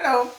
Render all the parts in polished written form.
Hello.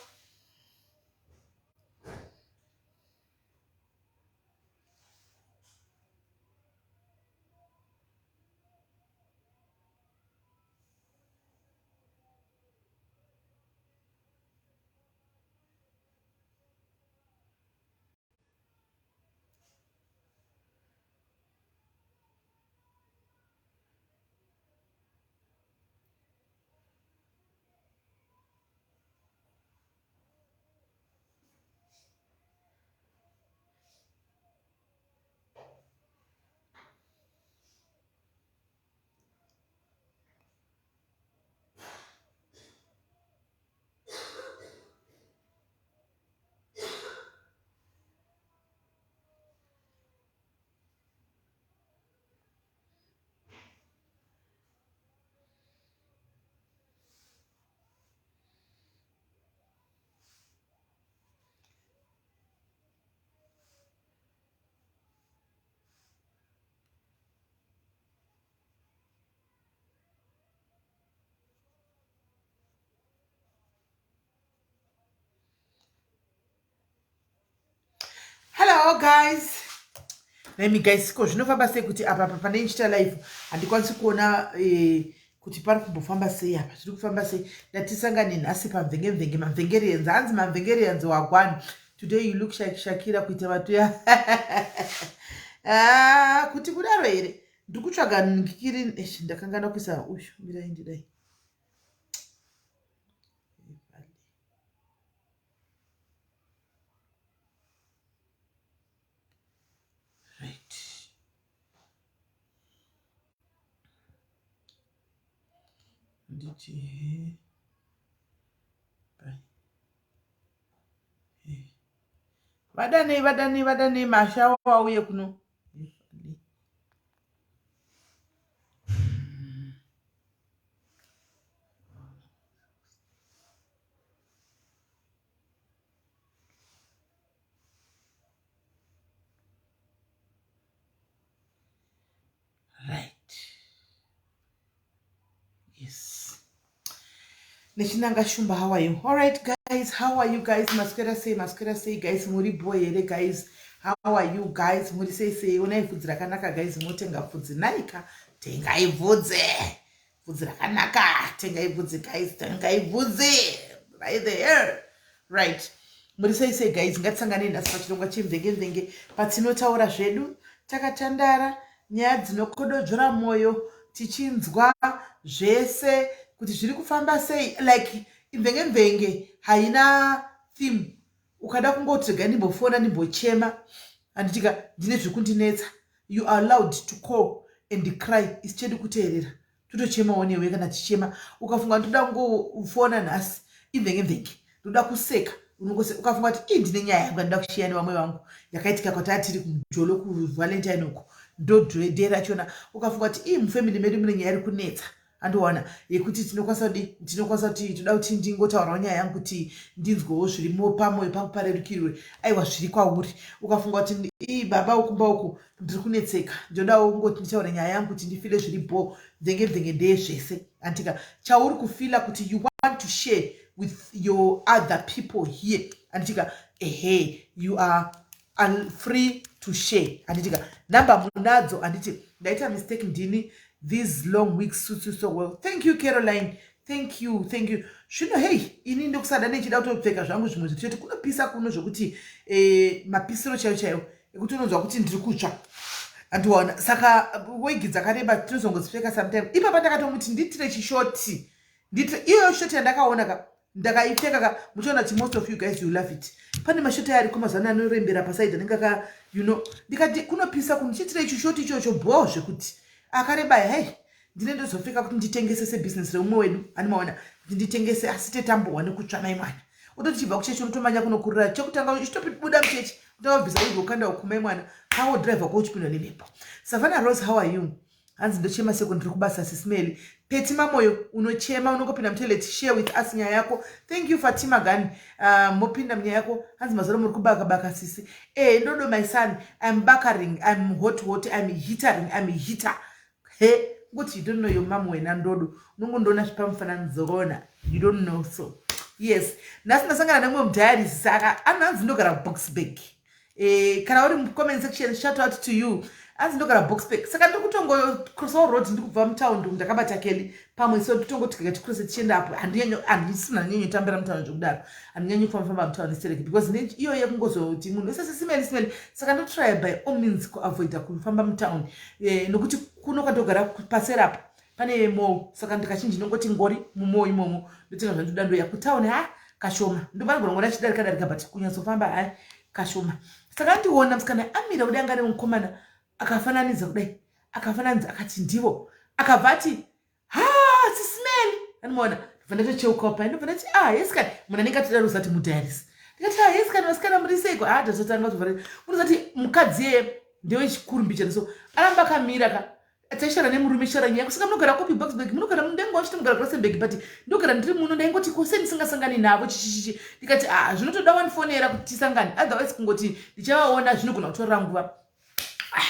Hello guys. Nemi guys, ko zvinofamba sei kuti apa apa pane ndichita live handikwanisi kuona eh, kuti pari kumbofamba sei apa zviri kufamba sei ndatisangane nhasi pamvenge mvenge mamvengerians hanzi mamvengerians wagwani today you look like Shakira kuita vatuya ah, kuti kudaro here ndiri kutsvaga ngikiri ndakangana kuisa uyu mirai ndidai right nditi he vadanei vadanei vadanei mashawo auye kuno. Right, yes, nechinanga shumba. How are you? All right guys, how are you guys? Maswera sei? Maswera sei guys? Muri boy here guys? How are you guys? Muri sei sei? Onai bvudzi rakanaka guys, motenga bvudzi naika, tengai bvudzi, bvudzi rakanaka, tengai bvudzi guys, tengai bvudzi right there. Right, muri sei sei guys? Ngatisanganei nhasi pachirongwa chemvenge mvenge patinotaura zvedu takatandara nyaya dzinokododzvora mwoyo, tichinzwa zvese kuti zviri kufamba sei. Like imvenge mvenge haina theme. Ukada kungoti regai ndimbofona ndimbochema, handitika ndine zviri kundinetsa, you are allowed to call and cry. Isi chedu kuteerera, totochemawo newe kana tichema. Ukafunga ndoda kungofona nhasi imvenge mvenge, ndoda kuseka, unongose. Ukafunga kuti ii ndine nyaya yangu yandinoda kushiya nevamwe vangu yakaitika kwataa tiri kumujolo kuValentine uko, ndodhe rachona. Ukafunga kuti ii mufamily medu mune nyaya iri kunetsa, andowana yekuti tinokwanisa kudi tinokwanisa kuti toda kuti ndingotaurawo nyaya yangu kuti ndinzwewo zvirimo pamwoyo pangu parerukirwe, aiwa, zviri kwauri. Ukafunga kuti ii baba ukumba uku ndiri kunetseka, ndinodawo kungoti nditaure nyaya yangu kuti ndifile zviri bho, mvenge mvenge ndeyezvese, antika chauri kufila kuti you want to share with your other people here, anditika ehe, you are free to share, anditika namba munadzo. Anditi ndaita mistake ndini. These long weeks suits you so well. Thank you Caroline, thank you, thank you. Zvino hei, ini ndokusada nechida kutopfeka zvangu zvimwe zvinhu chete. Kunopisa kuno zvokuti mapisiro chaiyo chaiyo ekuti unonzwa kuti ndiri kutsva, andiona. Saka wigi dzakareba tinozongodzipfeka sometime. Ipapa ndakatomuti ndiitire chishoti, ndiitire iyoyo shoti yandakaona ka, ndakaipfeka ka. Muchiona kuti most of you guys, you love it. Pane mashoti ariko mazuva ano anorembera pasaidi anenge aka ndikati kunopisa kuno, chiitire chishoti ichocho bho zvekuti akareba. Hei, ndine ndozopfeka kuti nditengese sebhizinesi reumwe wedu, animaona kuti nditengese, asi tetambohwa nekutsva mai mwana. Utoti chibva kuchechi unotomanya kunokurira chekutanga, uchitobuda muchechi utobvisa wigi ukanda ukumai mwana kawo driver ko uchipindwa nemhepo. Savannah Rose, how are you? Hanzi ndochema seko ndiri kubasa sismeli. Peti Mamoyo, unochema unongopinda mutoilet, share with us nyaya yako. Thank you Fatima Gani, mopinda munyaya yako. Hanzi mazoro muri kubaka baka sisi. Ndodo my son, I'm bakaring, I'm hot hot, I'm heatering, I'm heater. He kuti you don't know your mom wena ndodo, unongondoona zvipamufananidzo ona, you don't know. So Yes, nhasi ndasangana nemumwe mudiaries, saka anonzi ndogara Boksburg. Kana uri mucomment section, shout out to you. Anzi ndogara Boksburg, saka ndiri kutongocrossawo road, ndiri kubva mutaundi umu, ndakabata Kelly pamwe, so nditongoti ticrosse tichienda apo. Handisina nyanyotambira mutaundi zvekudaro, handinyanyi kufamba mutaundi stereki because iyo yekungozoti munhu wese simeli simeli, saka ndotry by all means kuavoida kufamba mutaundi, nokuti kuno kwandogara paserapo pane mall, saka ndikachinji ndongoti ngori mumall imomo, ndotenga zvandoda, ndoya kutauni. Ha, kashoma, ndofanogona ngona chidarika darika, but kunyatsofamba hai, kashoma. Saka andiona musikana amira kudai, anga nemukomana akafananidza kudai, akafananidza, akati ndivo, akabva ati, "Ha, Sisi Meli." Anomaona, ndobva ndatocheukawo pai, ndobva ndati, "Ah, yes kani." Munhu anenge atida ruzati mudiaries, ndikati, "Ah, yes kani, vasikana, muri seiko?" Ha, tatotanga kutobva unozati mukadzi yeye ndewechikuru mbichana, so aramba akamira ka, taishara nemurume, shara nyaya kusaka, "Munogara kupi Boksburg? Munogara mundengo wachiti mugara Rustenburg, but ndogara ndiri muno." Ndaingoti kose ndisingasangani navo chichichichi. Ndikati, "Ah, zvinotoda wandifonera kuti tisangane, otherwise kungoti ndichavaona zvinogona kutorera nguva." Ah,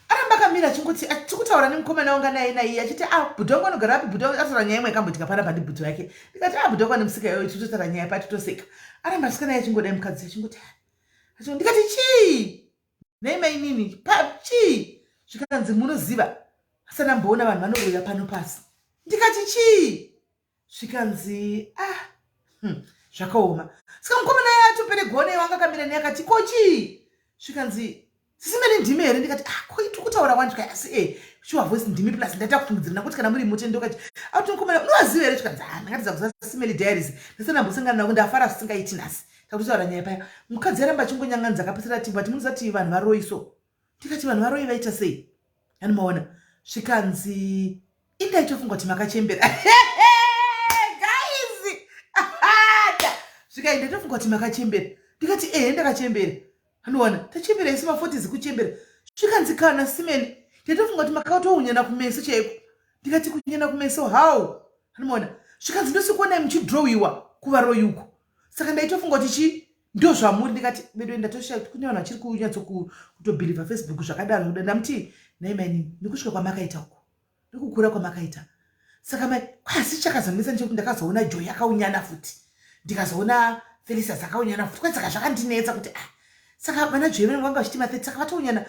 aramba akamira achingoti tikutaura nemukomana wanga naye naiye, achiti, "Ah, bhudhi wangu anogara api? Bhudhi wangu." Ataura nyaya imwe yakamboitika panapa ndibhudhi wake. Ndikati, "Ah, bhudhi wangu ane musika iyoyo." Titotaura nyaya pa, titoseka. Aramba asika naye achingodai mukadzi achingoti, ndikati, "Chii nhai mainini? Chii?" Zvikanzi, "Munoziva, asana mboona vanhu vanouya pano pasi." Ndikati, "Chii?" Zvikanzi, "Ah, zvakaoma." Saka mukomana yatoperegone wanga akamira naye akati, "Ko chii?" Zvikanzi, "Sisi Meli, ndimi here?" Ndikati, "Ah, ko tiri kutaura wani?" Asi e sure, voice ndimi, plus ndaita kufungidzira nakuti kana muri mutendo kati auti mukomana unovaziva here? Zvikanzi, "Ah, ndakatidza kuziva Sisi Meli Diaries, ndisana mbosangana navo, ndafara zvisingaiti nhasi." Takutotaura nyaya paya, mukadzi aramba achingonyanganidza, akapesera ati, "But munozati vanhu varoi so." Ndikati, "Vanhu varoi vaita sei?" Anomaona, zvikanzi, "Indaitofunga kuti makachembera, guys." Zvikai, "Ndaitofunga kuti makachembera." Ndikati, "Ehe, ndakachembera." Anowana, "Tachembera isi ma40s kuchembera." Zvikanzi, "Kana Sisi Meli, ndaitofunga kuti makatounyana kumeso chaiko." Ndikati, "Kunyana kumeso how?" Anomaona, zvikanzi, "Ndosikuonai muchidrowiwa kuvaroi uko, saka ndaitofunga kuti chi ndo zvamuri." Ndikati, "Bedo, ndatosha kune vanhu vachiri kunyatsokutobhilivha Facebook zvakadaro." Kuda ndamuti, "Nai mainini, nekusvika kwamakaita uko, nekukura kwamakaita, saka mai kwasi chakazonetsa ndechekuti ndakazoona Joy akaunyana futi, ndikazoona Felicitas akaunyana futi. Kwai saka zvakandinetsa kuti, ah, saka vana Joy vanenge vanga vachiti ma30, saka vatounyana."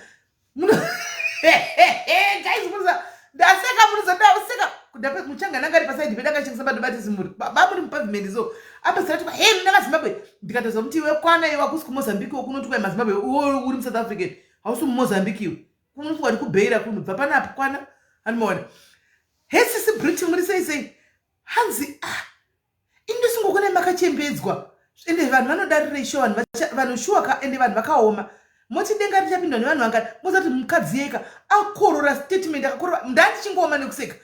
Guys, munoza ndaseka, munoza ndaseka. Muchangana anga ari pasaidi pedu, akachengesa madomati, muri bamuri mupavement, so apedzera ti, "He, ndaka Zimbabwe." Ndikatoza muti, "Wekwana iwe, hakusi kuMozambique kunoti kwai maZimbabwe, iwe uri muSouth African, hausi muMozambique iwe, unofunga kuti kubheira kunhu, bva panapa, kwana." Anomaona, "He, sisi Brit, muri sei sei?" Hanzi, "Ah, indosingokona makachembedzwa, ende vanhu vanodarirei sho vanhu shuwa ka, ende vanhu vakaoma, moti denga richapindwa nevanhu vangani?" Mozati mukadzi yeka akorora statement, akakorora, ndandichingooma nekuseka,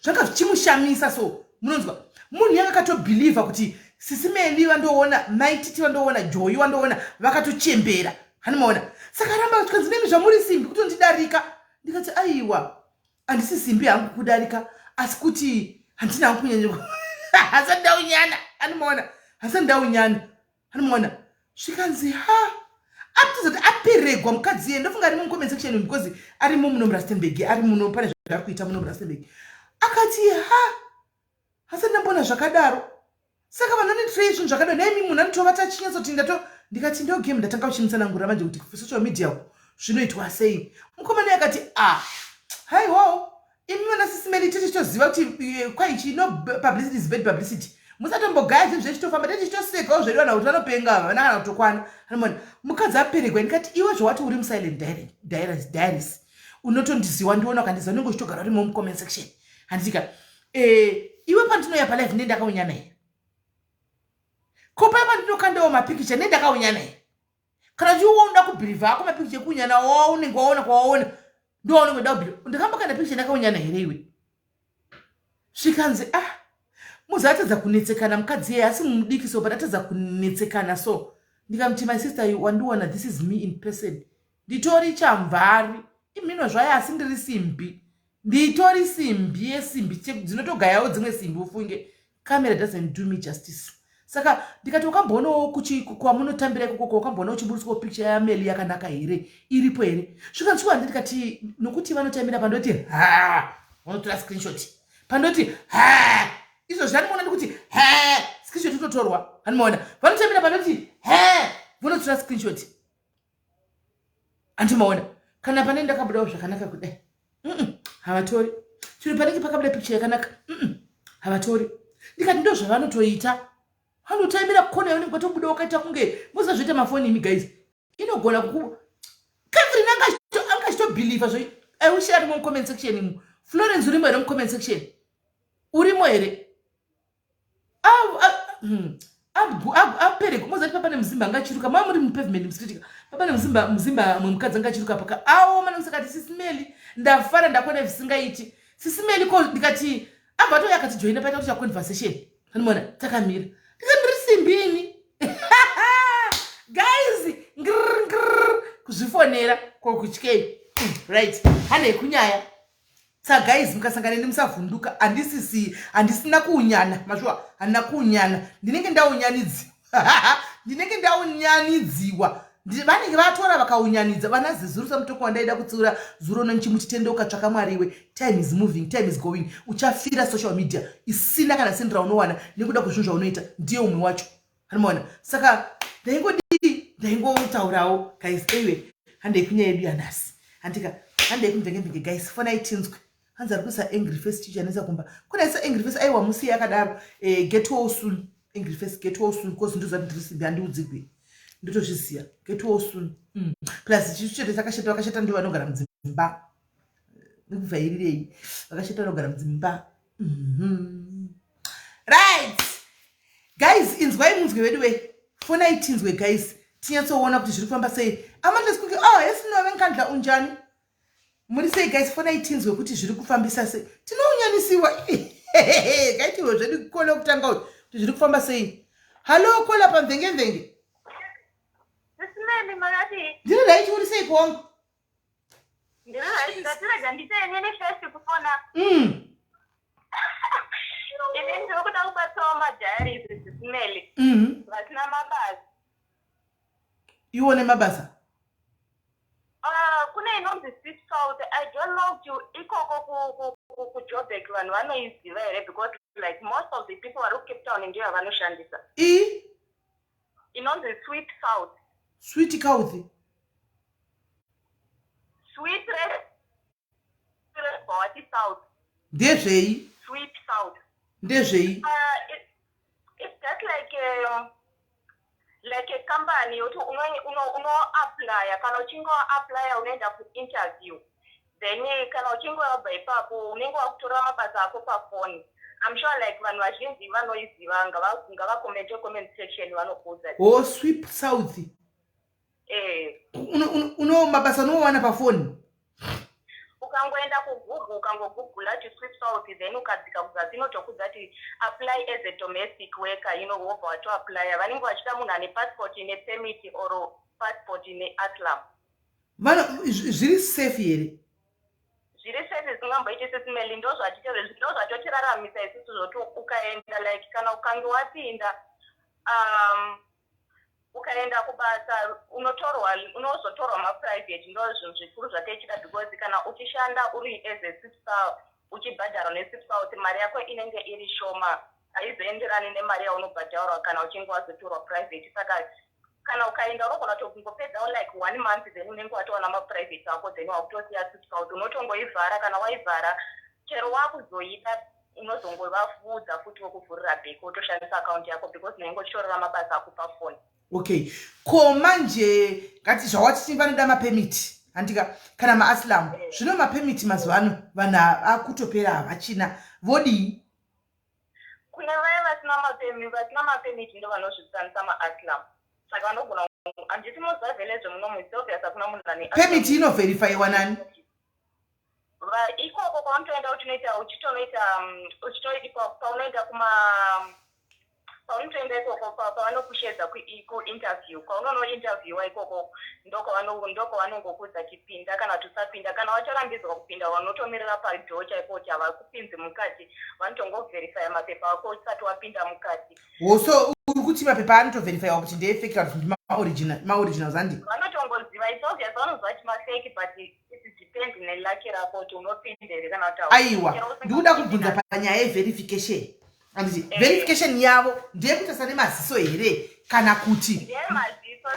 zvanga zvichimushamisa. So munonzwa munhu yanga akatobhilivha kuti Sisi Meli vandoona, Maititi vandoona, Joyi vandoona, vakatochembera. Hanimaona, saka ramba tikanzi, "Nemi zvamuri simbi kutondidarika." Ndikati, "Aiwa, handisi simbi hangu kudarika, asi kuti handina hangu kunyanya, hasati ndaunyana." Anomaona, "Hasati ndaunyana." Anomaona, zvikanzi, "Ha." Aptizoti aperegwa mukadzi iye, ndofunga arimo mucomment section because arimo muno muRustenburg, ari muno, pane zvaari kuita muno muRustenburg. Akati, "Ha, hasati ndamboona zvakadaro, saka vanhu vanoitirei zvinhu zvakadaro naimi? Munhu anotovata achinyatsoti ndato." Ndikati, "Ndo game ndatanga kuchimutsanangura manje kuti social media uko zvinoitwa sei." Mukomana akati, "A, haiwawo, imi vana Sisi Meli, tichitoziva kuti kwaichi no publicity is bad publicity, musatombogaya zvinhu zvechitofamba, tichitosekawo zvedu vanhu kuti vanopenga, vana kana kutokwana." Anomona, mukadzi aperegwa. Ndikati, "Iwe zvawati uri musilent diaries, unotondiziwa, ndiona ukandiziva, unenge uchitogara urimo mucomment section, handitika? Iwe pandinoya palive nendakaunyana here? Ko pai pandinokandawo mapikicha nendakaunyana here? Kana uchiona kubhilivha ako mapikicha ekunyana waunenge waona kwawaona, ndowaunenge uda kubhilivha. Ndakambokanda pikicha ndakaunyana here iwe?" Zvikanzi, "Ah." Muzi atadza kunetsekana mukadzi iyeye, asi mudiki so, but atadza kunetsekana. So ndikamuti, "My sister, wandiona, this is me in person. Nditori chamvari imhino zvayo, asi ndiri simbi, nditori simbi yesimbi dzinotogayawo dzimwe simbi. Ufunge camera doesn't do me justice." Saka ndikati, "Wakamboonawo kwamunotambira ikoko, wakamboona uchiburitswawo picture yaMeli yakanaka here? Iripo here?" Zvikanzi, "Handi." Ndikati, "Nokuti vanotambira pandoti ha, vanotora screenshot pandoti ha, izvo zvandimoona ndikuti ha." kutotorwa. Handimaona vanotamira panoti he, vonotora screenshot. Handimaona kana pane ndakabudawo zvakanaka kudai, havatori. Chiro panenge pakabuda picture yakanaka, havatori. Ndikati ndo zvavanotoita, vanotaimira kona yaunenge watobuda wakaita kunge muzazvoita mafoni. Imi guys, inogona kuku Catherine anga achitobhilivha zvo. I wish arimo mucomment section imo. Florence, urimo here mucomment section? Urimo here? Apereko mozati papa nemuzimba anga achiruka maa muri mupavement musikritika papa nemuzimba muzimba mwe mukadzi anga achiruka paka aoma nekusakati, "Sisi Meli, ndafara ndakona zvisingaiti, Sisi Meli." Ko ndikati abva atouya akatijoina, paita kuti chaconversation. Anoona takamira, ndikati ndiri simbini guys, ngrr ngrr, kuzvifonera kokutyei. Right, handei kunyaya. Sa guys, mukasangana neni musavhunduka. Handisisi, handisina kuunyana mashuwa, handina kuunyana. Ndinenge ndaunyanidziwa, ndinenge ndaunyanidziwa. Vanenge vatora vakaunyanidza vana zezuru samutoko wandaida kutsiura zuro nonchimuti, "Tendeuka, tsvaka Mwariwe. Time is moving, time is going. Uchafira social media isina kana sendi raunowana nekuda kwezvinhu zvaunoita." Ndiye umwe wacho, anomaona. Saka ndaingodii? Ndaingotaurawo guys. Anyway, handei kunyaya yedu yanhasi. Handika, handei kumvenge guys. Fonai tinzwe. Hanzi ari kuisa angry face. Chichanetsa kumba kunaisa angry face. Aiwa, musiye akadaro. Get well soon, angry face, get well soon, because ndozati ndiri simbi, handiudzigwi, ndotozviziva. Get well soon. Plus chisu chete takashata. Vakashata ndo vanogara mudzimba. Nekuvhairirei? Vakashata vanogara mudzimba. Right guys, inzwai munzwe vedu we. Fonai tinzwe guys, tinyatsoona kuti zviri kufamba sei. Amandesikuki, oh hesino venkandla, unjani? Muri sei guys? Fonai tinzwe kuti zviri kufambisa sei. Tinounyanisiwa kaitiwe zvedu kona kutanga uyu kuti zviri kufamba sei. Hallo, kola pamvenge mvenge. Sisi Meli, makati? Ndiri right, uri sei kuwangu? Ndiri right, ndatirega ndite inini first kufona. Ini ndiri kuda kubatsirawo madiaries, Sisi Meli. Vasina mabasa. Iwone mabasa? Ah, kune inonzi Sweet South. I don't know kuti ikoko kuJoburg vanhu vanoiziva here, because like most of the people vari kuCape Town ndiyo yavanoshandisa. I Inonzi Sweet South. Sweet Couth? Sweet wati South. Ndezvei? Sweet South. Ndezvei? It's just like a company yokuti unoapplya. Kana uchinge waapply, unoenda kuinterview, then kana uchinge wabva ipapo unenge wakutora mabasa ako pafoni. I'm sure like vanhu vazhinji vanoiziva, ngavacommente comment section, vanokuudza. O, Sweep South. Eh. Uno mabasa unowana pafoni? Ukangoenda kuGoogle, ukangogoogle ti Sweep South, then ukadzika kuzasi inotokudza kuti apply as a domestic worker, wobva watoapplya. Vanenge vachida munhu ane passport ine permit or passport ine asylum. Zviri safe here? Zviri safe zvisingamboiti, Sisi Meli. Ndo zvatotiraramisa isusu, zvoti ukaenda, like kana ukange wapinda, ukaenda kubasa, unotorwa, unozotorwa maprivate. Ndo zvinhu zvikuru zvateichida, because kana uchishanda uri as a sipsal, uchibhadharwa neSweep, mari yako inenge iri shoma, haizoenderani nemari yaunobhadharwa kana uchinge wazotorwa private. Saka kana ukaenda unogona kutongopedzawo like one month, then unenge watowana maprivate ako, then wakutosiya Sweep, unotongoivhara. Kana waivhara, chero wakuzoida unozongovafudza futi wokuvhurira back, wotoshandisa akaunti yako, because unenge uchitorera mabasa ako pafoni. Okay, ko manje ngati zvawati vanoda mapermit, handika, kana maasylum. Zvino mapermit mazuva ano vanhu akutopera, havachina, vodii? Kune vaya vasina mapermit ndo vanozvishandisa maasylum. Saka vanogona, handiti moziva vhele zvemunomu, it's obvious hakuna munhu ane Permit inoverifyiwa nani? Ikoko kwaunotoenda uchinoita, uchitonoita, paunoenda kuma paunotoenda ikoko pavanokushedza kuinterview, kwaunonointerviewa ikoko ndokwavanongokuudza tipinda kana kuti usapinda. Kana wacharambidzwa kupinda, vanotomirira padoor chaipo kuti havakupinzi mukati, vanotongoverifya mapepa ako usati wapinda mukati. Oh, so uri kuti mapepa anotoverifyiwa kuti ndeefake kana kuti maoriginals, handi? Vanotongoziva, it's obvious, vanoziva kuti mafake, but it depends nelucky rako kuti unopinda here kana kuti Aiwa, ndikuda kubvunza panyaya yeverification. Anditi verification yavo ndeyekutarisa nemaziso here kana kuti?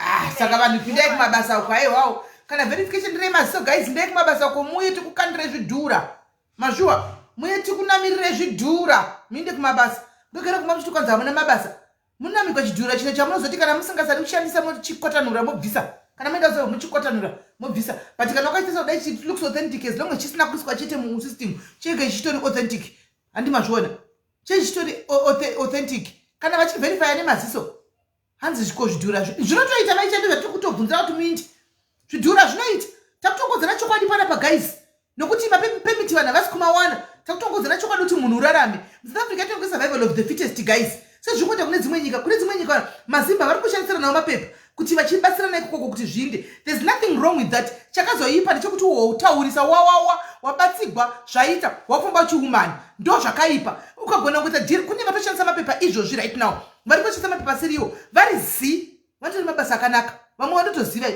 Ah, saka vanhu pindai kumabasa uko. Aiwawo, kana verification ndere maziso, guys, ndei kumabasa uko, muye tikukandire zvidhura. Mazhuwa, muye tikunamirire zvidhura, muinde kumabasa. Ndogara kumba muchiti kwanzi hamuna mabasa. Munamikwa chidhura chino chamunozoti kana musingasadi kushandisa, muchikotanura mobvisa. Kana maenda kuzo, muchikotanura mobvisa. But kana wakaita kudai, it looks authentic as long as chisina kuiswa chete musystem, chege chichitori authentic. Handi mazviona? Chechitori authentic kana vachiverifya nemaziso. Hanzi zviko zvidhura zvinotoita maichando. Zvatiri kutobvunzira kuti muindi zvidhura zvinoita. Takutongodzana chokwadi panapa, guys, nokuti mapermit vanhu havasi kumawana. Takutongodzana chokwadi kuti munhu urarame muSouth Africa tonge survival of the fittest, guys, sezviri kuita kune dzimwe nyika. Kune dzimwe nyika mazimba vari kushandisira nawo mapepa kuti vachibatsirana ikokoko kuti zviinde. There's nothing wrong with that. Chakazoipa ndechekuti wotaurisa wawawa wabatsigwa zvaita wafamba uchiumana, ndo zvakaipa. Ukagona kuita deal, kune vatoshandisa mapepa izvozvi. Right now vari kushandisa mapepa asiriwo, vari zi vatori mabasa akanaka. Vamwe vanotoziva,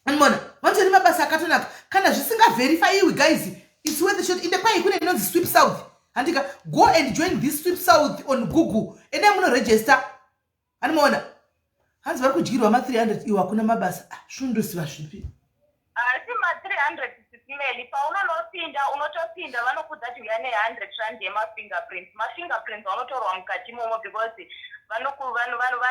anmona vanotori mabasa akatonaka. Kana zvisingaverifyiwi, guys, it's worth a shot. Inde kwai kune inonzi Sweep South, handika? Go and join this Sweep South on Google. Endai munoregister. Animoona hanzi vari kudyirwa ma300. Iwo hakuna mabasa. Ah, svundosiva zvipi? Asi ma300, Sis Melly, paunonopinda, unotopinda vanokudza kuti uya ne100 rand yemafingerprints. Mafingerprints vanotorwa mukati imomo because vanokutora.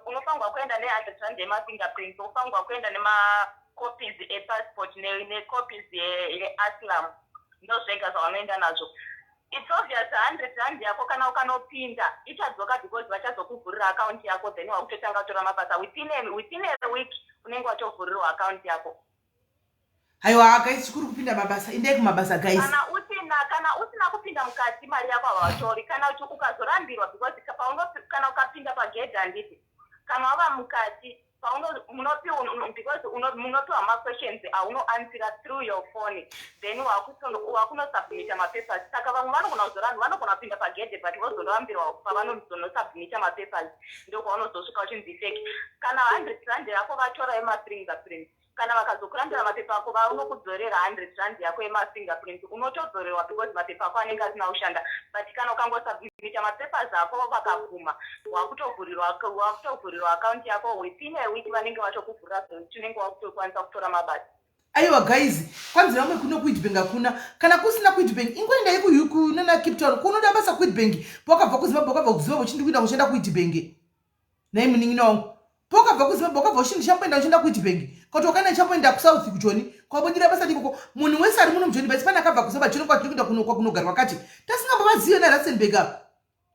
Unofanirwa kuenda ne100 rand yemafingerprints, wofanirwa kuenda nemacopies epassport necopies yeasylum. Ndo zvega zvavanoenda nazvo. It's obvious, 100 rand yako kana ukanopinda ichadzoka because vachazokuvhurira akaunti yako, then wakutotanga kutora mabasa. Within a week unenge watovhurirwa akaunti yako. Haiwa guys, chikuru kupinda mabasa. Indai kumabasa, guys. Kana usina kupinda mukati, mari yako havatori. Kana kuti ukazorambirwa, because kana ukapinda pagedhi, handiti, kana wava mukati munopiwa, because munopiwa maquestions aunoanswera through your phone, then wakunosubmita mapapers. Saka vamwe vanogona kuzorambirwa, vanogona kupinda pagedhe but vozorambirwa pavanozonosubmita mapapers. Ndokwaunozosvika uchinzi fake. Kana 100 rand yako vatora yemafingerprints, kana vakazokurambira mapepa ako, vanokudzorera 100 rand yako yemafingerprints. Unotodzorerwa because mapepa ako anenge asina kushanda. But kana ukangosubmita mapapers ako vakabvuma, wakutovhurirwa akaunti yako. Within a week vanenge vatokuvhurira, zvekuti unenge wakutokwanisa kutora mabasa. Aiwa guys, kwanzi vamwe kuno kuWitbank hakuna. Kana kusina kuWitbank, ingoendai kunana Cape Town kunoda basa kuWitbank. Pakabva kuZimbabwe, wakabva kuZimbabwe uchindi kuenda kushanda kuWitbank? Nai munin'ina wangu, pakabva kuZimbabwe wakabva uchindi ndichamboenda kushanda kuWitbank, kuti wakaenda ndichamboenda kuSouth kuJoni kwabudira basa ndikoko. Munhu wese ari muno muJoni basi pane akabva kuZimbabwe achino kwatiri kuenda kwakunogarwa kati tasingambovazive naRustenburg apa,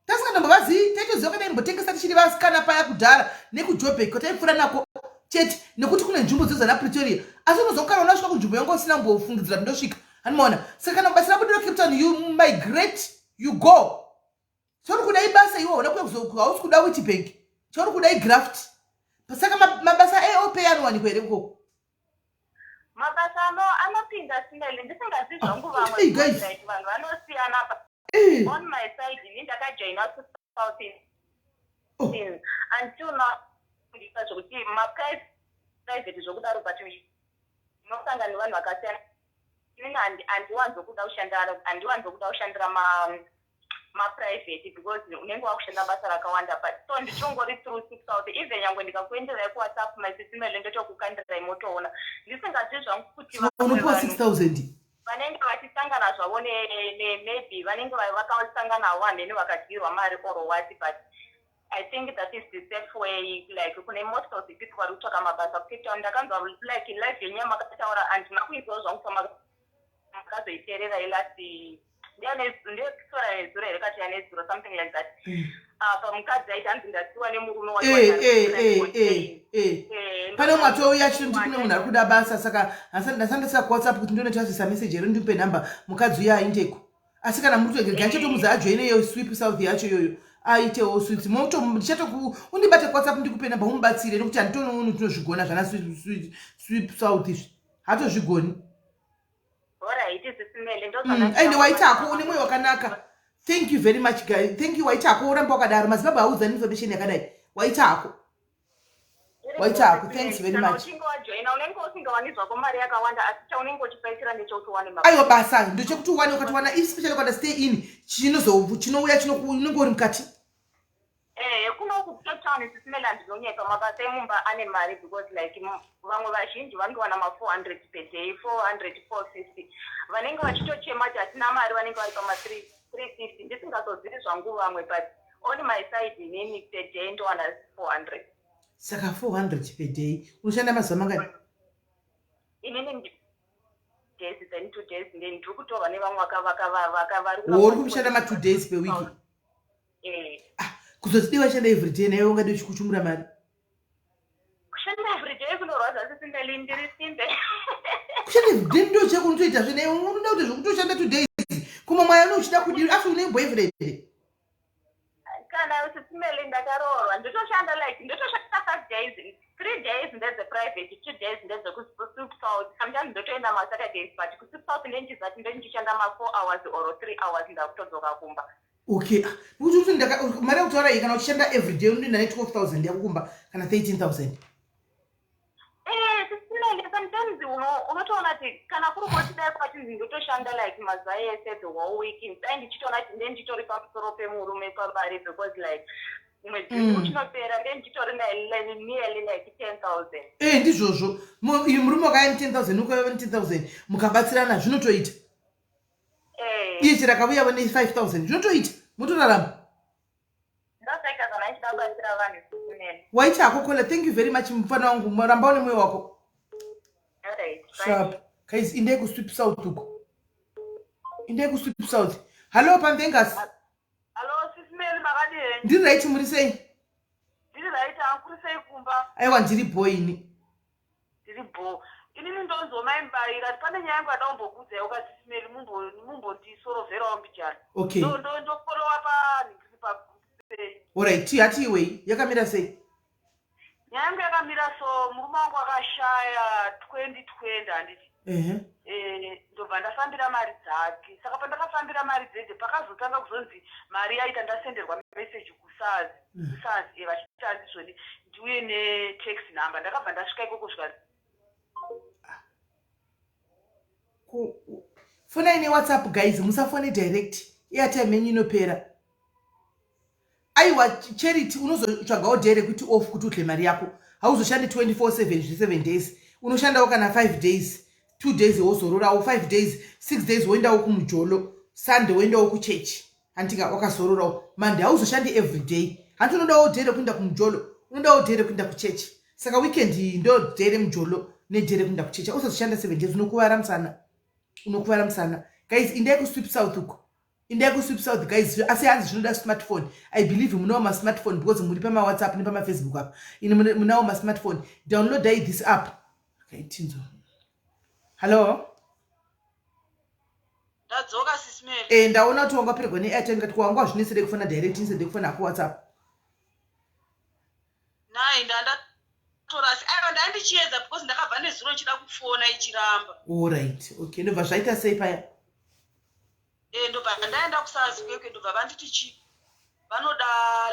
tasingandombovazivi. Taitoziva kadai mbotengesa tichiri vasikana paya kudhara nekuJobek kwataipfuura nako chete, nekuti kune nzvimbo dzozana Pretoria. Asi unozokara unasvika kunzvimbo yanga usina kumbofungidzira kuti ndosvika. Handimaona? Saka kana basa rabudira Cape Town, you migrate, you go. Chauri kuda ibasa iwe, hauna hausi kuda Witbank. Chauri kuda igraft. Saka mabasa eop anowanikwa here ikoko? Mabasa anopinda, Sis Melly. Ndisingazivi zvangu vamwe, like vanhu vanosiyana. On my side, ini ndakajoina South until now ndisa zvokuti maprivate zvokudaro, but unosangana nevanhu vakasiyana. Inini handiwanzokuda kushandira maprivate because unenge wakushanda basa rakawanda. But so ndichongori through Six South. Even nyangwe ndikakuenderai kuWhatsApp, my Sis Melly, ndotokukandirai motoona. Ndisingazivi zvangu kuti unopiwa 6000. Vanenge vachisangana zvavo nemaybe vanenge vakasangana hamene vakadyirwa mari or what, but I think that is the safe way, like kune most of the people vari kutsvaka mabasa kuCape Town. Ndakanzwa like live yenyu yamakataura, handina kuinzwawo zvangu pamakazoiteerera ilast, ndeyesora nezuro here kati yanezuro, something like that. Apa mukadzi aiti hanzi ndasiwa nemurume. Pane umwe atouya achitoti kune munhu ari kuda basa. Saka ndasandasika kuWhatsApp kuti ndione tazvisa message here, ndimupe nhamba mukadzi uyo aindeko. Asi kana muri kutoega, ndichatomuza ajoine iyo Sweep South yacho iyoyo, aitewo sweeps. Ndichatoku undibate kuWhatsApp, ndikupe namba umubatsire, nekuti handitooni tinozvigona zvana Sweep South izvi, hatozvigoni. Aende waitako, une mwoyo wakanaka. Thank you very much, guy. Thank you, waitako, uramba wakadaro. MaZimbabwe audzani information yakadai. Waitako. Waita hako, thanks very Kana much. Uchinge wajoina, unenge usingawani zvako mari yakawanda, asi chaunenge uchifaitira ndechekuti uwane Aiwa, basa ndechekuti uwane. Ukatowana, especially ukada stay in, chinouya unenge uri mukati. Ehe, kuno kuCape Town, Sis Melly, ndinonyepa, mabasa emumba ane mari because like vamwe vazhinji vanotowana ma400 per day, 400, 450. Vanenge vachitochema kuti hatina mari, vanenge vari pama350. Ndisingazozivi zvangu vamwe, but on my side inini per day ndowana 400. Saka 400 per day, unoshanda mazuva mangani? Inini days, then 2 days, then ndiri kutorwa nevamwe vari. Uri kushanda ma2 days per week? Eh. Kuzoti dei washanda every day, naiwe ungadi uchikuchumura mari. Kushanda every day kunorwadza, Sis Melly, ndiri simbe. Kushanda every day ndo chako unotoita zve. Unoda kuti zvekutoshanda 2 days kuma mwaya uno uchida kudii? Asi une boyfriend? Kana, Sis Melly, ndakaroorwa. Ndotoshanda like ndotoshanda 5 days, 3 days ndedzeprivate, 2 days ndedzekuSouth. Sometimes ndotoenda maSaturdays, but kuSouth South ndendizati ndendichishanda ma4 hours or 3 hours, ndakutodzoka kumba. Okay, nekuti kuti mari yakutaura iyi, kana uchishanda every day unoenda ne12 000 yako kumba kana 13 000. Eh, Sis Melly, sometimes unotoona kuti kana kuri kuti dai kwachinzi ndotoshanda like mazuva ese, the whole week, dai ndichitoona kuti ndenditori pamusoro pemurume pamari, because like mwedzi uchinopera ndenditori nearly like 10 000. E, ndizvozvo. Uyu murume wakaya ne10 000, ukauya ne10 000, mukabatsirana zvinotoita. Iye chero akauyawo ne5 000, zvinotoita, motorarama. Ndosaka kana ndichida kubatsira vanhu, Sis Melly. Waita hako caller, thank you very much, mufana wangu. Ramba une mwoyo wako. Alright, bye. Sharp guys, indai kuSweep South uko, indai kuSweep South. Hallo, pamvengas. Hallo, Sis Melly, makadi henyu? Ndiri right, muri sei? Ndiri right, ankuri sei kumba? Aiwa, ndiri boini. Ndiri bo. Inini ndonzwa Mbaira, pane nyaya yangu yadaumbokuudzai uka, Sis Melly, mumbondisorovherawo mbijana. Okay. Ndofolowa panhingiri pagroup sei. Alright, hatiiwei, yakamira sei? Nyaya yangu yakamira so, murume wangu akashaya 2020, handiti? Ehe. Ndobva ndafambira mari dzake. Saka pandakafambira mari dzedze, pakazotanga kuzonzi mari yaita, ndasenderwa meseji kuSARS, kuSARS vachiti handizvoni, ndiuye netax number. Ndakabva ndasvika ikoko zvika Fonai neWhatsApp guys, musafone direct, airtime yenyu inopera. Aiwa, Charity, unozotsvagawo day rekuti off kuti udle mari yako. Hauzoshandi 24/7 zve7 days. Unoshandawo kana 5 days, 2 days wozororawo, 5 days, 6 days woendawo kumujolo, Sunday woendawo kuchechi, handika? Wakazororawo Monday. Hauzoshandi every day, hanti? Unodawo day rekuenda kumujolo, unodawo day rekuenda kuchechi. Saka weekend iyi ndo day remujolo neday rekuenda kuchechi. Usazoshanda 7 days, unokuvara musana, unokuvara musana. Guys, indai kuSweep South uko, indai kuSweep South guys. Asi hanzi zvinoda smartphone. I believe munawo masmartphone because muri pamaWhatsApp nepamaFacebook apa. Ini munawo masmartphone, downloadai this app. Okay, tinzo. Hallo. Ndadzoka, Sis Melly. E, ndaona kuti wanga wapererwa neairtime, kati wanga wazvinesere kufona direct instead yekufona kuWhatsApp. Nai, ndandatorasi. Aiwa, ndandichiedza because ndakabva nezuro ndichida kufona, ichiramba. Alright, okay, ndobva zvaita sei paya? Ndobva ndaenda kuSARS kwekwe, ndobva vanditi chi vanoda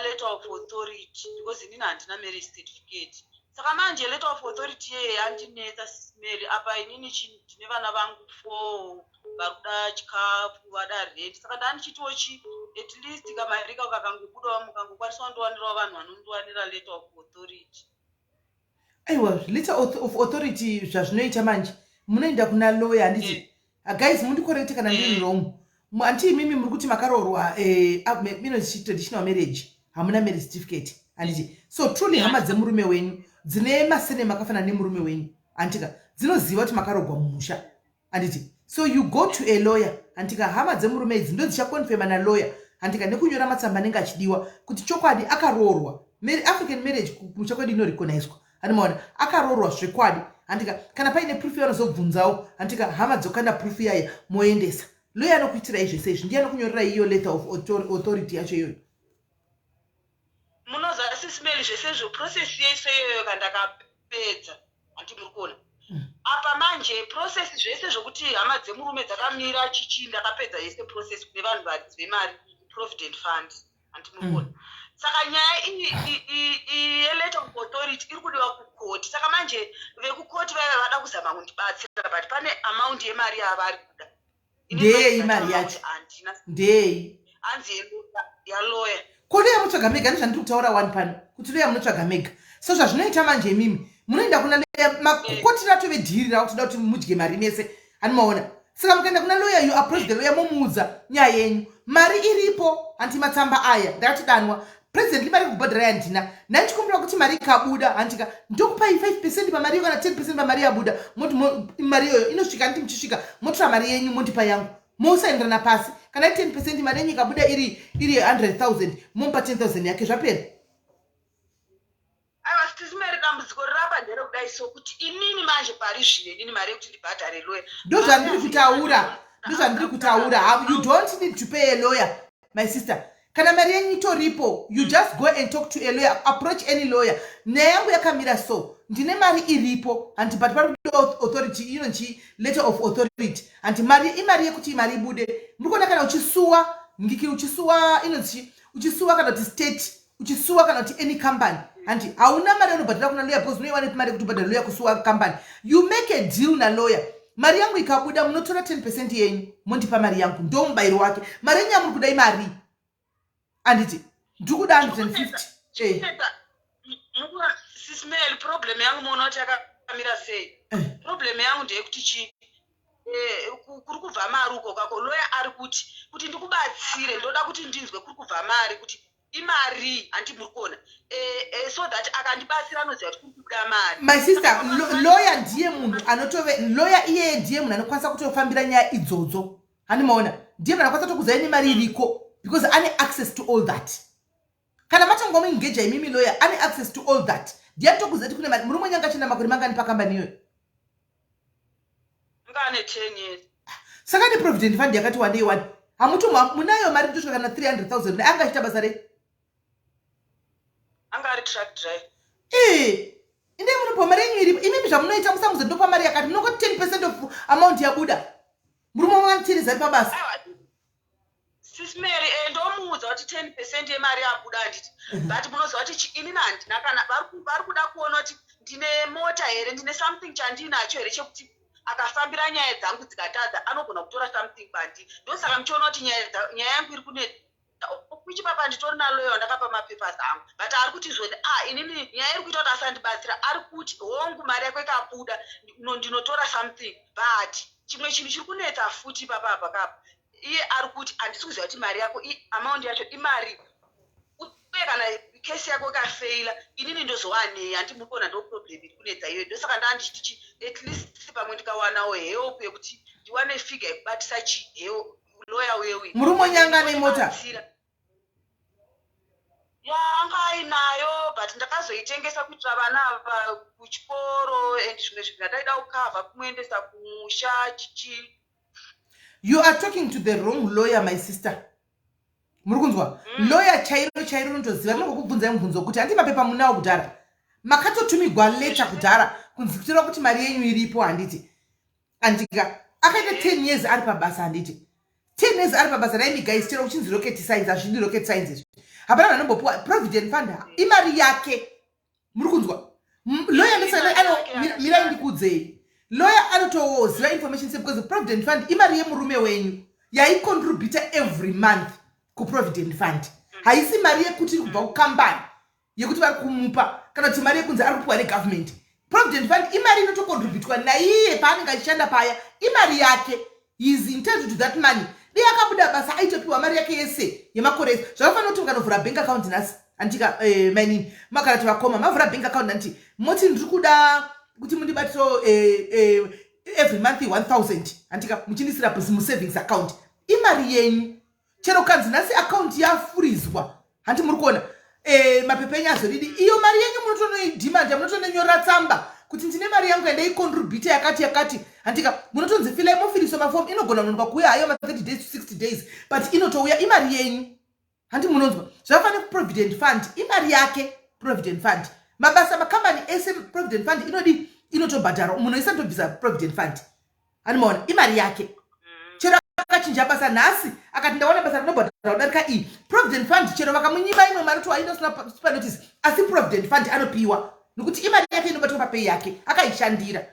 letter of authority because inini handina marriage certificate. Saka manje letter of authority yeye yandinetsa, Sis Melly. Apa inini ndine vana vangu four vari kuda chikafu, vada rent. Saka ndandichitiwo chi at least kamari kako kakangobudawo, mukangokwanisa kundiwanirawo vanhu vanondiwanira letter of authority. Aiwa, letter of authority zvazvinoita manje, munoenda kuna lawyer, handiti? Ah, guys, mundicorrecte kana ndiri wrong. Anti imimi muri kuti makaroorwa inonzi traditional marriage, hamuna marriage certificate, handiti? So truly hama dzemurume wenyu dzine masurname akafanana nemurume wenyu, handika, dzinoziva kuti makaroorwa mumusha, handiti? So you go to a lawyer, handika? Hama dzemurume idzi ndo dzichaconfirma nalawyer, handika, nekunyora matsamba anenge achidiwa kuti chokwadi akaroorwa. African marriage kumusha kwedu inorecognizwa, handimaona? Akaroorwa zvekwadi, handika? Kana paine proof yavanozobvunzawo, handika, hama dzokanda proof yaya, moendesa. Lawyer anokuitirai zvese izvi, ndiye anokunyorerai iyo letter of authority yacho iyoyo. Munoziva, Sis Melly, zvese izvo, process yese iyoyo kandakapedza, handi muri kuona? Apa manje process zvese zvokuti hama dzemurume dzakamira chichi, ndakapedza yese process kune vanhu varidzi vemari, Provident Fund, handi muri kuona? Saka nyaya iyi yeletter of authority iri kudiwa. manje vekukoti vaiva vada kuzama kundibatsira, but pane amount yemari yavari kuda. Ndeyei mari yacho? Ndeyei? Hanzi yaloya. Ko loya munotsvaga mega? Nezvandiri kutaura wani pano kuti loya munotsvaga mega. So zvazvinoita manje, imimi munoenda kuna loya, makoti ratove dhiri rakutoda kuti mudye mari mese, hanimaona? Saka mukaenda kuna lawyer, you approach the lawyer, momuudza nyaya yenyu, mari iripo hanti, matsamba aya ndakatidanwa presently, mari yekubhadhara yandina ndandichikumbira kuti mari ikabuda, handika, ndokupai 5% pamari iyo kana 10% pamari yabuda. Moti mari iyoyo inosvika, handiti? Muchisvika motora mari yenyu, mondipa yangu, mosaenderana pasi. Kana iri 10%, mari yenyu ikabuda iri 100 000, momupa 10 000 yake, zvapera. Aiwa Sis Mary, dambudziko rirapa nderekudai, so kuti inini manje pari zvino inini mari yekuti ndibhadhare lawyer Ndozvandiri kutaura, ndozvandiri kutaura. You don't need to pay a lawyer, my sister. Kana mari yenyu itoripo, you just go and talk to a lawyer, approach any lawyer: "Nyaya yangu yakamira so, ndine mari iripo hanti, but pari kudiwa authority inonchi letter of authority hanti, mari imari yekuti mari ibude." Muri kuona, kana uchisuwa ngiki, uchisuwa inonzi, uchisuwa kana kuti state, uchisuwa kana kuti any company hanti, hauna mari yaunobhadhara kuna lawyer, because unoiwanepi mari yekuti ubhadhara lawyer kusuwa company? You make a deal nalawyer: "Mari yangu ikabuda, munotora 10% yenyu, mondipa mari yangu." Ndo mubayiro wake. Mari yenyu yamuri kuda imari, anditi? Ndiri kuda 150. Sis Mary, problem yangu muona kuti yakamira sei? Problem yangu ndeyekuti chi kuri kubva mari uko kako, lawyer ari kuti ndikubatsire, ndoda kuti ndinzwe kuri kubva mari kuti imari, handi muri kuona? So that akandibatsira anoziva kuti kuri kubuda mari. My sister, lawyer ndiye munhu anotove lawyer. Iyeye ndiye munhu anokwanisa kutofambira nyaya idzodzo, handimaona? Ndiye munhu anokwanisa kutokuzai nemari iriko because ane access to all that. Kana matongomuengeja imimi lawyer, ane access to all that. Ndiye anotokuzai kuti kune mari. Murume wenyu anga achienda makore mangani pakambani iyoyo? Anga ane 10 years. Saka neprovident fund yakati wandei wani, hamuto munayo mari kutosvika kana 300 000. Anga achiita basa rei? Anga ari truck driver. Ee, inde munopiwa mari yenyu iripo. Imimi zvamunoita, musamuze ndopa mari yakati, munongoti 10% of amount yabuda. Murume wanitiriza ari pabasa. Aiwa Sis Mary, ndomuudza kuti 10% yemari yabuda, handiti? But munoziva kuti inini handina kana vari kuda kuona kuti ndine mota here, ndine something chandinacho here chekuti akafambira nyaya dzangu dzikatadza anogona kutora something kwandiri. Ndosaka muchiona kuti nyaya yangu iri kunetsa kuchipapa. Nditori naloya wandakapa mapapers angu, but ari kuti zvoni ah, inini nyaya iri kuita kuti asandibatsira, ari kuti hongu, mari yako ikabuda ndinotora something, but chimwe chinhu chiri kunetsa futi ipapa kapa, iye ari kuti handisi kuziva kuti mari yako amount yacho imari, uye kana kesi yako ikafeila inini ndozowanei? Handi muri kuona? Ndo problem iri kunetsa iyoyo. Ndosaka ndaa ndichiti at least pamwe ndikawanawo help yekuti ndiwane figure yekubatisa chi lawyer wewe. Murume wenyu anga ane mota? Ya, anga ainayo, but ndakazoitengesa kuitira vana ava kuchikoro and zvimwe zvinhu zvandaida kukavha, kumuendesa kumusha, chichi. You are talking to the wrong lawyer, my sister. Muri kunzwa? Lawyer chairo chairo unotoziva, rinongokubvunzai mubvunzo wekuti handi mapepa munawo kudhara, makatotumigwa letter kudhara kunzi kutora kuti mari yenyu iripo, handiti? Andika akaita 10 years ari pabasa, handiti? 10 years ari pabasa raimi. Guys, chero kuchinzi rocket science, hazvidi rocket science izvi. Hapana vanhu anombopiwa provident fund, imari yake. Muri kunzwa? Lawyer mirai ndikuudzei. Lawyer anotoziva information se because provident fund imari yemurume wenyu yaicontributa every month kuprovident fund. Haisi mari yekuti iri kubva kukambani yekuti vari kumupa, kana kuti mari yekunzi ari kupiwa negovernment. Provident fund imari inotocontributwa naiye paanenge achishanda paya, imari yake. He is entitled to that money. Dei akabuda basa aitopiwa mari yake yese yemakore ese. Zvakafanira kuti mukanovhura bank account nhasi, andika mainini makana kuti vakoma mavhura bank account, handiti moti ndiri kuda kuti mundibatiro every month 1000, handika, muchindisira musavings account? Imari yenyu. Chero kanzi nhasi account yafurizwa, handi muri kuona, mapepa enyu azodidi, iyo mari yenyu munotonoidhimanda, munotononyora tsamba kuti ndine mari yangu yandaicontributa yakati yakati, handika? Munotonzi filai, mofiliswa mafomu. Inogona kunonoka kuuya hayo ma30 days to 60 days, but inotouya, imari yenyu, handi munonzwa? Zvakafanira kuprovident fund, imari yake provident fund. Mabasa makambani ese, provident fund inodi, inotobhadharwa. Munhu wese anotobvisa provident fund, handimaona? Imari yake. Chero akachinja basa nhasi akati ndawana basa rinobhadhara kudarika iyi, provident fund, chero vakamunyima imwe mari to ainosina notice, asi provident fund anopiwa. Nokuti imari yake inobatwa papay yake, akaishandira.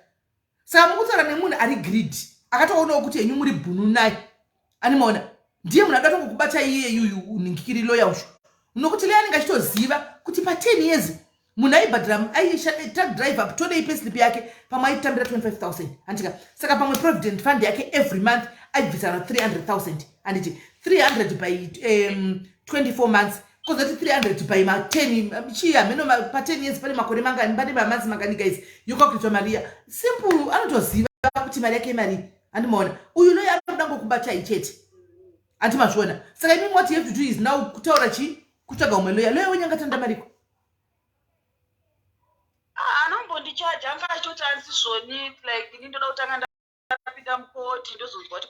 Saka mukutaura nemunhu ari greedy, akatoonawo kuti henyu muri bhunu naye. Animaona ndiye munhu ada tongokubata iye yuyu unhingikiri loya uyu, nokuti leya anenge achitoziva kuti pa10 years munhu aibhadhara, aitruck driver, todei payslip yake, pamwe aitambira 25,000, handika? Saka pamwe provident fund yake every month aibvisa na 300,000, handiti? 300 by 24 months, kozoti 300 by ma10, chii, hameno. Pa10 years pane makore mangani, pane mamonths mangani, guys? Yokalkulatwa mari iya, simple. Anotoziva kuti mari yake imari. Handimaona uyu loya ari kuda ngokubatai chete, handi mazviona? Saka imi, what you have to do is now kutaura chi, kutsvaga umwe loya. Loya wenyu angatanda mariko? Ah, anombondichaja, anga achitoti anzi zvoni, like ini ndoda kutanga ndapinda mukoti, ndozonzwa kuti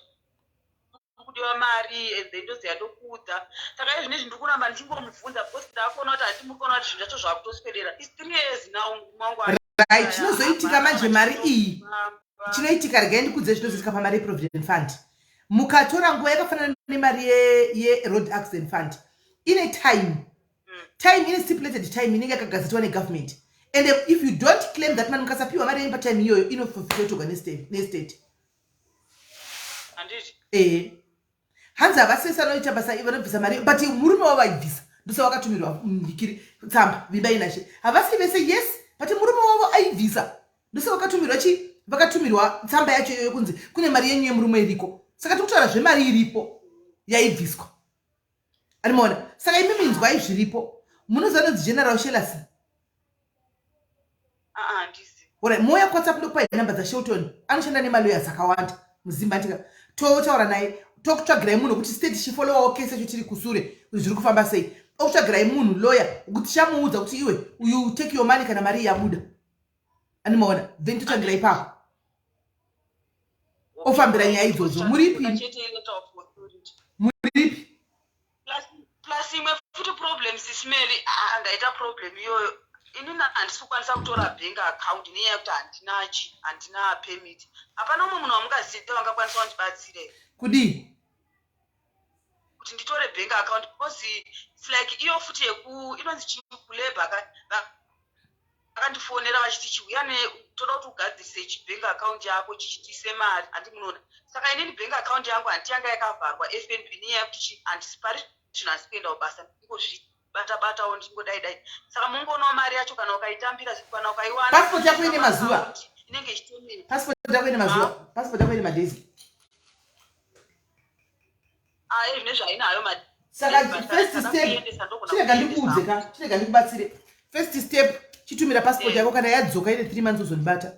kudiwa mari, and then ndoziya ndokuudza. Saka izvi nezvi ndiri kuramba ndichingomubvunza because ndakuona kuti handi muri kuona kuti zvinhu zvacho zvakutoswedera. Is 3 years now mangu. Right, chinozoitika manje, mari iyi, chinoitika, regai ndikudze zvinozoitika pamari yeprovident fund. Mukatora nguva, yakafanana nemari yeroad accident fund, ine time, time ine stipulated time inenge yakagazetiwa negovernment, and if you don't claim that money, mukasapiwa mari yenyu patime iyoyo, inoforfeitwa nestate. Handiti? Ehe, hanzi havasese anoita basa vanobvisa mari, but murume wavo aibvisa, ndosaka wakatumirwa ndikiri tsamba. Vimbai nashe, havasi vese, yes, but murume wavo aibvisa, ndosaka vakatumirwa chi, vakatumirwa tsamba yacho iyoyo kunzi kune mari yenyu yemurume iriko. Saka tiri kutaura zvemari iripo yaibviswa, animaona? Saka imi minzwai zviripo. Munoziva nonzi General Shelasi? Aa, handisi. Alright, mouya kuWhatsApp, ndokupai namba dzaShelton, anoshanda nemalawyers akawanda muzimba ndika totaura naye, tokutsvagirai munhu kuti state chifollowawo kesi yacho tiri kusure kuti zviri kufamba sei. Okutsvagirai munhu lawyer kuti tichamuudza kuti iwe, you take your money kana mari yabuda, animaona? Then totangira ipapo, ofambira nyaya idzodzo. Muripi? Chete letter of authority. Muripi? Plus imwe futi problem, Sis Melly, ah, ndaita problem iyoyo. Inini handisi kukwanisa kutora bank account nenyaya yekuti handinachi, handina permit. Hapana umwe munhu wamungaziva vangakwanisa kundibatsire? Kudii? Kuti nditore bank account, because its like iyo futi yeku inonzi chii, kulabour vakandifonera vachiti chiuya ne toda kuti ugadzirise chibank account yako chichitiise mari, handi munoona? Saka inini bank account yangu handiti yanga yakavharwa FNB nenyaya yekuti chi handisi pari zvino, handisi kuenda kubasa, ndingozvibata batawo, ndingodai dai. Saka mungoonawo mari yacho kana ukaitambira, kana ukaiwana. Passport yako ine mazuva? Inenge ichitomira. Passport yako ine mazuva? Passport yako ine madays? Ah, zvine zvainayo. Saka first step, chirega ndikuudze ka, chirega ndikubatsire. First step, chitumira passport yako. Kana yadzoka ine 3 months, uzondibata,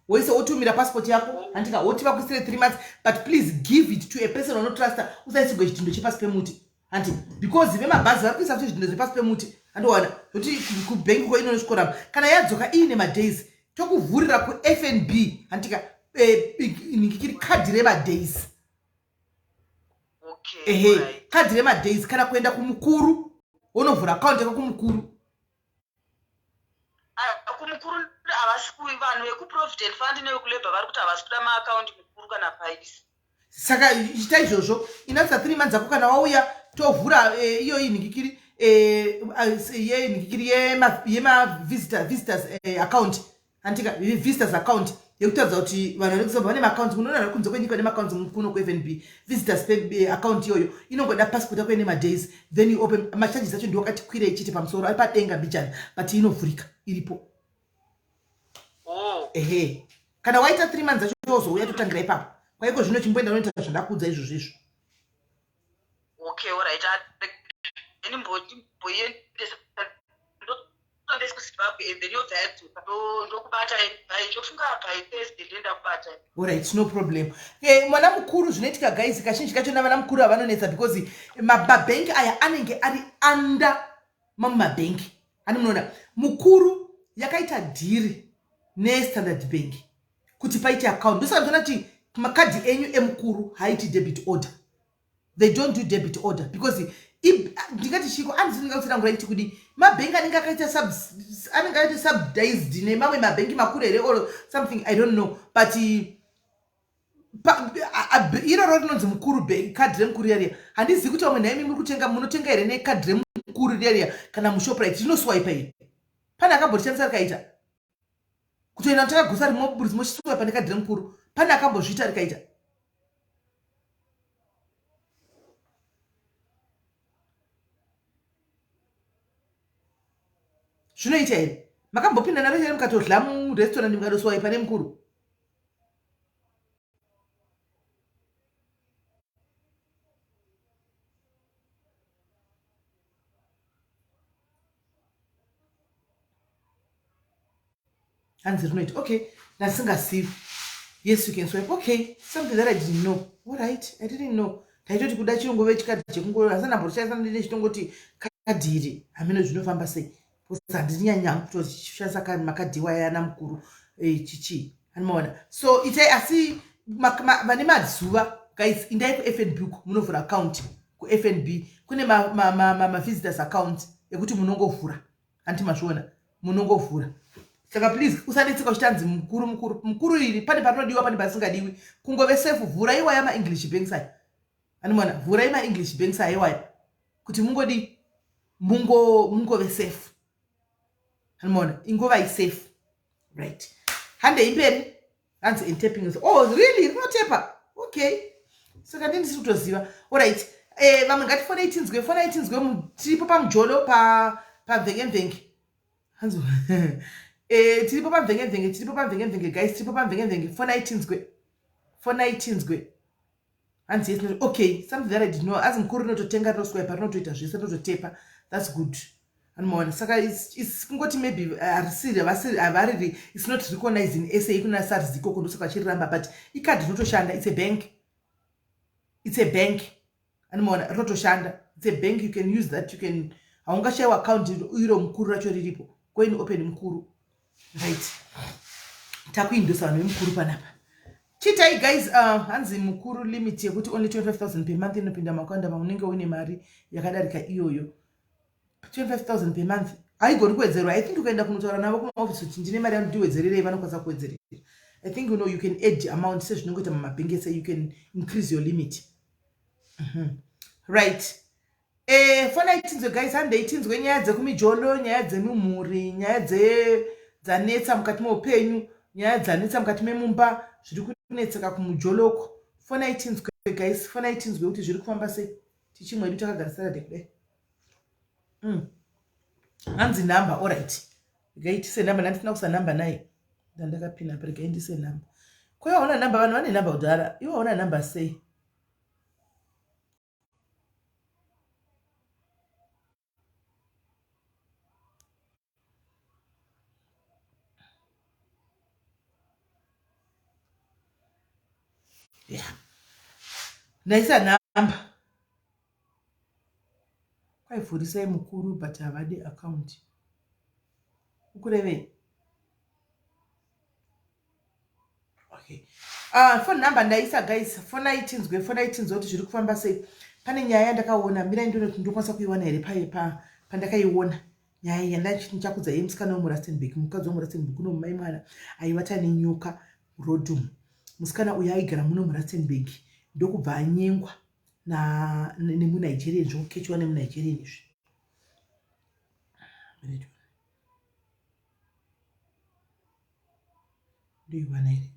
woise, wotumira passport yako, handika? Woti vakuisire 3 months, but please give it to a person unotrusta. Usaisirwe chidhindo chepasi pemuti, handi? Because vemabhazi vari kuisa futi zvidhindo zvepasi pemuti, handiwana zvokuti kubhengi ko inonosvikoramba. Kana yadzoka iine madays, tokuvhurira kuFNB, handika? Ningikiri kadhi remadays. Ehe, kadhi remadays, kana kuenda kumukuru, wonovhura akaunti yako kumukuru. Ah, kumukuru havasi, vanhu vekuprovident fund nevekulabour vari kuti havasi kuda maakaunti mukuru kana paisi. Saka chita izvozvo, inatsa 3 months ako. Kana wauya, tovhura iyoyi nhingikiri yenhingikiri yemavisitors account, handika? Visitors account yekutaridza kuti vanhu vari kuzimbabwe vane maaccounts. Munoona vari kunze kwenyika vane maaccounts kuno kuFNB. Visitors account iyoyo inongoda passport yako ine madays, then you open. Macharges acho ndiwo akati kwirei chete pamusoro, ari padenga mbijana, but inovhurika, iripo. Oh. Ehe, kana waita 3 months acho, wozouya, totangira ipapo. Kwaiko zvino chimboenda unoita zvandakuudza izvozvo izvo. Okay, alright, ndimboiendesa, ndotondesi kuZimbabwe and then yobva yadzoka, ndokubata by, ndofunga by Thursday ndoenda kubata. Alright, no problem. Mwana mukuru, zvinoitika guys, kazhinji kachona vana mukuru havanonetsa because mabhengi aya anenge ari under mamwe mabhengi, ani munoona mukuru yakaita deal neStandard Bank kuti paite account. Ndosaka ndinoona kuti makadhi enyu emukuru haiti debit order. They don't do debit order because ndingati chiko, andisi ndingakutsirangura iti kudi mabhengi anenge akaita anenge akaita subsidized nemamwe mabhengi makuru here or something, I don't know, but iroro rinonzi Mukuru, kadhi remukuru riya riya. Handizivi kuti vamwe nhaimi muri kutenga, munotenga here nekadhi remukuru riya riya kana muShoprite rinoswipa iri? Pane akamborishandisa rikaita? Kutoenda kutenga grocery moburitsa mochiswipa nekadhi remukuru. Pane akambozviita rikaita. Zvinoita here? Makambopinda naro here mukatodla murestaurant mukadoswaipa nemukuru? Hanzi rinoita okay, ndasingazivi. Yes, you can swipe. Okay, something that I didn't know. All right, I didn't know. Taitoti kuda chingove chikadhi chekungo asi ndamboshandisa ndine chitongoti kadhi iri hameno zvinofamba sei. Because handinyanya kutoshandisa makadhi iwaya ana mukuru eh, chichi. Anomaona. So itai asi vane mazuva guys indai kuFNB munovhura account kuFNB kune mavisitors account ekuti munongovhura. Hanti mazviona munongovhura. Saka please usanetseka uchitanzi mukuru mukuru mukuru iri pane parinodiwa pane pasingadiwi. Kungove safe vhura iwaya maEnglish banks aya. Anomaona vhurai maEnglish banks aya iwaya kuti mungodi mungo mungove safe. Anomaona ingovai safe. Right. Handei mberi. Hanzi and tapping is oh really rinotepa. Okay. Saka ndini ndisiri kutoziva. Alright. Eh vamwe ngatifonei tinzwe fonai tinzwe tiripo pamujolo pa pamvenge-mvenge. Hanzi eh tiripo pamvenge-mvenge tiripo pamvenge-mvenge guys tiripo pamvenge-mvenge fonai tinzwe. Fonai tinzwe. Hanzi yes no, okay something that I didn't know. As mukuru rinototenga rinoswipe rinotoita zvese rinototepa. That's good. Anomaona saka it's kungoti maybe harisiri havasiri havariri it's not recognized in SA kuna SARS ikoko ndosaka vachiriramba but ikadhi rinotoshanda it's a bank. It's a bank. Anomaona rinotoshanda. It's a bank you can use that you can haungashayiwa account iro mukuru racho riripo. Go and open mukuru. Right. Takuindosa vanhu vemukuru panapa. Chitai guys, hanzi mukuru limit yekuti only 25,000 per month inopinda makawanda paunenge uine mari yakadarika iyoyo. 25,000 per month haigoni kuwedzerwa. I think ukaenda kunotaura navo kumaoffice kuti ndine mari yangu ndiwedzererei vanokwanisa kuwedzerera. I think you know you can add amount sezvinongoita mumabhengi ese you can increase your limit. Right. Fonai tinzwe guys, handei tinzwe nyaya dzekumijolo, nyaya dzemumhuri, nyaya dzanetsa mukati meupenyu, nyaya dzanetsa mukati memumba, zviri kunetseka kumujoloko. Fonai tinzwe guys, fonai tinzwe kuti zviri kufamba sei. Tichimwedu takagara Saturday kudai. Hanzi number, all right. Regai tise number, ndandisina kusa number naye. Ndandakapina apa, regai ndise number. Ko iwe hauna number, vanhu vane number kudhara. Iwe hauna number sei? Yeah. Ndaisa number. Kwaivhurisai mukuru but havadi account. Ukurevei? Okay. Phone number ndaisa guys, fonai tinzwe, fonai tinzwe kuti zviri kufamba sei. Pane nyaya yandakaona, mirai ndione kuti ndokwanisa kuiwana here paye pandakaiona. Nyaya iyi yandichakudza iye musikana wemuRustenburg, mukadzi wemuRustenburg uno mai mwana aivata nenyoka murodhum. Musikana uyu aigara muno muRustenburg ndokubva anyengwa nemuNigerian, zvokukechwa nemuNigerian izvi. Ndoiwana here?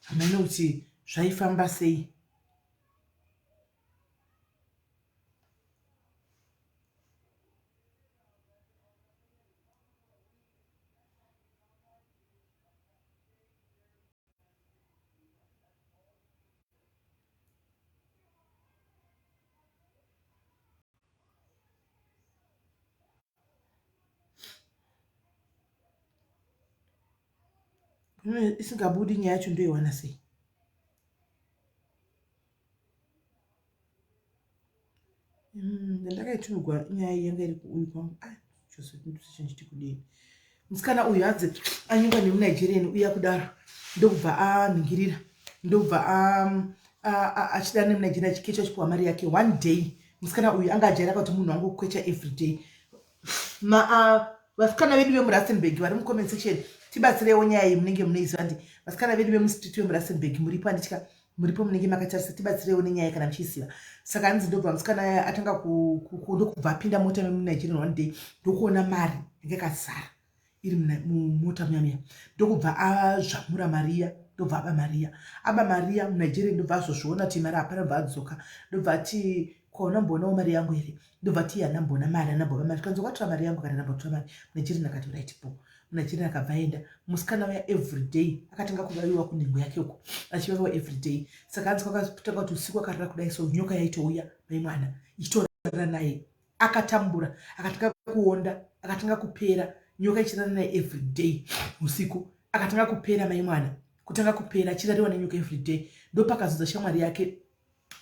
Hameno kuti zvaifamba sei. Isingabudi nyaya yacho ndoiwana sei? Ndakaitumigwa nyaya iyi yanga iri kuuyu kwangu. Ah, chose ndichinjiti kudini? Musikana uyu hanzi anyengwa nemuNigerian uya kudaro ndokubva anhingirira ndokubva achida nemuNigerian achikecha achipiwa mari yake one day. Musikana uyu anga ajaira kuti munhu wangu kukwecha everyday. Ma vasikana vedu vemuRustenburg vari mucomment section, tibatsireiwo nyaya iyi, munenge munoiziva ndi vasikana vedu vemustreet vemuRustenburg muripo anditya muripo munenge makatarisa, tibatsireiwo nenyaya kana muchiiziva. Saka hanzi ndobva musikana atanga ndokubva apinda mota memuNigerian one day, ndokuona mari yanga yakazara iri mumota muya muya, ndokubva azvamura mariya, ndobva aba mariya, aba mariya muNigeria, ndobva azozviona kuti mari hapana, ndobva adzoka, ndobva ati, "Kwaona mboonawo mari yangu here?" Ndobva ati, "Handamboona mari, handamboba mari." Kanzi, "Wakatora mari yangu kana ndambotora mari?" MuNigerian akati, "Right po." MuNigerian akabva aenda. Musikana uya everyday akatanga kuvaviwa kunhengo yake uko, achivaviwa everyday. Saka hanzi kwakatanga kuti usiku akarara kudai so, nyoka yaitouya mai mwana ichitorara naye. Akatambura, akatanga kuonda, akatanga kupera, nyoka ichirara naye everyday usiku. Akatanga kupera mai mwana, kutanga kupera achirariwa nenyoka everyday. Ndopakazodza shamwari yake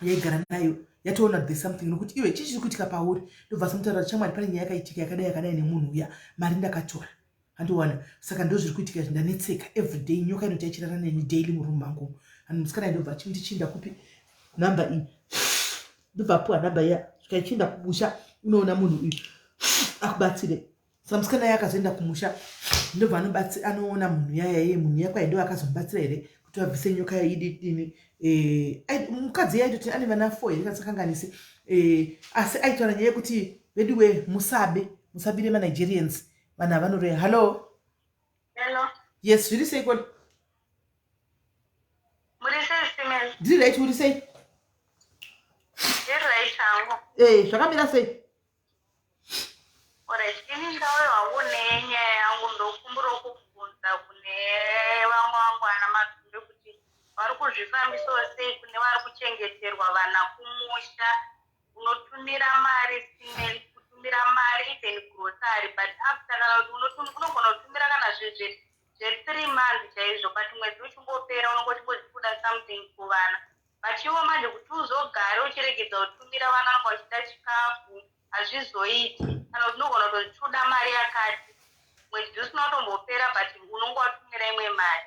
yaigara nayo, yatoona the something, nokuti, "Iwe, chii chiri kuitika pauri?" Ndobva samutaura, "Shamwari, pane nyaya yakaitika yakadai yakadai nemunhu uya, mari ndakatora, handiwana, saka ndo zviri kuitika izvi, ndanetseka everyday, nyoka inoti yachirara neni daily muroom mangu." And musikana ndobva achiti, "Chinda kupi nhamba iyi?" Ndobva apiwa nhamba iya, svika ichienda kumusha, unoona munhu uyu akubatsire. Saka musikana iye akazoenda kumusha, ndobva anoona munhu yaya iye, munhu yakwai ndo akazomubatsira here kuti vabvise nyoka yaididini. Mukadzi iye aitoti ane vana 4 here, kasakanganisi, asi aitaura nyaya yekuti, veduwe, musabe, musabire maNigerians, vanhu havanoroya. Hallo? Hello. Yes, zviri sei koni? Muri sei, Simel? Ndiri right, uri sei? Ndiri right hangu. Zvakamira sei? Alright, ini ndauya hangu nenyaya yangu, ndokumbura kubvunza kune vamwe vangu vana Madhumbe kuti vari kuzvifambisawo sei kune vari kuchengeterwa vana kumusha. Unotumira mari, Simel, kutumira mari, even grocery, but after kana kuti unogona kutumira kana zve3 months chaizvo, but mwedzi uchingopera unongoti kuda something kuvana, but iwo manje kuti uzogare uchiregedza kutumira vana vanenge vachida chikafu, hazvizoiti. Kana kuti unogona kutoda mari yakati, mwedzi usina kutombopera, but unonge watumira imwe mari.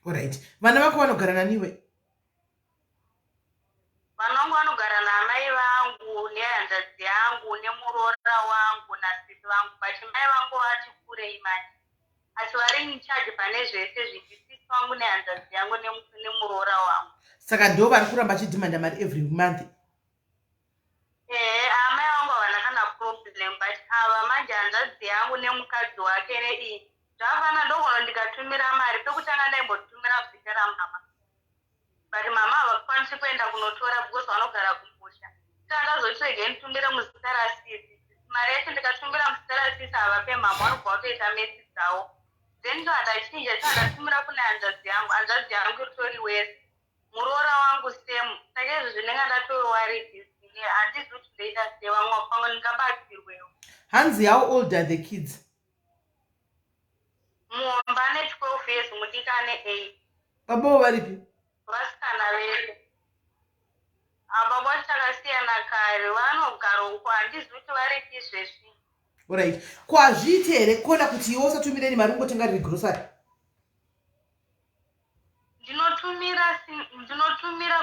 Alright, vana vako vanogara naniwe? Vana vangu vanogara naamai vangu nehanzvadzi yangu nemuroora wangu nasisi vangu, but mai vangu vati kurei manje, asi vari in charge pane zvese zviti sisi vangu nehanzvadzi yangu nemuroora wangu. Saka ndo vari kuramba achidhimanda mari every month? Ehe, amai vangu havana kana problem, but ava manje, hanzvadzi yangu nemukadzi wake neii, zvafana ndogona ndikatumira mari. Pekutanga ndaimbotumira muzita ramama, but mama havakwanisi kuenda kunotora because vanogara kumusha. Saka ndazoti regai nditumire muzita rasisi. Mari yacho ndikatumira muzita rasisi, havape mama, vanobva vatoita mess dzavo. Then ndo ndachinja, so ndatumira kune hanzvadzi yangu. Hanzvadzi yangu iritori wese, muroora wangu same. Saka izvo zvinenge ndatowaridzi, handizi kuti ndoita sei. Vamwe pamwe ndingabatsirwewo. Hanzi, how old are the kids? Muhombe ane 12 years, mudiki ane 8. Babavo varipi? Vasikana vese. Ababa takasiyana kare, vanogara uko, handizi kuti varipi izvezvi. Alright, ko hazviiti here kona kuti iwe usatumireni mari, ungotenga riri grocery? Ndinotumira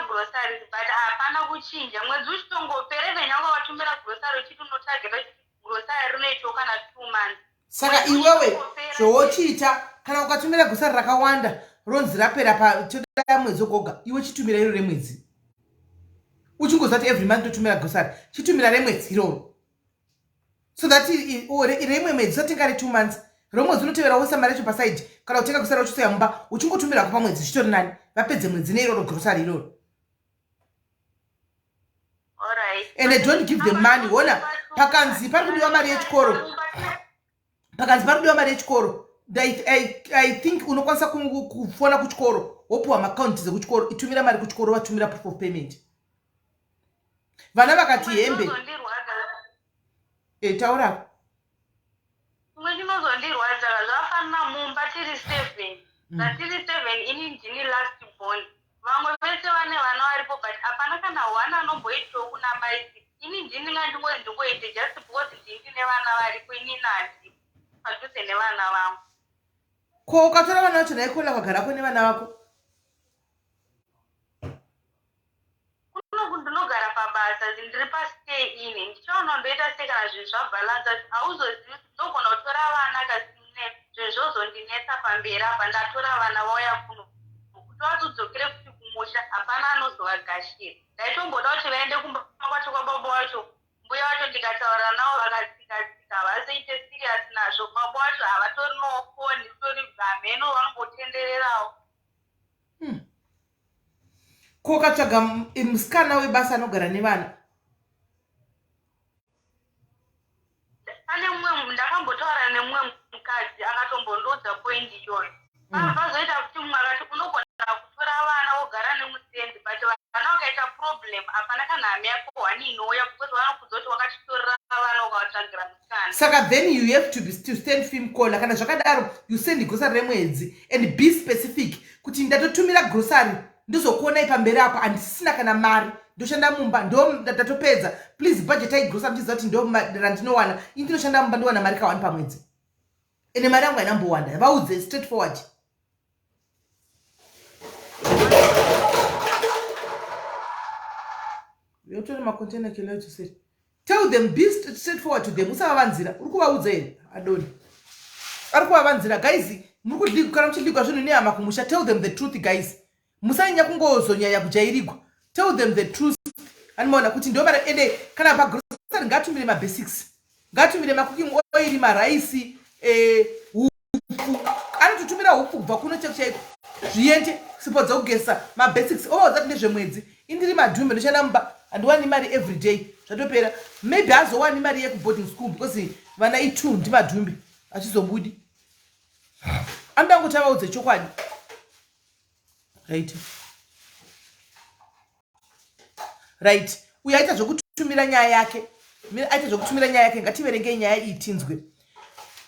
groceries, but hapana kuchinja. Mwedzi uchitongopera, even yangu watumira grocery uchiti unotageta grocery rinoitawo kana 2 months. Saka iwewe zvowochiita, kana ukatumira grocery rakawanda, ronzi rapera patoda mwedzi wogoga, iwe chitumira iro remwedzi, uchingoziva kuti every month totumira grocery, chitumira remwedzi iroro, so that remwe mwedzi usatenga re2 months, romwedzi unotevera woisa mari yacho paside, kana kutenga grocery uchisoya mumba, uchingotumirako pamwedzi, zvichitori nani, vapedze mwedzi neiroro grocery iroro. And don't give them money. Ona, pakanzi pari kudiwa mari yechikoro, pakanzi pari kudiwa mari yechikoro, I think unokwanisa kufona kuchikoro, wopiwa maakaunti dzekuchikoro, itumira mari kuchikoro, vatumira proof of payment. Vana vakati hembe, taura. Chimwe chinozondirwadza, zvafanana mumba tiri seven. Zvatiri seven, ini ndini last born, vamwe vese vane vana varipo, but hapana kana one anomboitawo kuna mai. Ini ndini nga ndingoite just because ndini ndine vana varipo, inini handipo padhuze nevana vangu. Ko ukatora vana vacho naikola, ukagarako nevana vako? Kunoku ndinogara pabasa. kubasa ndiri pastay ini ndichaona ndoita sei kana zvinhu zvabhalansa hauzozivi ndogona kutora vana kasi zvinhu zvozondinetsa pamberi apa ndatora vana vauya kuno kuti vazodzokere futi kumusha hapana anozovagashira ndaitomboda kuti vaende kumba kwacho kwababa wacho mbuya vacho ndikataura navo vakatsika tsika havazoite serious nazvo baba wacho havatorinawo foni utori hameno vanombotendererawo hmm. Ko ukatsvaga musikana webasa anogara nevana? Pane mumwe ndakambotaura nemumwe mukadzi akatombondiudza point iyoyo. Pazoita kuti mumwe akati unogona kutora vana wogara nemusendi but vana vakaita problem hapana kana hama yako one inouya because vanokudza kuti wakatitorera vana ukavatsvagira musikana. Saka then you have to, be, to stand firm caller kana zvakadaro you send grocery remwedzi and be specific kuti ndatotumira grocery ndozokuonai pamberi apo handisina kana mari ndoshanda mumba ndo ndatopedza please budgetai grocery muchiziva kuti ndo randinowana ini ndinoshanda mumba ndowana mari kawani pamwedzi ende mari yangu haina mbowanda vaudze straight forward yotora macontainer kelatuseri tell them be straight forward to them usavavanzira uri kuvaudza here adoni ari kuvavanzira guys muri kudligwa kana muchidligwa zvinhu nehama kumusha tell them the truth guys musanyanya kungozonyanya kujairigwa tell them the truth anomaona kuti ndo ende kana pagrosary ngatumire mabasics ngatumire macooking oil maraisi eh, hupfu anototumira hupfu kubva kuno chaiko chaiko zviende sipo dzekugesa mabasics ovaudza kuti ndezvemwedzi indiri madhumbe ndoshanda mumba handiwani mari everyday zvatopera maybe azowani mari yekuboarding school because vana itwo ndimadhumbe achizobudi anoda kuti avaudze chokwadi right right uyo aita zvekutumira nyaya yake aita zvekutumira nyaya yake ngativerengei nyaya iyi tinzwe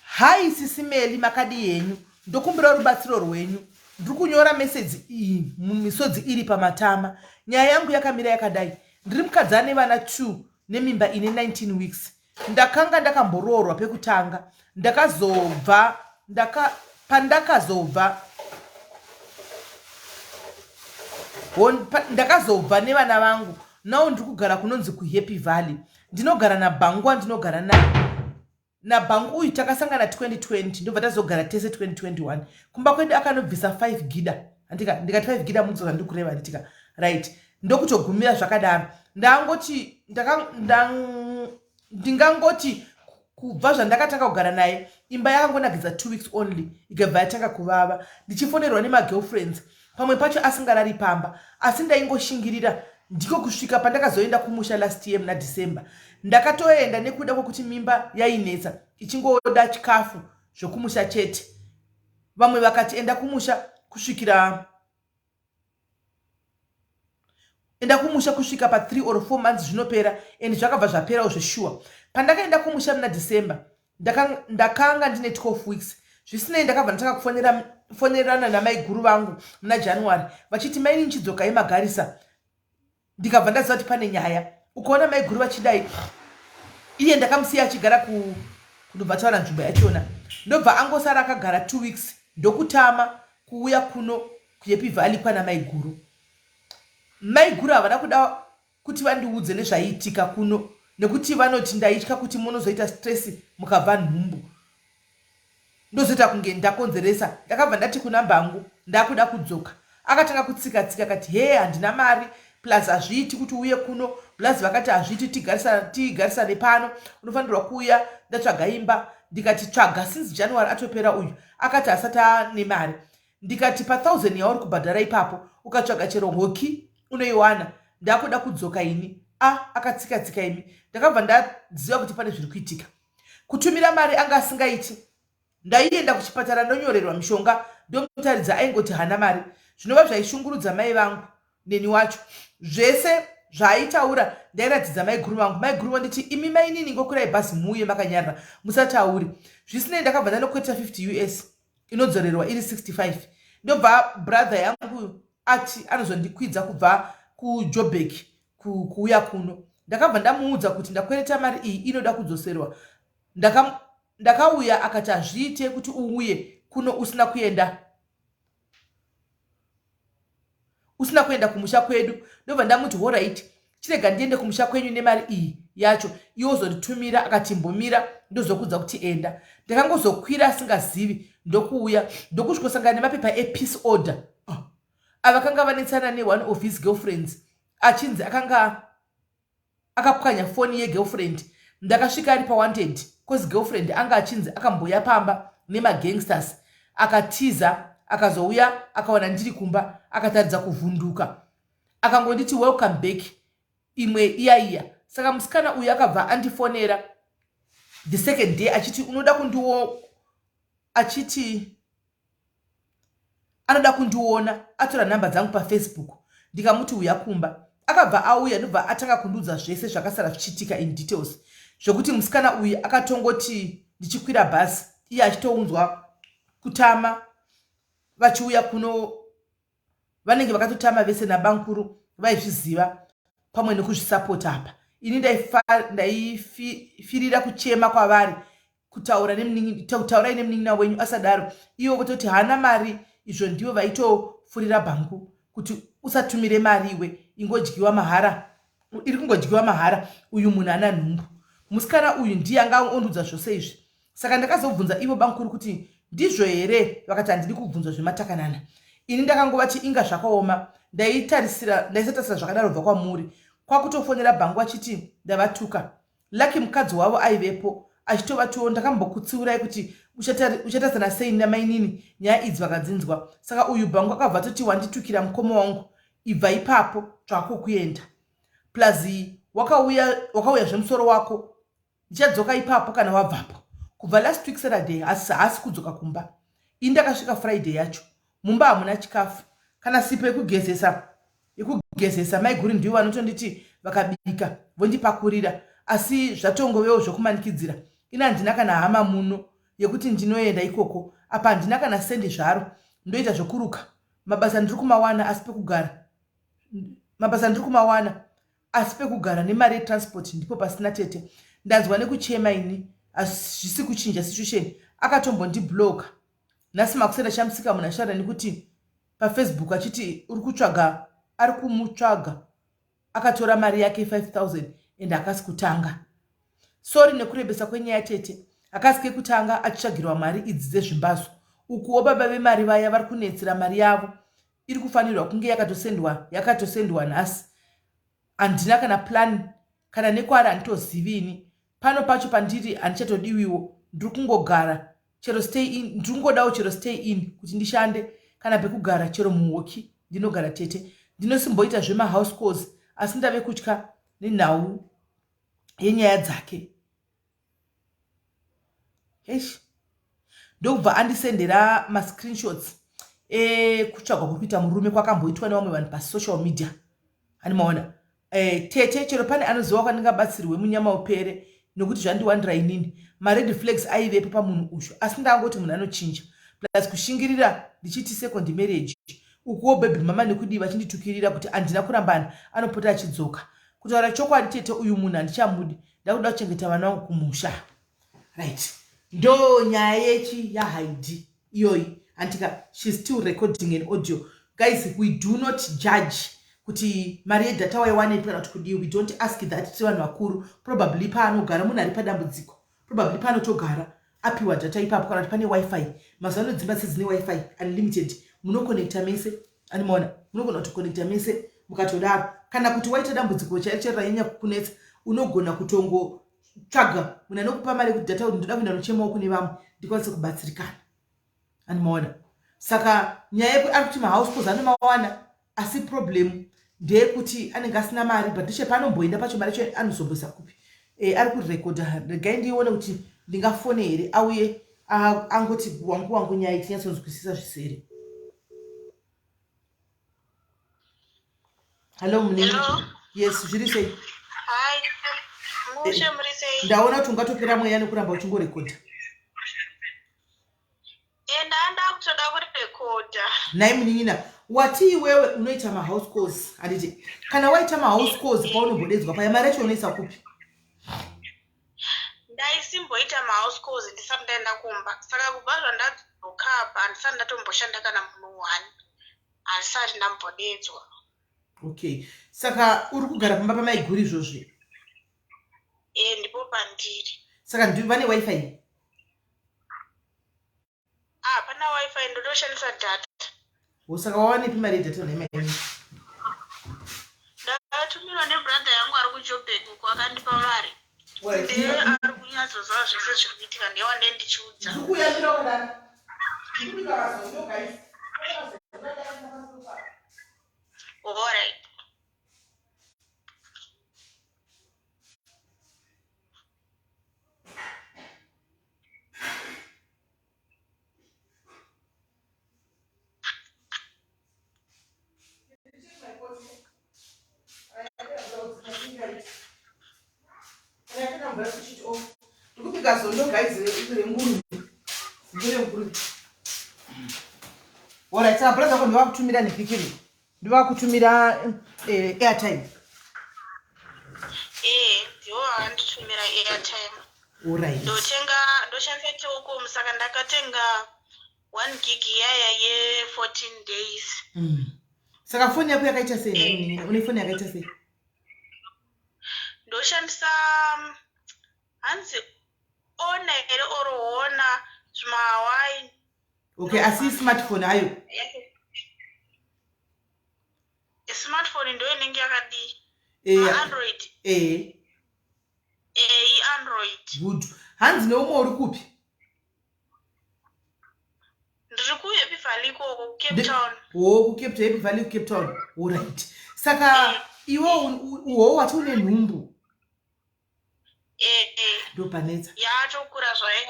hai sisimeli makadii henyu ndokumbira rubatsiro rwenyu ndiri kunyora meseji iyi mumisodzi iri pamatama nyaya yangu yakamira yakadai ndiri mukadzi ane vana 2 nemimba ine 19 weeks Ndakanga ndakamboroorwa pekutanga ndakazobva ndaka pandakazobva ndakazobva nevana vangu now ndiri kugara kunonzi kuhappy valley ndinogara nabhangu wandinogara naye nabhangu uyu takasangana 2020 ndobva tazogara tese 2021 kumba kwedu akanobvisa 5 gida andika ndikati 5 gida mukuzwa zvandiri kureva anditika right ndokutogumira zvakadaro ndangoti ndingangoti kubva zvandakatanga kugara naye imba yakangonakidza two weeks only ikabva yatanga kuvava ndichifonerwa nemagirlfriends pamwe pacho asingarari pamba asi ndaingoshingirira ndiko kusvika pandakazoenda kumusha last year muna december ndakatoenda nekuda kwekuti mimba yainetsa ichingoda chikafu zvokumusha chete vamwe vakati enda kumusha kusvikira enda kumusha kusvika pa3 or 4 months zvinopera and zvakabva zvaperawo zveshuwa pandakaenda kumusha muna december ndakanga ndaka ndine 12 weeks zvisinei ndakabva ndatanga kufonerana namaiguru vangu muna january vachiti maini nchidzokai magarisa ndikabva ndaziva kuti pane nyaya ukaona maiguru vachidai iye ndakamusiya achigara ku kundobva taura nzvimbo yachona ndobva angosara akagara two weeks ndokutama kuuya kuno kuhappy valley kwana maiguru maiguru havana kuda kuti vandiudze nezvaiitika kuno nekuti vanoti ndaitya kuti munozoita stress mukabva nhumbu ndozoita kunge ndakonzeresa ndakabva ndati kuna mbangu ndakuda kudzoka akatanga kutsika tsika akati hee handina mari plus hazviiti kuti uye kuno plus vakati hazviiti tigarisane pano unofanirwa kuuya ndatsvaga imba ndikati tsvaga since january atopera uyu akati asati ane mari ndikati pathousand yauri kubhadhara ipapo ukatsvaga chero hoki unoiwana ndakuda kudzoka ini a ah, akatsika tsika imi ndakabva ndaziva kuti pane zviri kuitika Kutumira mari anga asingaiti. Ndaienda kuchipatara ndonyorerwa mishonga ndomutaridza aingoti haana mari zvinova zvaishungurudza mai vangu neni wacho. Zvese zvaaitaura ndairatidza maiguru vangu. Maiguru vonditi imi mainini ngokwirai bhazi muuye makanyarara musataure. Zvisinei ndakabva ndanokwetsa 50 us inodzorerwa iri 65 ndobva brother yangu ati anozondikwidza kubva kuJoburg kuuya kuno ndakabva ndamuudza kuti ndakwereta mari iyi inoda kudzoserwa ndakauya ndaka akati hazviite kuti uuye kuno usina kuenda usina kuenda kumusha kwedu ndobva ndamuti horaiti Chirega ndiende kumusha kwenyu nemari iyi yacho iwe uzonditumira. Akati imbomira ndozokudza kuti enda. Ndakangozokwira asingazivi ndokuuya ndokusvikosangana nemapepa epeace order. Oh. Avakanga vanetsana neone of his girlfriends achinzi akanga akapwanya foni yegirlfriend. Ndakasvika ari pawanted cause girlfriend anga achinzi akamboya pamba nemagangsters akatiza akazouya akawana ndiri kumba akataridza kuvhunduka akangonditi welcome back imwe iya iya. Saka musikana uyu akabva andifonera the second day achiti unoda kundiwo achiti anoda kundiona atora nhamba dzangu pafacebook ndikamuti uya kumba. Akabva auya ndobva atanga kundiudza zvese zvakasara zvichiitika in details zvekuti musikana uyu akatongoti ndichikwira bhazi iye achitounzwa kutama vachiuya kuno vanenge vakatotama vese nabankuru vaizviziva pamwe nekuzvisapota apa ini ndaifirira kuchema kwavari kutaura taurai nemunin'ina wenyu asadaro ivo vototi haana mari izvo ndivo vaitofurira bhangu kuti usatumire mari iwe ingodyiwa mahara iri kungodyiwa mahara uyu munhu ana nhumbu musikana uyu ndiye anga ondiudza zvose izvi Saka ndakazobvunza ivo bamkuru kuti ndizvo here vakati handidi kubvunzwa zvematakanana. Ini ndakangovati inga zvakaoma ndaitarisira ndaisatarisira zvakadaro kubva kwamuri. Kwakutofonera bhangu vachiti ndavatuka. Lucky mukadzi wavo aivepo achitovatiwo ndakambokutsiurai kuti uchatarisana sei namainini nyaya idzi vakadzinzwa. Saka uyu bhangu akabva atoti wanditukira mukoma wangu ibva ipapo tsvaka kwokuenda. Plus wakauya wakauya zvemusoro wako Ndichadzoka ipapo kana wabvapo. Kubva last week Saturday haasi haasi kudzoka kumba. Ini ndakasvika Friday yacho. Mumba hamuna chikafu. Kana sipo yekugezesa yekugezesa maiguru ndivo vanotonditi vakabika vondipakurira asi zvatongovewo zvekumanikidzira. Ini handina kana hama muno yekuti ndinoenda ikoko. Apa handina kana sendi zvaro. Ndoita zvekuruka. Mabasa ndiri kumawana asi pekugara mabasa ndiri kumawana asi pekugara nemari yetransport ndipo pasina tete ndanzwa nekuchema ini hazvisi kuchinja situation akatombondibloka nhasi makuseni achamusika munhu achitaura nekuti pafacebook achiti uri kutsvaga ari kumutsvaga akatora mari yake 5000 and hakasi kutanga sori nekurebesa kwenyaya tete hakasi kekutanga achitsvagirwa mari idzi dzezvimbazo ukuwo baba vemari vaya vari kunetsera mari yavo iri kufanirwa kunge yakatosendwa yakatosendwa nhasi handina kana plan kana nekwari handitozivi ini pano pacho pandiri handichatodiwiwo ndiri kungogara chero stay in ndiri kungodawo chero stay in kuti ndishande kana pekugara chero muhoki ndinogara tete ndinosimboita zvemahouse calls asi ndave kutya nenhau yenyaya dzake Eish. Ndokubva andisendera mascreenshots ekutsvagwa kuri kuita murume kwakamboitwa nevamwe vanhu pasocial media. Hani maona? Eh, tete chero pane anoziva kwandingabatsirwe munyama upere nokuti zvandiwandira inini. Mared flags aivepo pamunhu uyu asi ndangoti munhu anochinja. Plus kushingirira ndichiti second marriage. Ukuwo baby mama nekudii vachinditukirira kuti andina kurambana anopota achidzoka. Kutaura chokwadi tete uyu munhu handichamudi. Ndakuda kuchengeta vana vangu kumusha. Right. Ndo nyaya yechi yaHaidi iyoyi. Antika she's still recording an audio. Guys, we do not judge kuti mari yedata waiwanepi kana kuti kudii. We don't ask that tiri vanhu vakuru. Probably paanogara munhu ari padambudziko. Probably paanotogara apiwa data ipapo kana kuti pane wifi. Mazuva ano dzimba dzese dzine wifi unlimited. Munoconnecta mese. Animaona munogona kutokonekta mese mukatodaro kana kuti waita dambudziko chairo chairo ranyanya kukunetsa unogona kutongotsvaga munhu anokupa mari yekuti data kuti ndoda kuenda nochemawo kune vamwe ndikwanise kubatsirikana animaona saka nyaya yeku ari kuti mahouse calls anomawana asi problem ndeyekuti anenge asina mari but ndiche paanomboenda pacho mari yacho anozomboisa kupi e, ari kurekodha regai ndione kuti ndingafone here auye angoti wangu wangu nyaya tinyatsonzwisisa zvisere Hello munini. Yes, zviri sei? Hi. Mushe muri sei? Ndaona kuti ungatopera mweya nekuramba uchingorekodha. Eh, ndanda kutoda kurekodha. Nhai munin'ina, wati iwewe unoita mahouse calls, handiti? Kana waita mahouse calls paunombodedzwa paya mari yacho unoisa kupi? Ndaisimboita mahouse calls ndisati ndaenda kumba. Saka kubva zvandadzoka apa handisati ndatomboshanda kana munhu one. Handisati ndambodedzwa. Okay, saka uri kugara pamba pamaiguru izvozvi? E, ndipo pandiri. Saka ndi vane wifi? Ah, pana wifi, ndotoshandisa data. O, saka wawanepi mari yedata nhai mainini? Ndakatumirwa nebrother yangu ari kuJoburg uko, akandipa mari. Ndiye ari kunyatsoziva zvese zviri kuitika, ndiye wandee ndichiudza. Ndikuyambira wakadaro. Ndikubika mazondo guys. Alright. Ndikubika zondo guys renguruve. Zondo renguruve. Alright, saka brother wako ndivakutumira nepikiri. Ndivakutumira eh, airtime. Eh, ndiwo anditumira airtime. Alright. Ndotenga, ndoshandisa Telkom, saka ndakatenga 1 gig yaya ye 14 days. Saka foni yako yakaita sei nhai munini? Une foni yakaita sei? Ndoshandisa hanzi ona here or hona zvimahawai. Okay, asi smartphone hayo? Smartphone ndo inenge yakadii? Eh, Android. Eh. Eh, iAndroid. Good. Hanzi neumwe uri kupi? Ndiri kuHappy Valley ikoko kuCape Town. Oh, kuCape Town, Happy Valley kuCape Town. Alright. Saka iwe uho wati une nhumbu? Eh, eh. Ndopanetsa. Yatokura zvayo,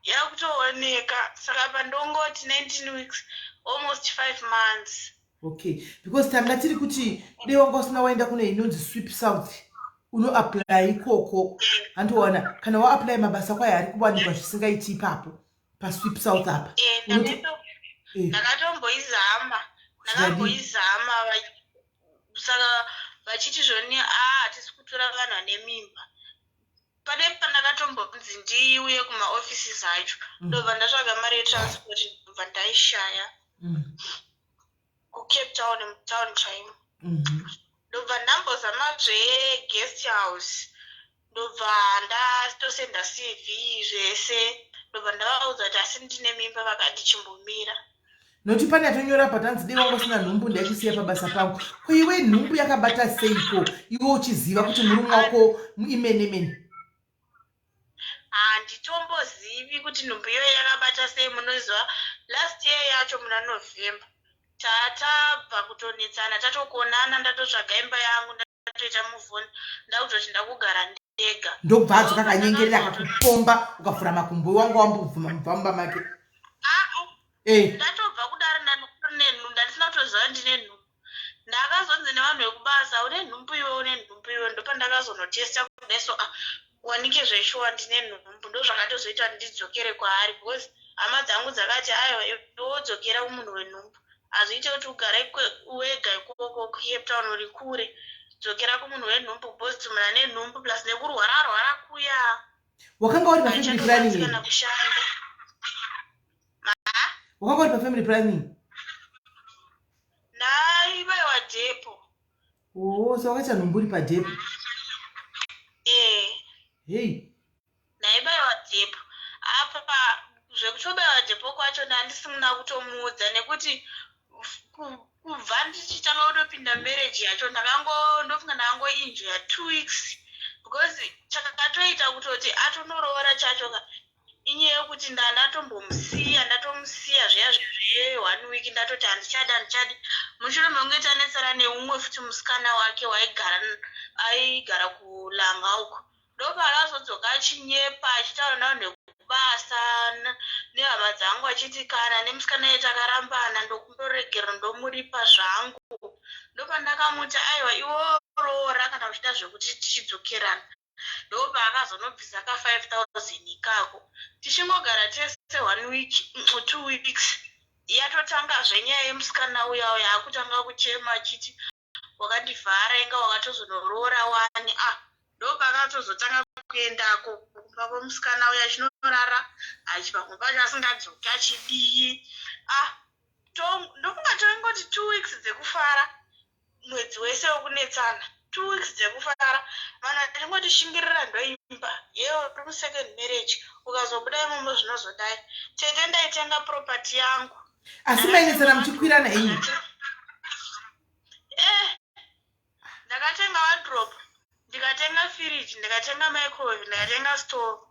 yakutooneka. Saka pandongoti 19 weeks, almost 5 months. Okay, because tanga tiri kuti dei wanga usina waenda kune inonzi Sweep South, unoapply ikoko, handiona kana waapply mabasa kwayo ari kuwanikwa zvisingaiti ipapo paSweep South apa. Eh, ndakatomboizama, ndakamboizama, saka vachiti zvoni a hatisi kutora vanhu vane mimba. Pane pandakatombonzi ndiuye kumaoffices acho, ndobva ndatsvaga mari yetransport, ndobva ndaishaya kuCape Town, mutown chaimo. Ndobva ndambozama zveguest house, ndobva ndatosenda CV zvese, ndobva ndavaudza kuti asi ndine mimba, vakati chimbomira. Nokuti pane atonyora patanzi dei wanga usina nhumbu ndaikusiya pabasa pangu. Ko iwe nhumbu yakabata seiko iwe uchiziva kuti murume wako imene mene? Handitombozivi kuti nhumbu iyoyo yakabata sei. Munoziva, last year yacho muna November tatabva kutonetsana, tatokonana, ndatotsvaga imba yangu, ndatoita move on, ndakutoti ndakugara ndega. Ndobva adzoka akanyengerera akakupomba, ukavhura makumbo, wanga wambobvuma mubva mumba make. Aa. Eh. Ndatobva kudaro nenhumbu, ndandisina kutoziva ndine nhumbu. Ndakazonzi nevanhu vekubasa, "Une nhumbu iwe, une nhumbu iwe." Ndopandakazonotesta kudai, so ah, wanike zveshuwa ndine nhumbu. Ndo zvakatozoita kuti ndidzokere kwaari, because hama dzangu dzakati, "Aiwa, iwe wodzokera kumunhu wenhumbu, hazviite kuti ugare wega ikoko kuCape Town, uri kure, dzokera kumunhu wenhumbu," because munhu ane nhumbu plus nekurwara rwara kuya. Wakanga uri pafamily planning kana here? Kushanda. Wakanga uri pafamily planning? Ndaibayiwa depo. Oo, so wakaita nhumbu uri padepo? Eh. Hei. Ndaibayiwa depo. Apa zvekutobayiwa depo kwacho ndandisina kutomuudza, nekuti kubva ndichitanga kutopinda marriage yacho ndakango, ndofunga ndakangoenjoya 2 weeks, because chakatoita kutoti atonoroora chacho ka inyaya yekuti ndandatombomusiya, ndatomusiya zviya zve one week, ndatoti handichadi, handichadi, mushure mekunge tanetsana neumwe futi musikana wake waigara, aigara kuLanga uko. Ndopaakazodzoka achinyepa, achitaura navanhu vekubasa nehama dzangu, achiti kana nemusikana iye takarambana, ndokumboregera, ndomuripa zvangu. Ndopandakamuti, "Aiwa, iwe roora kana uchida zvekuti tichidzokerana." Ndopaakazonobvisa ka 5000 ikako. Tichingogara tese one week, 2 weeks, yatotangazve nyaya yemusikana uya uya, akutanga kuchema achiti, "Wakandivhara, inga wakatozonoroora wani." Ah, ndopakatozotanga kuendako kumba kwemusikana uya, achinorara, pamwe pacho asingadzoki, achidii. Ah, ndofunga toingoti 2 weeks dzekufara. Mwedzi wese wekunetsana, 2 weeks dzekufara, vanhu vachingoti shingirira, ndoimba yewo uri musecond marriage, ukazobuda imomo zvinozodai. Tete, ndaitenga property yangu. Asi mainetsana muchikwirana imi? Eh, ndakatenga wardrobe, ndikatenga firiji, ndikatenga microwave, ndikatenga stove.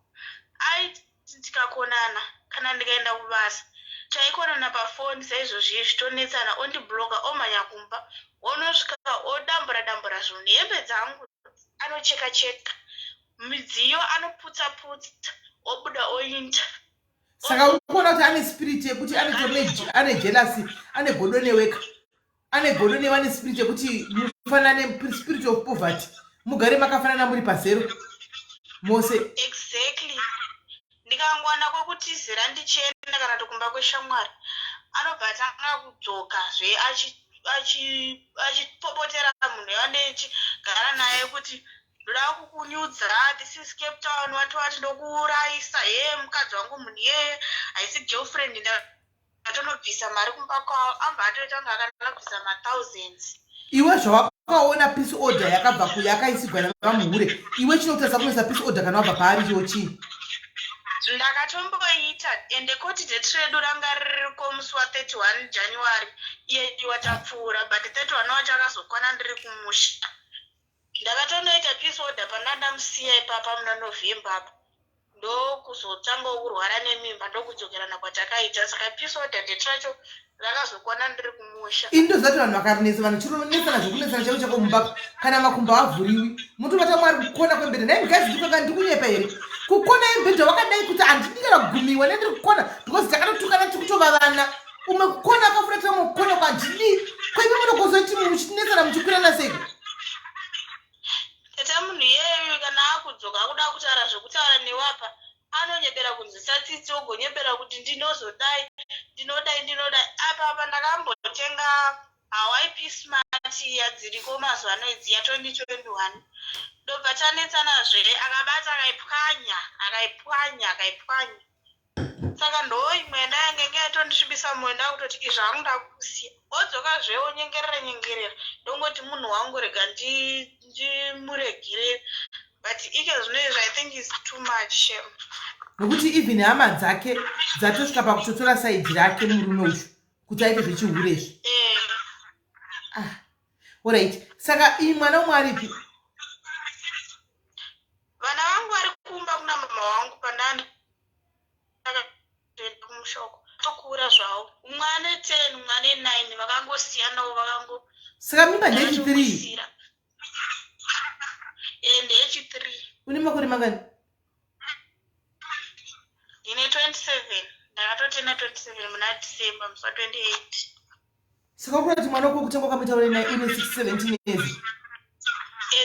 Aiti tikakonana kana ndikaenda kubasa, taikonana pafoni saizvozvi izvi, tonetsana, ondibloka, omhanya kumba, onosvika odambura dambura zvinhu, hembe dzangu anocheka cheka, midziyo anoputsa putsa, obuda oinda. Saka uri kuona kuti ane spirit yekuti ane jealousy, ane godo neweka, ane godo newe, ane spirit yekuti mufanane, spirit of poverty, mugare makafanana muri pazero mose. Exactly. Ndikangowana kwekutizira ndichienda kana kuti kumba kweshamwari, anobva atanga kudzoka zve achipopotera munhu yavanechigara naye kuti ndoda kukunyudza, this is Cape Town, wati wati ndokuurayisa. He, mukadzi wangu munhu iyeye haisi girlfriend, ndatonobvisa mari kumba kwavo. Ambva atoita kunge akanobvisa mathousands. Iwe zvawakaona peace order yakabva yakaisirwa navamuhure, iwe chinokutadza kunoisa peace order kana wabva paari chiwo chii? Ndakatomboita, ende court date redu ranga ririko musi wa31 January iyeyi watapfuura, but 31 wacho akazokwana ndiri kumusha. Ndakatondoita peace order pandandamusiya ipapa muna November apa, ndokuzotangawo kurwara nemimba, ndokudzokerana kwatakaita. Saka peace order date racho rakazokwana ndiri kumusha. Ini ndoziva kuti vanhu vakarinetsa, vanhu chironetsana zvekunetsana chaiko chako mumba, kana makumbo avhuriwi, mutobata mwari kukona kwembedha. Nai mukadzi, ndikanga ndikunyepa here? Kukona yembedha wakadai kuti handidi kana kugumiwa nendiri kukona, because takatotukana, tiri kutovavana. Umwe kukona akafuratira umwe kukona kwandidi kwaive munokozoti muchinetsana muchikwirana sei? Tete, munhu iyeyu kana akudzoka akuda kutaura zvekutaura newapa, anonyebera kunzwisa tsitsi, ogonyebera kuti ndinozodai, ndinodai, ndinodai. Apa apa ndakambotenga Hawaii Smart iya dziriko mazuva ano idzi, ya2021, ndobva tanetsanazve, akabata akaipwanya, akaipwanya, akaipwanya. Saka ndo imwe yandayange yatondisvibisa mwoyo, ndakutoti izvi hangu ndakusiya. Odzokazve onyengerera nyengerera, ndongoti munhu wangu, rega ndimuregere, but ike zvino izvi I think is too much, shame. Nokuti even hama dzake dzatosvika pakutotora side rake murume uyu kuti aite zvechihure izvi. Eh. Ah, alright, saka iyi mwana umwe aripi? Vana vangu vari kumba kuna mama wangu pandanda kumushoko, tokura zvavo. Umwe ane 10, umwe ane 9, vakangosiyanawo, vakango Saka mimba ndechi3? Ndechi3. Une makore mangani? Ndine 27, ndakatotena 27 muna December musi wa28. Saka uri kuti mwana wako kutanga wakamuita une 6 17 years?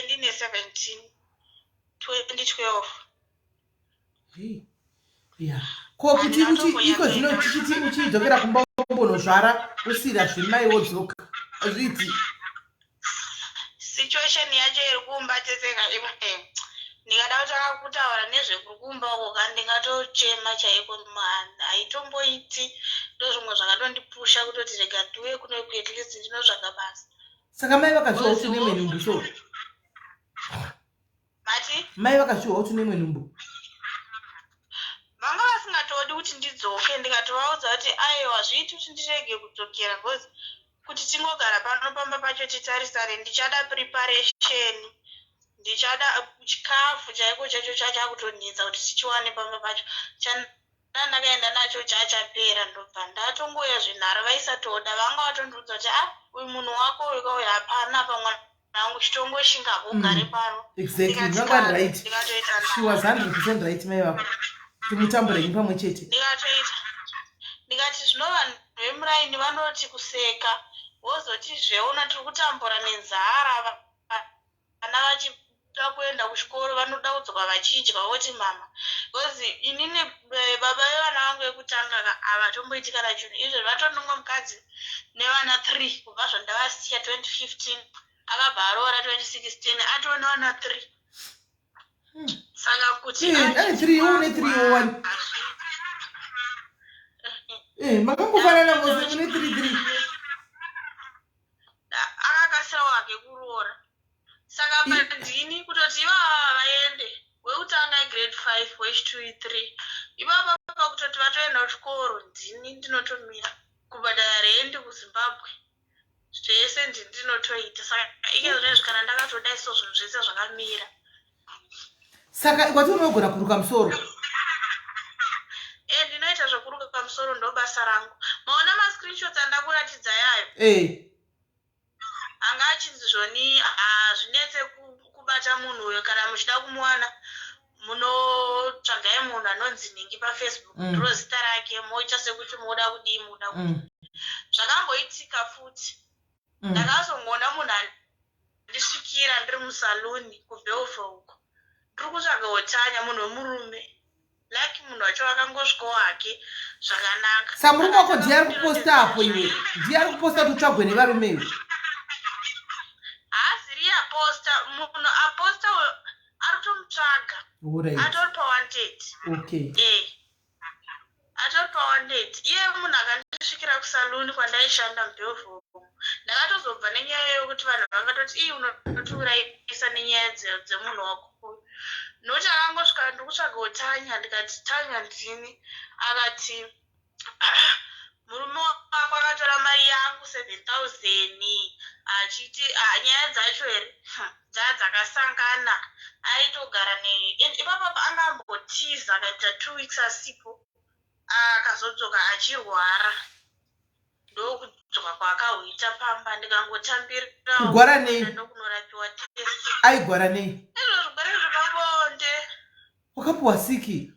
Ndine 17, 2012. Hey. Ya, ko kuti iko zvino tichiti uchidzokera kumba umbonozvara, usira zvimai, wodzoka, zviiti? Situation yacho iri kumba, teteka, imwe ndikada kutanga kutaura nezvekuri kumba uko ka, ndingatochema chaiko. Haitomboiti. Ndo zvimwe zvakatondipusha kutoti rega ndiuye kuno, at least ndinotsvaga basa. Saka mai vakazviwa kuti une imwe nhumbu so? Mati? Mai vakazviwa kuti une imwe nhumbu? Vanga vasingatodi kuti ndidzoke. Ndikatovaudza kuti aiwa, zviiti kuti ndirege kudzokera, because kuti tingogara pano pamba pacho titarisane, ndichada preparation, ndichada chikafu chaiko chacho chachakutonetsa kuti tichiwane pamba pacho. Chandakaenda nacho chachapera, ndobva ndatongoya zvenharo. Vaisatoda, vanga vatondiudza kuti a, uyu munhu wako uyu kauyu, hapana pamwana wangu, chitongoshinga ugare pano. Exactly, vanga vari right. She was 100% right, mai vako, kuti mutambure henyu pamwe chete. Ndikatoita, ndikati zvino vanhu vemuraini vanoti kuseka, vozotizve ona tiri kutambura nenzara, vana vachida kuenda kuchikoro, vanoda kudzoka vachidya, voti mama. Because inini baba vevana vangu vekutanga ka havatomboiti kana chinhu. Izvo vatondomwe mukadzi nevana 3 kubva zvandavasiya 2015, akabva aroora 2016, atone vana 3. Saka kuti Ane 3, une 3 one. Makangofanana mose, mune 3 3. Akakasirawo. Kutoti ivava vaende, wekutanga igrade 5, wechi2 i3. Ivava pakutoti vatoenda kuchikoro, ndini ndinotomira kubhadhara rendi kuZimbabwe, zvese ndini ndinotoita. Saka ike zvinezvi kana ndakatodai so, zvinhu zvese zvakamira. Saka kwati unogona kuruka musoro? E, ndinoita zvekuruka pamusoro, ndo basa rangu. Maona mascreenshots andakuratidza yayo? E. Anga achinzi zvoni hazvinetse kubata munhu uyo. Kana muchida kumuwana, munotsvagai munhu anonzi Nhingi paFacebook. Ndiro zita rake. Moita sekuti munoda kudii, munoda kudii. Zvakamboitika futi. Ndakazongoona munhu andisvikira ndiri musaluni kuBelve uko, ndiri kutsvaga Tanya, munhu wemurume. Like munhu wacho akangosvikawo hake zvakanaka. Sa murume wako ndiye ari kuposta apo iwe? Ndiye ari kuposta kuti utsvagwe nevarume iwe? Haasiri aposta. Munhu aposta uyo ari kutomutsvaga. Atori pawanted. E, atori pawanted. Iye munhu akandisvikira kusaluni kwandaishanda muBelve. Ndakatozobva nenyaya yokuti vanhu vangatoti, ii, unotiurayisa nenyaya dzemunhu wako uyu, nokuti akangosvika, ndiri kutsvagawo Tanya. Ndikati, "Tanya ndini." Akati, "Murume wako akatora mari yangu 7000," achiti, "Ah, nyaya dzacho here dzaa dzakasangana." Aitogara ne and ipapapa angambotiza akaita 2 weeks asipo, akazodzoka achirwara, ndokudzoka kwaakahuita pamba. Ndikangotambira. Kugwara nei? Ndokunorapiwa test. Aigwara nei? Izvo zvirwere zvepabonde. Wakapiwa siki?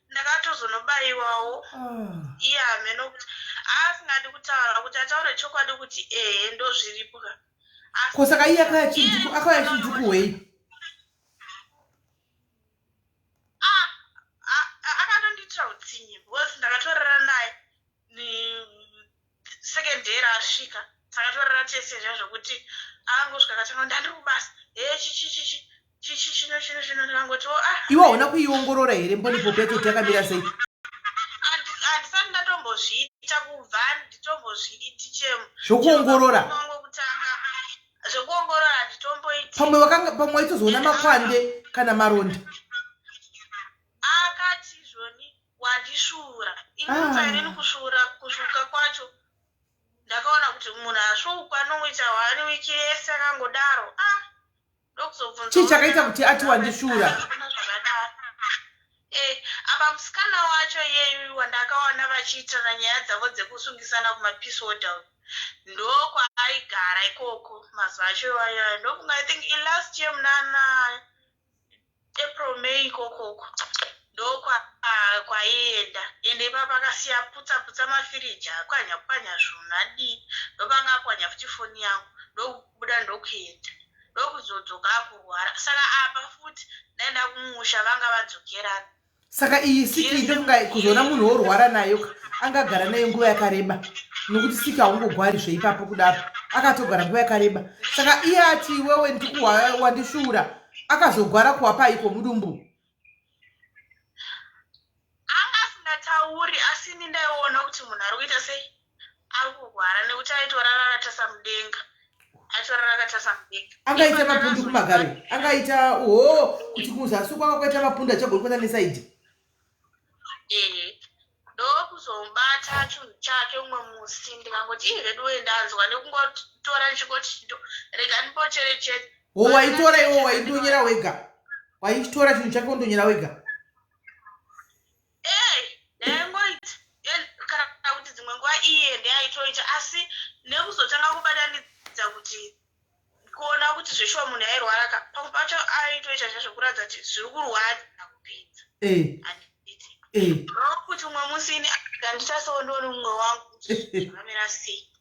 Ndakatozonobayiwawo. Ah. Iye hameno kuti asingadi kutaura, kuti ataure chokwadi kuti ehe, ndo zviripo ka. Ko saka iye akauya achinzi kuhwei? Ah, ah, akandondiitira utsinye because ndakatorara naye second day raasvika. Takatorara tese zviya zvokuti angosvika akatanga, "Ndandiri kubasa, he, chichi chichi chichi, chino chino chino." Ndikangoti, "Oh, ah." Iwe hauna kuiongorora here mbonipopo yacho kuti yakamira sei? Handisati ndatombozviita, kubva nditombozviiti chemo. Zvokuongorora? Kutanga zvekuongorora handitomboiti. Pamwe waitozoona makwande kana maronda. Akati zvoni, "Wandisvuura." Inotsa. Inini kusvuura, kusvuka kwacho ndakaona kuti munhu asvuukwa anoita one week yese akangodaro. Ah, ndokuzobvunza. Chii chakaita kuti ati wandisvuura? Zvakadaro. Eh, apa musikana wacho iyeyu wandakawana vachiitirana nyaya dzavo dzekusungisana kumapeace order, ndokwaaigara ikoko mazuva acho iwayo. Ndofunga, I think ilast year munana April, May ikokoko ndokwaienda. Ende ipapo akasiya putsa putsa mafiriji, apwanya pwanya zvinhu, adii. Ndopanga apwanya futi foni yangu, ndokubuda, ndokuenda, ndokuzodzoka akurwara. Saka apa futi ndaenda kumusha, vanga vadzokerana. Saka iyi siki, ndofunga kuzoona munhu worwara nayo, angagara nayo nguva yakareba, nokuti siki haungogwari zveipapo kudaro. Akatogara nguva yakareba. Saka iye ati iwewe wandisvuura, akazogwara kuwapaiko mudumbu? Anga asingatauri, asi ini ndaiona kuti munhu ari kuita sei, ari kurwara, nekuti aitorara akatasa mudenga, aitorara akatasa mudenga. Angaita mapundu kumagaro, angaita oho kuti kuzasi kwanga kwaita mapundu achagoni kuenda nesaidi. Ehe, ndokuzomubata chinhu chake umwe musi, ndikangoti, "Ii, veduwe, ndanzwa nekungotora." Ndichingoti, "Rega ndimbocherechedza." Ho, waitora iwo, waindonyera wega, waitora chinhu chake wondonyera wega? Ee, ndaingoita. Kana kuti dzimwe nguva iye ndeaitoita, asi nekuzotanga kubatanidza kuti kuona kuti zveshuwa munhu airwara ka, pamwe pacho aitoita zvazvokuratidza kuti zviri kurwadza kupinza. Handiti? Kuti umwe musi ini kandichasewo, ndione mumwe wangu kuti zvakamira sei.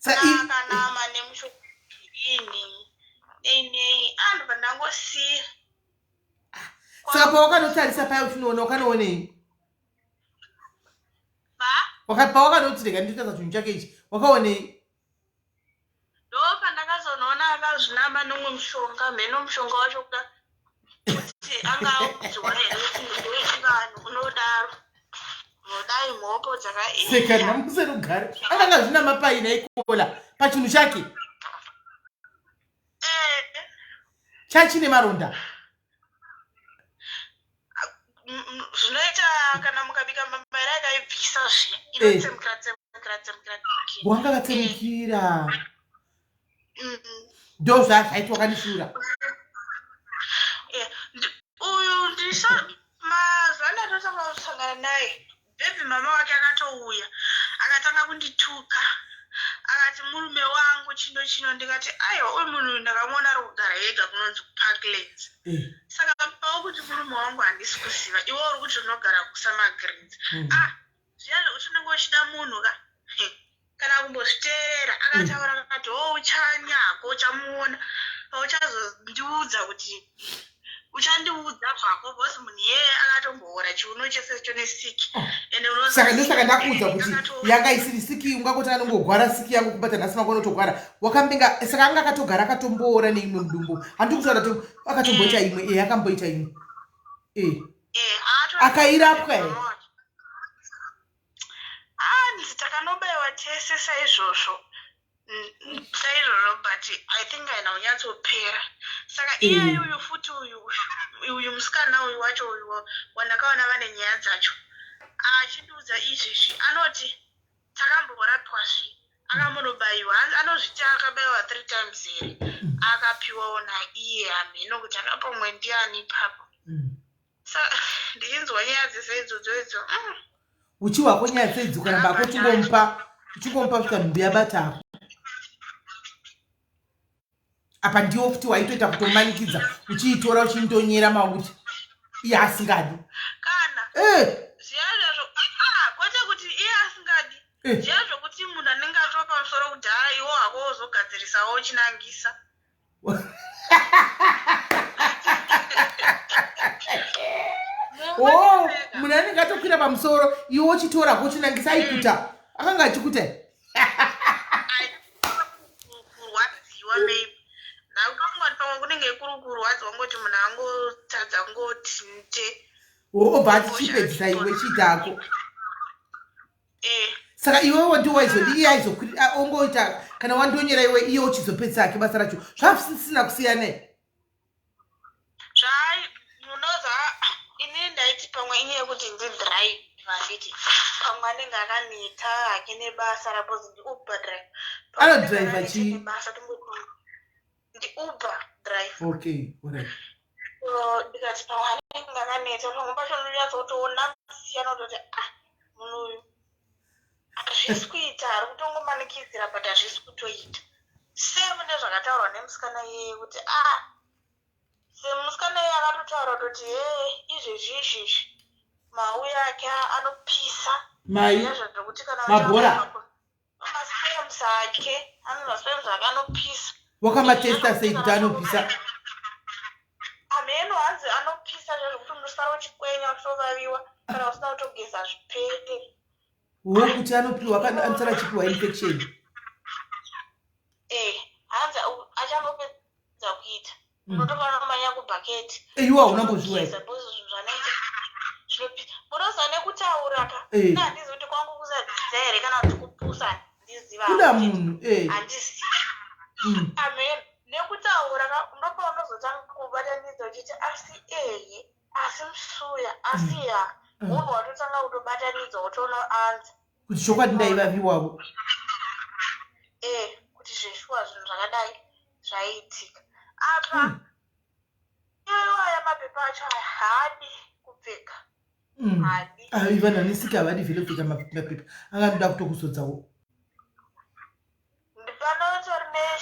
Akanama nemushonga ini nei nei, andobva ndangosiya. Saka pawakanotarisa paya uchinoona, wakanoonei? Pa Pawakanoti, "Rega ndinotarisa chinhu chake ichi," wakaonei? Ndo pandakazonoona akazvinama nomwe mushonga, mheno mushonga wacho kuda kuti angaudzwa here kuti ndewechivanhu unodaro, unodai mhopo dzaka. Seka namuserugare, akanga zvinama paina ikola pachinhu chake? Chachine maronda. Zvinoita kana mukabika mbambaira yakaibvisa zviya eh. inotsemukira tsemukira tsemukira. Wanga katsemukira. Ndo zvazvaitwa kandishura. Eh, uyu ndisa mazuva andatotanga kusangana naye Baby mama wake akatouya akatanga kundituka akati murume wangu chino chino ndikati aiwa uyu munhu uyu ndakamuona ari kugara ega kunonzi kuparklands mm. saka pawo kuti murume wangu handisi kuziva iwe uri kuti unogara kusamagreens mm. ah zviya zvekuti unenge uchida munhu ka kana kumbozviteerera akataura mm. akati o oh, uchanyako uchamuona pauchazondiudza kuti uchandiudza zvako because munhu iyeye akatomboora chiuno chese cho nesiki oh. ende saka ndosaka ndakuudza kuti yanga isiri siki ungangoti anongogwara siki yangu kubata nhasi mangwana otogwara wakambinga saka anga akatogara akatomboora neimwe mudumbu handiri kutaura kuti akatomboita imwe e akamboita imwe e eh, akairapwa here hanzi takanobaiwa tese saizvozvo saizvozvo but i think haina kunyatsopera saka mm. iye uyu futi uyu uyu musikana uyu wacho uyu wandakaona vane nyaya dzacho achindiudza izvizvi anoti takamborapwa zvi akambonobayiwa hanzi anozviti akabaiwa three times here mm. akapiwawo naiye hamheno kuti akapomwe ndiani ipapo mm. Sa ndichinzwa nyaya dzese idzodzo idzo. Mm. Uchi wako nyaya dzese ukaramba ako uchingomupa uchingomupa kusvika nhumbu yabata ako. Apa ndiwo futi waitoita kutomanikidza uchiitora uchindonyera mauri iye asingadi. Kana. Eh. Zviya zvazvo ah, kwete kuti iye asingadi. Eh. Zviya zvokuti munhu anenge atova pamusoro kudhara iwo hako wozogadzirisawo uchinangisa. Oh, munhu anenge atokwira pamusoro iwe wochitora kochinangisa aikuta akanga achikuta kurwadziwa maybe ndakangoti pamwe kunenge kuri kurwadziwa ngoti munhu angotadza ngoti nte obva atichipedzisa iwe chiitako Eh. Saka iwewo ndiwo waizodi iye aizokwirira ongoita kana wandonyera iwe iye uchizopedzisa hake basa racho zvazvisina kusiyana here? Zvai munoza ini ndaiti pamwe inyaya yekuti ndidrive handiti pamwe anenge akaneta hake nebasa rapozi ndiuber drive anodriver chii nebasa tomboti ndiuber drive okay alright so ndikati pamwe anenge akaneta pamwe pacho ndonyatsotoona musiyana kutoti ah munhu uyu hazvisi kuita ari kutongomanikidzira but hazvisi kutoita same nezvakataurwa nemusikana iyeye kuti ah semusikana iye akatotaura kutoti hee izvezvi izvizvi mauya ake anopisa mai zvekuti kana mabhora masperms ake anzi masperms ake anopisa wakamatesta sei kuti anopisa hameno hanzi anopisa zvezvekuti unosara uchikwenya uchitovaviwa kana usina kutogeza zvipere wo kuti anopiwa anosara achipiwa infection eh hanzi achangopedza kuita mm. unotofanira kumanya kubhaketi eh, iwe hauna mbozviwa munoziva nekutaura ka eh. ina handizivi kuti kwangu kusadzidza here kana kuti kupusa handiziva kuda munhu eh. handizivi mm. amen nekutaura ka ndopaunozotanga kubatanidza uchiti asi eye asi musuya asi mm. ya mm. wobva watotanga kutobatanidza wotoona anza kuti chokwadi ndaivaviwavo eh kuti zveshuwa zvinhu zvakadai zvaiitika apa mm. iyoyo aya mapepa acho aya haadi kupfeka mm. haadi ah, vanhu vanesika havadi vhele kupfeka mapepa anganoda kutokuzodzawo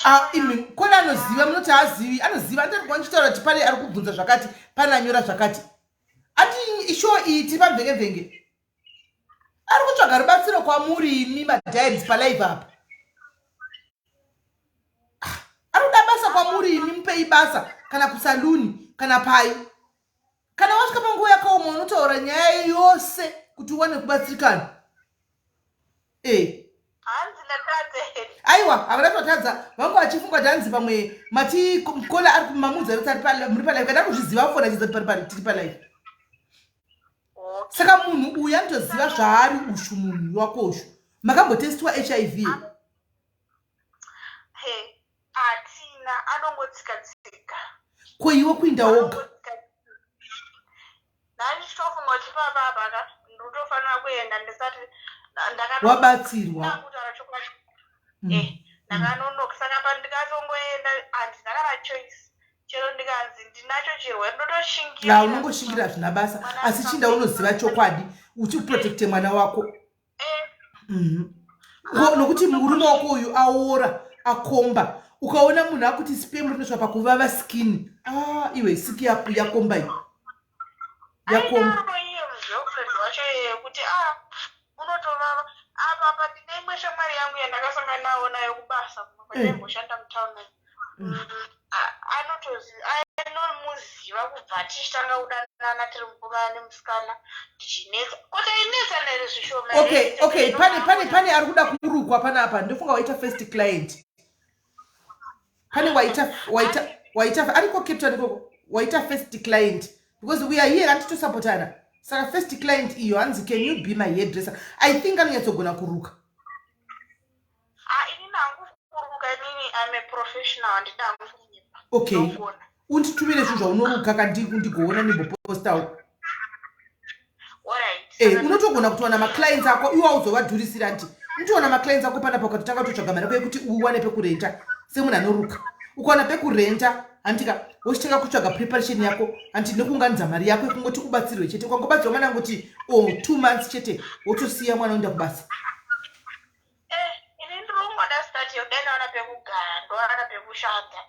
Ah, imi kona anoziva munoti haazivi anoziva andari kuvandichitaura kuti pane ari kubvunza zvakati pane anyora zvakati ati ishow iyi tiri pamvenge mvenge ari kutsvaga rubatsiro kwamuri imi madiaries palive apa ah, ari kuda basa kwamuri imi mupei basa kana kusaluni kana pai kana wasvika panguva yakaoma unotaura nyaya yose kuti uwane kubatsirikana e aiwa havana kutotadza vangu vachifunga kuti hanzi pamwe mati kola ari kumamudza kuti muri palive kana kuzviziva fona achidza kuti tiri palive saka munhu uyu anotoziva zvaari ushu munhu wako ushu makambotestiwa hiv hatina anongotsika tsika Ko iwe kuinda woga? Ndandichitofunga kuti papa apa ka ndinotofanira kuenda ndisati wabatsirwa. Kutaura chokwadi. Eh, ndakanonoka saka pandikatongoenda handina kana choice. Chero ndikanzi ndinacho chirwere ndotoshingira. Ya, unongoshingira zvina basa asi chinda unoziva chokwadi uchiprotecte mwana wako. Nokuti murume wako uyu aora akomba. Ukaona munhu akuti sperm rinosvika pakuvava skin. Ah, iwe siki yakomba iyi. Yakomba. Aidaro iye girlfriend wacho iyeye kuti a unotovava apa apa. Ndine imwe shamwari yangu yandakasangana nawo nayo kubasa kumwe kwataimboshanda mutauni. Anomuziva kubva tichitanga kudanana tiri mukomana nemusikana tichinetsa kuti ainetsana here zvishoma. Okay, pane ari kuda kurukwa panapa. Ndofunga waita first client. Pane waita ariko Cape Town ikoko. Waita first client because we are here anditosapotana. Saka first client iyo hanzi, "Can you be my hairdresser?" I think anonyatsogona kuruka. Ah, inini hangu kuruka, inini I'm a professional, handida hangu kunyepa. Okay. Unditumire zvinhu zvaunoruka kandigoona ndimbopostawo. Alright. Eh, unotogona kutowana maclients ako iwo auzovadhurisira nti unotowana maclients ako panapa ukatotanga kutotsvaga mari yako yekuti uwane pekurenta semunhu anoruka. Ukawana pekurenta handika wochitanga kutsvaga preparation yako handi nekuunganidza mari yako yekungoti ubatsirwe chete. Ukangobatsirwa mwana angoti o 2 months chete wotosiya mwana oenda kubasa. Eh, ini ndiri kungoda start yodai ndawana pekugara, ndowana pekushanda.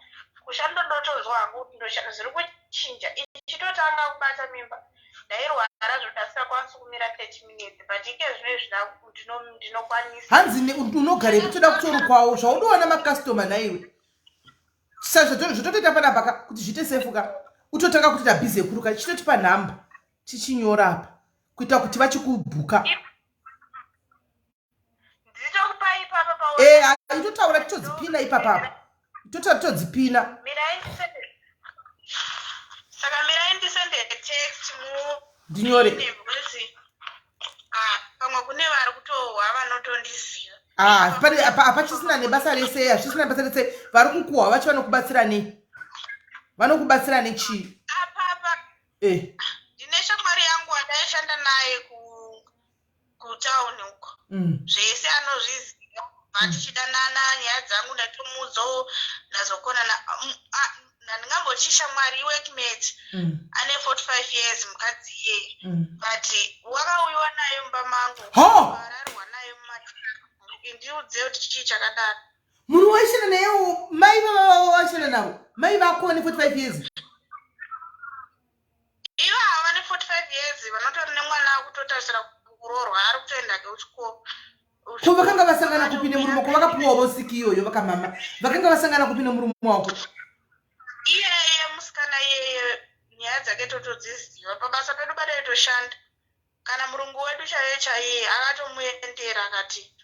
Kushanda ndotonzwa hangu kuti ndoshanda zviri kuchinja. Ichitotanga kubata mimba ndairwara zvoti kumira 30 minutes, but ike zvino izvi ndinokwanisa. Hanzi unogarepi? Toda kutorukwawo zvaunowana makastoma naiwe. Sa zvototoita panapa ka kuti zviite safe ka utotanga kutoita bhizi yekuruka. Chitotipa nhamba tichinyora apa kuita kuti vachikubhuka. Nditokupa ipapa pa E, itotaura titodzipina ipapapa, totaura titodzipina. Mirai ndisende, saka mirai ndisende text mu Ndinyore. Because ah, pamwe kune vari kutohwa vanotondiziva. Ah, pane hapachisina nebasa rese, hazvisina nebasa rese. Vari kukuhwa vacho vanokubatsira nei? Vanokubatsira nechii? Apapa ndine shamwari yangu wandaishanda naye kutauni uko. Zvese anozviziva kubva tichidanana, nyaya dzangu ndatomuudzawo ndazokonana. Handingamboti shamwari, iworkmate. Ane 45 years mukadzi iyeye, but wakauyiwa naye mumba mangu. Ho! Ararwa naye mumatira. Ndiudze kuti chii chakadaro? Munhu waishanda nayewo, mai vavavo vaishanda navo, mai vako vane 45 years? Ivo hava vane 45 years vanotori nemwana akutotarisira kuroorwa, ari kutoenda keuchikoro. Ko vakanga vasangana kupi nemurume? Ko vakapuwawo siki iyoyo vakamama? Vakanga vasangana kupi nemurume wako? Iyeye musikana iyeye nyaya dzake totodziziva. Pabasa pedu pataitoshanda kana murungu wedu chaiye chaiye akatomuendera akati,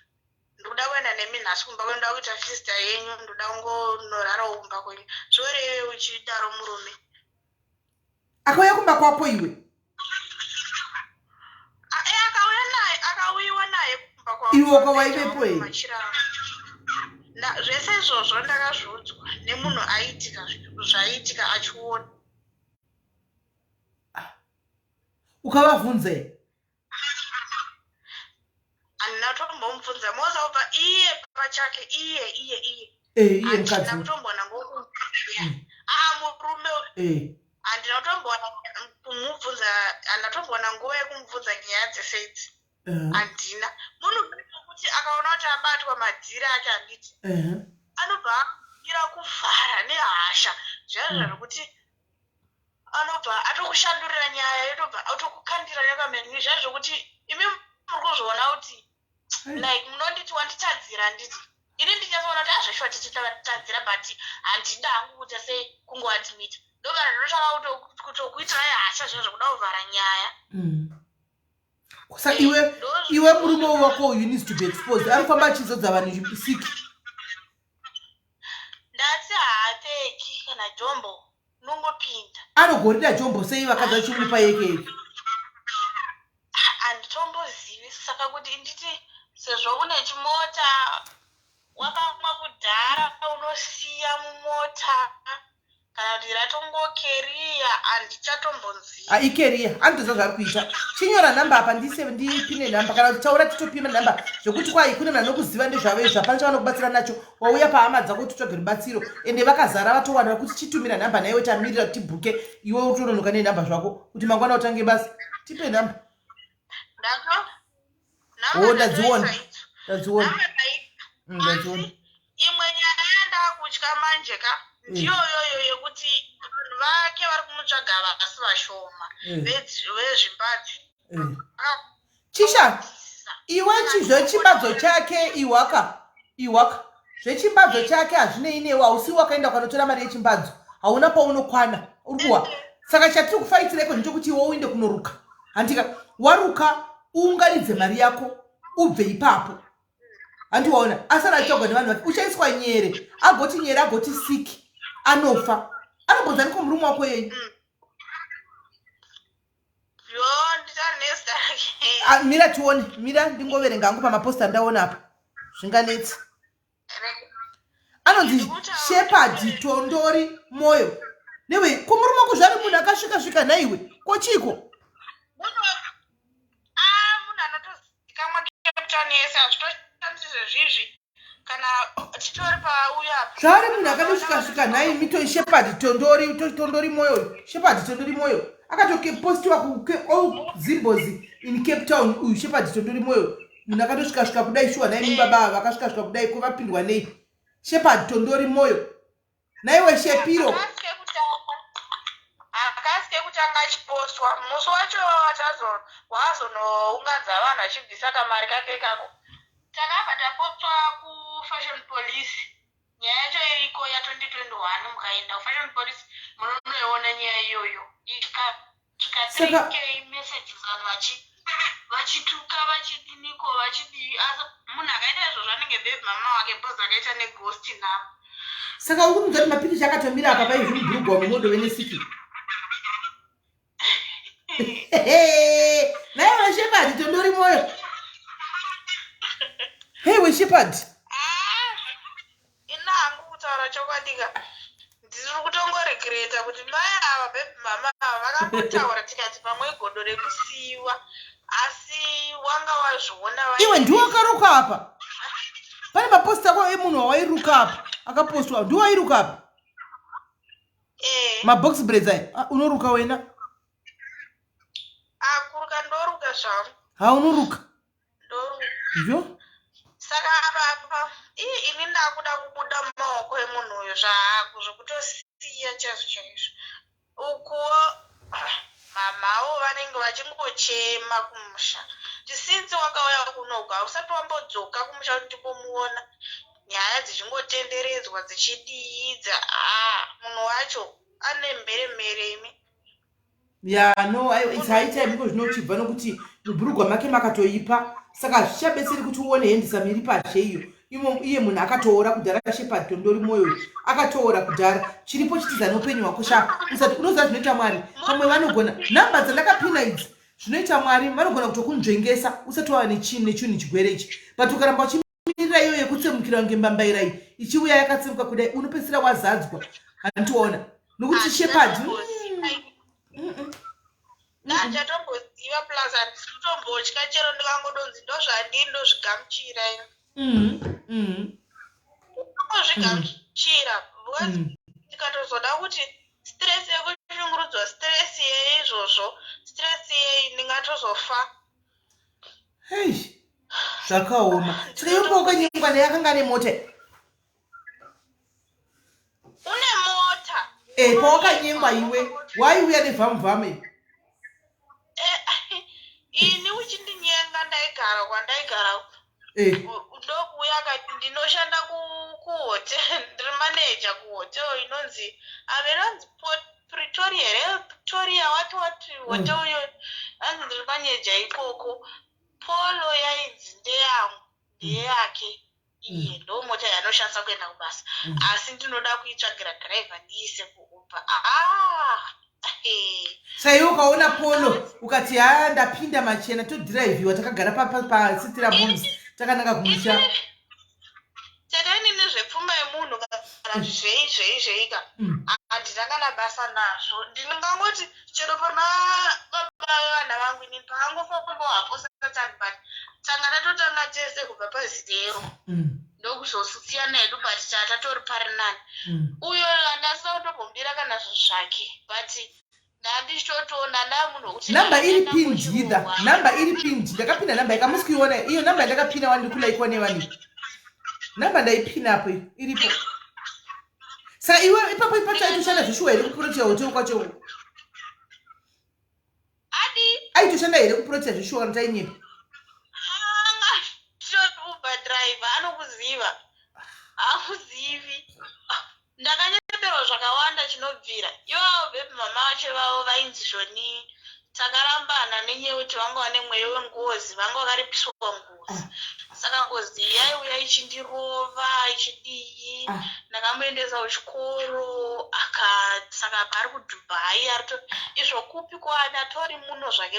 "Ndoda kuenda nemi nhasi kumba kwenyu, ndoda kuita sister yenyu, ndoda kungonorarawo kumba kwenyu." Zvoreve uchidaro murume? Akauya kumba kwako iwe? Akauya naye, akauyiwa naye kumba kwangu. Iwe wakawaivepo here? Machira. Zvese izvozvo ndakazviudzwa nemunhu aitika zvaiitika achiona. Ukavabvunza here? Handina kutombomubvunza moza kubva iye pachake iye iye iye. Eh, iye Handina mukadzi. kutomboona ngoku aa murume uyu. Handina kutomboona kumubvunza, handina kutomboona nguva yekumubvunza nyaya dzese idzi. Handina. Munhu wekuti akaona kuti abatwa madhiri ake, handiti, anobva amira kuvhara nehasha zviya zvekuti anobva atokushandurira nyaya, yotobva atokukandira nyoka mhenyu, zviya zvokuti imi muri kuzviona kuti like munonditi wanditadzira, handiti? Ini ndichazoona kuti azveshuwa tichitadzira, but handida hangu kuita sei kungoadmita. Ndobva ndinotsvaka kutokuitirai hasha zviya zvokuda kuvhara nyaya. Saka iwe, iwe murume wako uyu needs to be exposed. Ari kufamba achizodza vanhu siki. Ndati haapfeki kana jombo, unongopinda. Anogorida jombo sei vakadzi vachimupa yeke yeke? Handitombozivi. Saka kuti nditi sezvo une chimota wakamwa kudhara unosiya mumota. Kana kuti ratongokeriya handichatombonzivi. Ah, ikeriya anotoziva zvaari kuita. Chinyora nhamba apa ndise ndipine nhamba kana kuti taura titopima nhamba zvekuti kwai kune vanhu vanokuziva ndezvavo izvo hapana chavanokubatsira nacho. Wauya pahama dzako kuti utsvage rubatsiro ende vakazara vatowana kuti chitumira nhamba naiwe tamirira kuti tibhuke iwe utononoka nenhamba zvako kuti mangwana utange basa. Tipe nhamba. Ndato Oh, ndadziona. Ndadziona. Ndadziona. Imwe nyaya yandakutya manje ka ndiyoyoyo yekuti vanhu vake vari kumutsvaga vasi vashoma vezvimbadzi. Chisha, iwe chizvechimbadzo chake iwaka iwaka zvechimbadzo chake hazvinei newe hausi wakaenda ukanotora mari yechimbadzo hauna paunokwana uri kuwa saka chatiri kufaitiraiko ndechekuti iwe uinde kunoruka handika waruka uunganidze mari yako ubve ipapo handiwaona asara achitsvagwa nevanhu vake uchaiswa nyere agoti nyere agoti siki anofa anombonzaniko murume wako yenyu ah, mira tione mira ndingoverenga hangu pamaposta andaona apa zvinganetsi anonzi shepard tondori moyo newe ko murume wako zvari munhu akasvika svika nhaiwe ko chiiko ah, munhu anotozikamwa Cape Town yese hazvitoshamisi zvezvizvi kana titori pauya apa zvaari munhu akatosvika svika nhai mito shepard tondori tondori moyo uyu shepard tondori moyo akatopostiwa ku all zimbos in cape town uyu shepard tondori moyo munhu akatosvika svika kudai shuwa nhai baba ava vakasvika svika kudai ko vapindwa nei shepard tondori moyo naiwe shepiro hakasi kekutanga achipostwa musi wacho wazonounganza vanhu achibvisa kamari kake ikako takabva tapostwa kufashion police nyaya yacho iriko ya 2021 mukaenda kufashion police munonoiona nyaya iyoyo ikasvika 3k messages vanhu vachi vachituka vachidiniko vachidii asi munhu akaita izvozvo anenge baby mama wake bcoz akaita neghost number saka uri kunzwa kuti mapikicha akatomira apa paizvi mubhurugwa mumodove nesiki Naye weshepard tondori moyo. Hey weshepard. Ah, ina hangu kutaura chokwadi ka ndiri kutongoregreta kuti mai ava baby mama ava vakambotaura tikati pamwe godo rekusiiwa asi wanga wazviona Iwe ndiwe wakaruka apa. Pane mapost ako emunhu wawairuka apa akapostwa ndiwe wairuka apa. Eh. Mabox braids aya ah, unoruka wena. Ah, kuruka ndoruka zvangu. Ha unoruka. Ndoruka. Yo. Saka apa apa ii ini ndakuda kubuda mumaoko emunhu uyu zvaaku zvekutosiya chaizvo chaizvo. Ukuwo mamawo vanenge vachingochema kumusha kuti since wakauya kunoku hausati wambodzoka kumusha kuti timbomuona nyaya dzichingotenderedzwa dzichidii dza haa munhu wacho ane mheremhere imi. Ya no it's high time iko zvino uchibva nokuti mubhurugwa make makatoipa saka hazvichabetseri kuti uone hendisam iri pashe iyo imo iye munhu akatoora kudhara shepard tondori moyo uyu akatoora kudhara chiripo chitiza neupenyu hwako sha usati unoziva zvinoita mwari pamwe vanogona nhamba dzandakapina idzi zvinoita mwari vanogona kutokunzvengesa usati wava nechinhu nechinhu chigwere ichi but ukaramba uchimirira iyo yekutsemukira kunge mbambaira iyi ichiuya yakatsemuka kudai unopedzisira wazadzwa handiona nokuti shepard Handichatomboziva plus handisi kutombotya chero ndikangodonzi ndozvandiri ndozvigamuchira ini. Ndozvigamuchira because ndikatozoda kuti stress yekushungurudzwa stress yeizvozvo stress yei ndingatozofa. Hey, zvakaoma. Saka iwe wakanyengwa naye akanga ane mota. Une mota. Eh, pawakanyengwa iwe waiuya nevhamuvhamu eh, ini uchindinyenga ndaigara kwandaigara eh. ndokuuya akati ndinoshanda kuhotel ndiri maneja kuhotel inonzi amenonzi pretoria here pretoria wati wati hotel iyo anzi ndiri maneja ikoko polo yainzi ndeyangu ndeyake iye ndo mota yaanoshandisa kuenda kubasa asi ndinoda kuitsvagira driver ndiise kuuber ah saiwe ukaona polo ukati haa ndapinda machena todhiraivhiwa takagara pasitira moms takananga kumusha tete inini zvepfuma yemunhu kana Zvei zvei zveika. Handina kana basa nazvo. Ndingangoti chero pana baba vevana vangu inini pakangofambawo hapo satani but tanga tatotanga tese kubva pazero. Ndokuzosiyana hedu but tatatori pari nani. Uyo handasina kutombomubira kana zvinhu zvake but ndandichitotoona ndaa munhu wekuti Namba iri pinned either. Namba iri pinned. Ndakapinda namba yakamusi kuiona iyo namba yandakapina wani ndikulaikwa nevani. Namba ndaipina apo iyo iripo. Saka iwe ipapo ipacho aitoshanda zveshuwa here kuprotea hotel kwacho? Adi? Aitoshanda here kuprotea zveshuwa kana tainyepa? Anga achitori Uber driver anokuziva. Hakuzivi. Ndakanyeperwa zvakawanda chinobvira. Ivavo baby mama vacho ivavo vainzi zvoni takarambana nenyaya yekuti vanga vane mweya wengozi vanga vakaripiswa ngozi saka ngozi iyi yaiuya ichindirova ichidii ah. ndakamuendesa kuchikoro aka saka apa ari kudubai arito izvo kupi kwaani atori muno zvake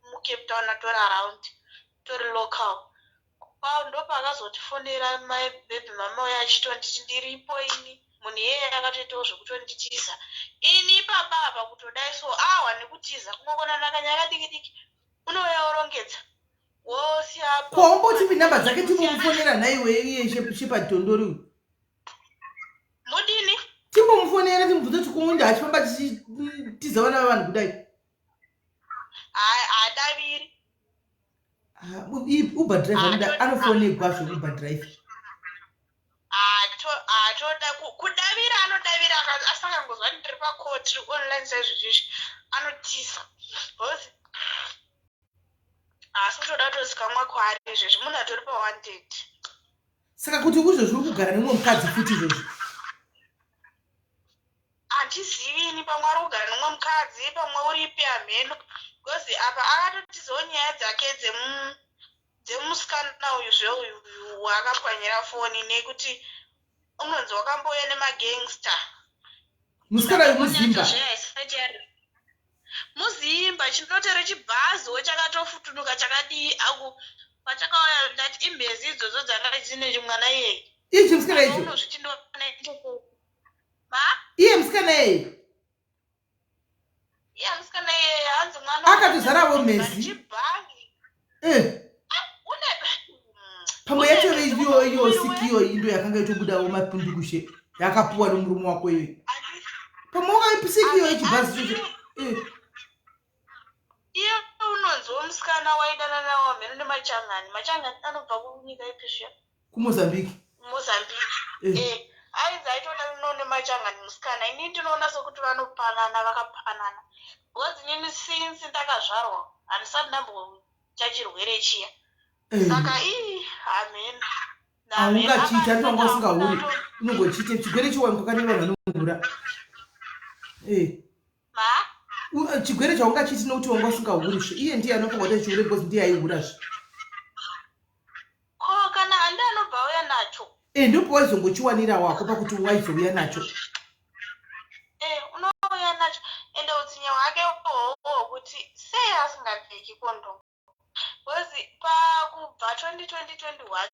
mucape town atori around tori local Kwao ndopaakazotifonera mai baby mama uya achitonditi ndiripo ini munhu iyeye akatoitawo zvekutonditiza ini ipapa apa kutodai so ahwa nekutiza kungokonana kanyaya kadiki diki unouya worongedza wosiya ko umbotipi namba dzake timbomufonera nhaiwe iye Shepherd Tondori uyu mudini timbomufonera timubvunze kuti kuunda achifamba tichitiza vana vevanhu kudai haadaviri Ah, uber driver anoda anofonegwa zveuber driver atoda kudavira anodavira asi akangozwa kuti ndiri pacall tiri online saizvozvizvi anotisa because asi kutoda kutozikamwa kwaari izvezvi munhu atori pawanted saka kuti izvozvi uri kugara nemumwe mukadzi futi izvozvi Handizivi ini pamwe ari kugara nemumwe mukadzi pamwe uripi hamheno because apa akatotizawo nyaya dzake dzemusikana uyu zveuyu waakapwanyira foni nekuti unonzi wakambouya nemagangster musikana uyu muzimba muzimba chinotere chibhaziwo chakatofutunuka chakadii aku pachakauya ndati imhezi idzodzo dzanga dzine chimwana iyeye ichi musikana icho iye musikana iyeye iye musikana iyeye hanzi mwana akatozaravo mhezi eh. Ah, pamwe yacho iyo iyo siki iyo indo yakanga itobudawo mapindukushe yakapuwa nomurume wako iyoyo pamwe wakaisiki iyo yechibhazi chocho eh. iye unonziwo musikana waidana nawo mheno nemachangani machangani anobva kunyika ipi zviya kumozambique mozambique eh. eh ainzi aitoda none machangani musikana ini ndinoona sekuti vanopanana vakapanana because inini since ndakazvarwa handisati ndamboita chirwere chiya eh. saka ii hameno haungachiita ati wanga usingahuri unongochiita chigwere chiwanikwa kane vanhu vanohura eh. Chigwere chaungachiti nokuti wanga usingahuri zve iye ndiye anofanira kuita chihure because ndiye aihura zve ko kana handi anobva auya nacho e ndipo waizongochiwanira wako pakuti waizouya nacho e unouya nacho ende utsinye hwake uhoho hwokuti sei asingapfeki kondomu because pakubva 2020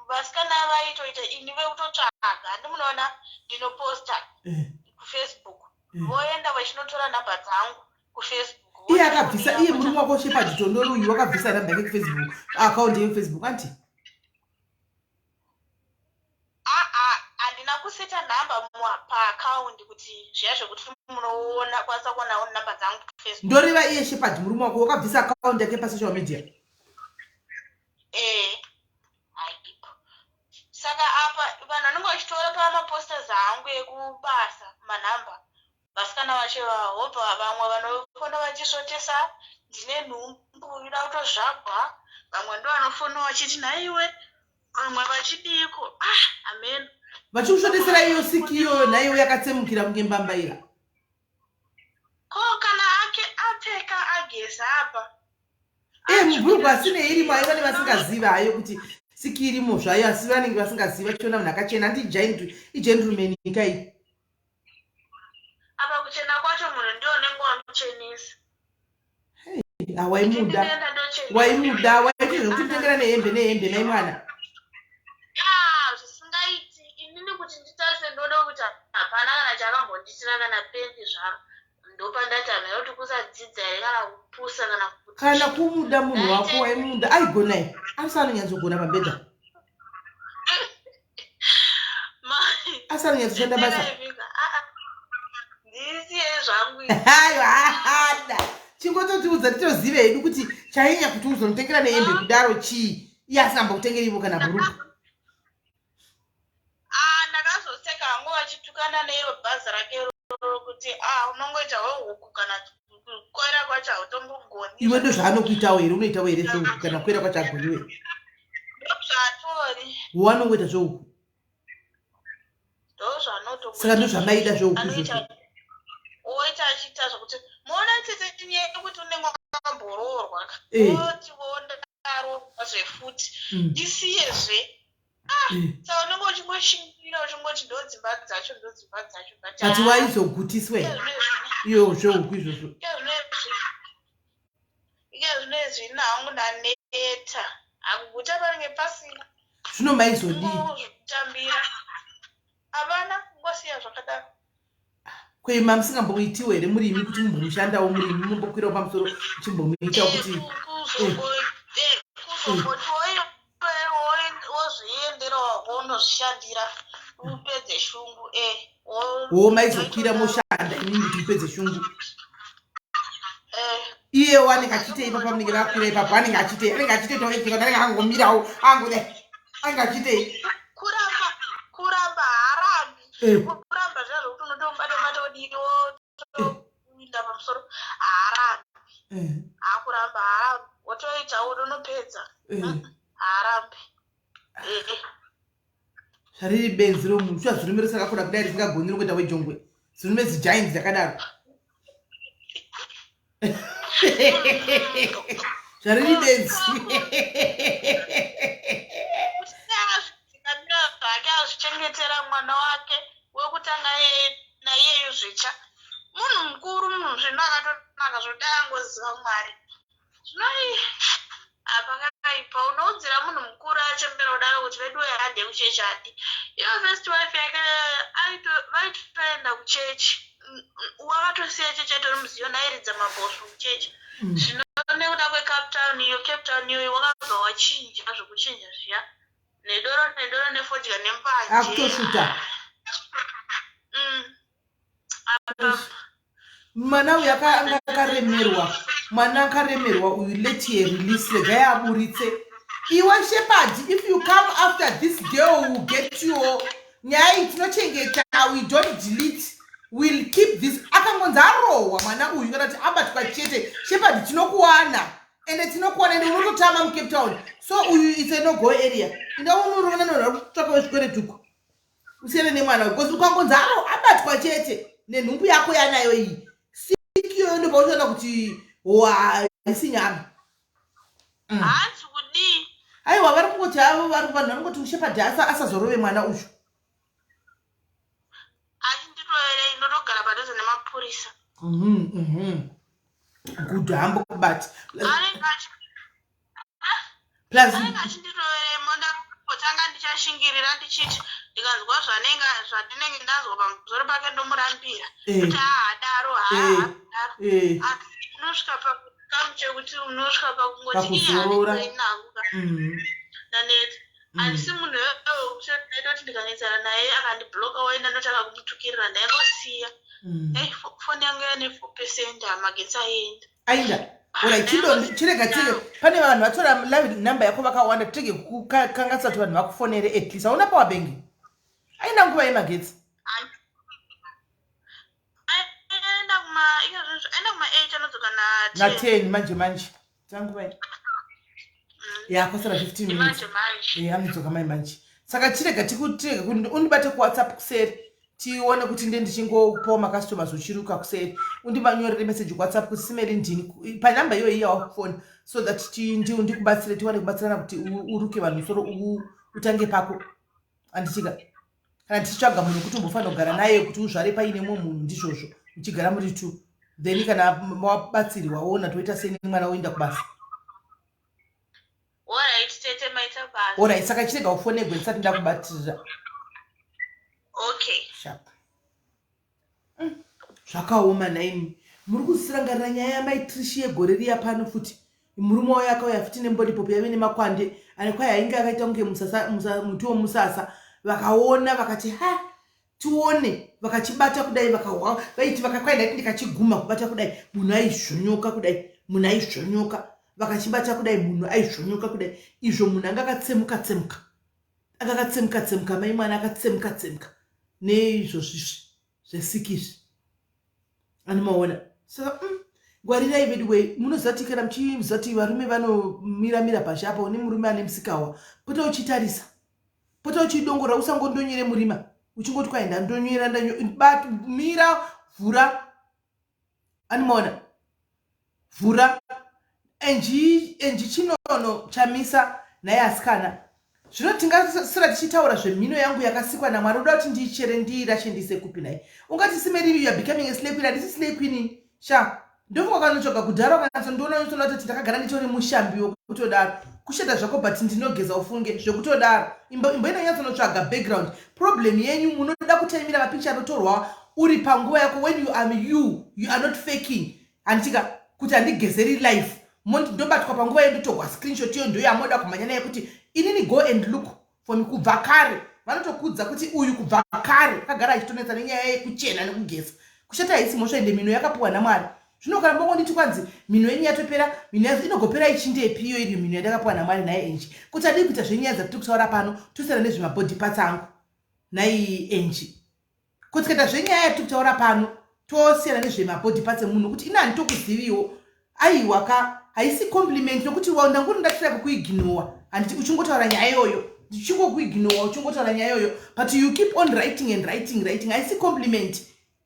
vasikana vaitoita ini vekutotsvaga handi munoona ndinoposta eh. kufacebook eh. voenda vachinotora nhamba dzangu kufacebook iye akabvisa iye murume wako shepard tondori uyu wakabvisa nhamba yake kufacebook akaundi yefacebook anti aa handina kuseta nhamba paakaundi kuti zviya zvekuti munoona kwanisa kuona nhamba dzangu kufacebook ndoreva iye shepard murume wako wakabvisa akaundi yake pasocial media eh haipo saka apa vanhu vanenge vachitora pamaposters angu ekubasa manhamba vasikana vacho vahobva vamwe vanofona vachisvotesa ndine nhumbu ida kutozvagwa vamwe ndo vanofona vachiti nhaiwe vamwe vachidiiko ah amen vachikusvotesera iyo siki iyoyo nhaiwe yakatsemukira kunge mbambaira ko kana ake apfeka ageza apa e mubhurugwa asine irimo aiva nevasingazivi hayo kuti siki irimo zvayo asi vanenge vasingazivi vachiona munhu akachena handi igentleman kai apa kuchena kwacho munhu ndiye unenge wamuchenesa ah, waimuda waimuda waiti zvekuti mutengera nehembe nehembe nai mwana zvisingaiti inini kuti nditarise ndo kumbondiitira kana pendi zvaro. Ndopandati hameno kuti kusadzidza here kana kupusa kana kuti Kana kumuda munhu wako waimuda aigona here? Asi anonyatsogona pambedha. Asi anonyatsoshanda basa. Ndisiye zvangu. Hayo hada. Chingototiudza titozive hedu kuti chainya kuti uzonotengera nehembe kudaro chii. Iye asingambokutengeri ivo kana bhurugwa. Ah, ndakazoseka hangu vachitukana neiro bhazi rake iroro kuti ah unongoita wehuku kana kukwira kwacho hautombogoni. Iwe ndozvaanokuitawo here unoitawo here zvehuku kana kukwira kwacho agoniwe? Ndozvaatori. Wanongoita zvehuku. Ndozvaanotongoita. Saka ndozvamaida zvehuku izvozvo. Oita achiita zvekuti moona tsitsi nyaya yekuti unenge wakamboroorwa ka. Eh. Oti wondaroorwa zvefuti. Ndisiyezve. Ah, eh. Saka unenge uchingoshingirira uchingoti ndodzimba dzacho ndodzimba dzacho but but waizogutiswe iyo zvehuku izvozvo. Ike zvino izvi ini hangu ndaneta. Akuguta panenge pasina. Zvino maizodii? Kungozvitambira. Havana kungosiya zvakadaro. Kwema musingamboitiwo here muri imi kuti mumbomushandawo muri imi mumbokwirawo pamusoro muchimbomuitawo kuti kuzongoti wozviendera wako unozvishandira upedze shungu e wo maizokwira moshanda imimi kuti mupedze shungu iyewo anenge achiitei ipapo pamunenge vakwira ipapo anenge achiitei anenge achitoitawo acting anenge akangomirawo angodai anenge achiitei kuramba kuramba haarambi eh. kuramba zviya zvokuti unotomubata bata odii wotoinda pamusoro haarambi eh. hakuramba haarambi wotoita unopedza eh. haarambi zvariri benzi romunhu shuwa zirume risakakura kudai risingagoni rokuita wejongwe zirume zigiant rakadaro zvariri benzi zvake azvichengetera mwana wake wekutanga naiyeyu zvicha munhu mukuru munhu zvino akatonaka zvokuti angoziva mwari Zvino apa pakaipa unoudzira munhu mukuru achembera kudaro kuti veduwe hande kuchechi hadi iyo first wife yake vaitoenda kuchechi wakatosiya chechi aitori muziyoni airidza mabhosvo kuchechi mm. zvino nekuda kwecape town iyo cape town iyoyo wakabva wachinja zvekuchinja zviya nedoro nedoro nefodya nembanje akutoshuta mm. mwana uyu akanga akaremerwa mwana akaremerwa uyu let her release regai aburitse iwe shepard if you come after this girl will get you nyaya iyi tinochengeta we don't delete will keep this akangonzi arohwa mwana uyu kana kuti abatwa chete shepard tinokuwana ende tinokuwana ende unototama mucape town so uyu it's a no go area inda unorovana nokutsvaka wezvikweretuko usiyane nemwana because ukangonzi aro abatwa chete nenhumbu yako yanayo iyi siki iyoyo ndopauchaona kuti haisi nyama mm. hanzi kudii aiwa vari kungoti avo vari vanhu vari kungoti shepherd asazorove mwana uyu achindiroverei ndotogara padhuze nemapurisa mhm, mhm. good hambo kubati plus anenge achindiroveremo ndakambotanga ndichashingirira ndichiti ndikanzwa zvanenge zvandinenge ndanzwa pamusoro pake ndomurambira eh. kuti haadaro haadaro eh. asi unosvika pakamu chekuti unosvika pakungoti Pakuzorora. ihangu ndaneta handisi munhu wekuti ndikanetsana naye akandibloka woenda ndotanga kumutukirira ndaingosiya ei foni yangu yane 4 percent magetsi aenda Ainda. Alright, chindo chirega tire. Pane vanhu vatora live number yako vakawanda tege kukanganisa kuti vanhu vakufonere at least. Hauna power bank. Aina nguva yemagetsi. Aenda kuma izvozvo aenda kuma 8 anodzoka na 10. Na 10 manje manje. Tanguva. Ya kwasara 15 minutes. Manje manje. Eh anodzoka mai manje. Saka chirega tikutirega kuti undibate ku WhatsApp kuseri. tione kuti nde ndichingopawo macustomers uchiruka kuseri undivanyorere message kuwhatsapp kuti simeri ndini panumber iyoyi yawakufona so that ndikubatsire tiwane kubatsirana kuti uruke vanhu musoro utange pako anditika kana tichitsvaga munhu kuti umbofanira kugara naye kuti uzvare paine mumwe munhu ndizvozvo muchigara muri two then kana wabatsirwa woona toita seni mwana woenda kubasa Alright, tete maita basa. Alright, saka chirega ufonegwe ndisati ndakubatirira. Okay. Sharp. Zvakaoma nhaimi. Muri kusirangarira nyaya yamai Trish yegore riya pano futi. Murume wayo akauya futi nembodipopo yaive nemakwande ane kwai ainge akaita kunge musasa, musa, muti womusasa. Vakaona vakati ha tione vakachibata kudai vakahwa vaiti vakakwai ndaiti ndikachiguma kubata kudai munhu aizvonyoka kudai munhu aizvonyoka vakachibata kudai munhu aizvonyoka kudai izvo munhu anga akatsemuka tsemuka anga akatsemuka tsemuka mai mwana akatsemuka tsemuka neizvo zvisvi zvesiki izvi anomaona saka ngwarirai veduwee munoziva kuti kana muchiziva kuti varume vanomiramira pashi apa une murume ane musikawa pota uchitarisa pota uchidongora usangondonyere murima uchingoti kwai ndandonyera mira vhura Animona vhura enji enji chinono chamisa nhai asikana zvino tingasira tichitaura zvemhino yangu yakasikwa namwari uda kuti ndiichere ndiirashe ndiise kupi nhai ungati simeri you are becoming a slay queen handisi slay queen ini sha ndofunga ukanotsvaga kudhara ukanyatsondiona unyatsoona kuti ndakagara nditori mushambi wekutodaro kushata zvako but ndinogeza ufunge zvekutodaro imbo imbo inonyatsonotsvaga background problem yenyu munoda kutaimira mapicha anotorwa uri panguva yako when you are you you are not faking handitika kuti handigezeri life ndobatwa panguva iyo ndotogwa screenshot iyo ndoyamoda kumhanya naye kuti inini go and look for me kubva kare vanotokudza kuti uyu kubva kare akagara achitonetsa nenyaya yekuchena nekugeza kushata haisi mhosva ende mhino yakapiwa namwari zvino kana mongonditi kwanzi mhino yenyu yatopera mhino yazo inogopera ichindepi iyo iri mhino yandakapiwa namwari naye enji kuti adii kuita zvenyaya dzatiri kutaura pano tosiyana nezvemabody parts angu nai enji ko tikaita zvenyaya yatiri kutaura pano tosiyana nezvemabody parts emunhu kuti ini handitokuziviwo aiwa ka haisi compliment nokuti ndanguri ndatira kukuignowa handiti uchingotaura nyaya iyoyo ndichingokuignowa uchingotaura nyaya iyoyo but you keep on writing and writing writing haisi compliment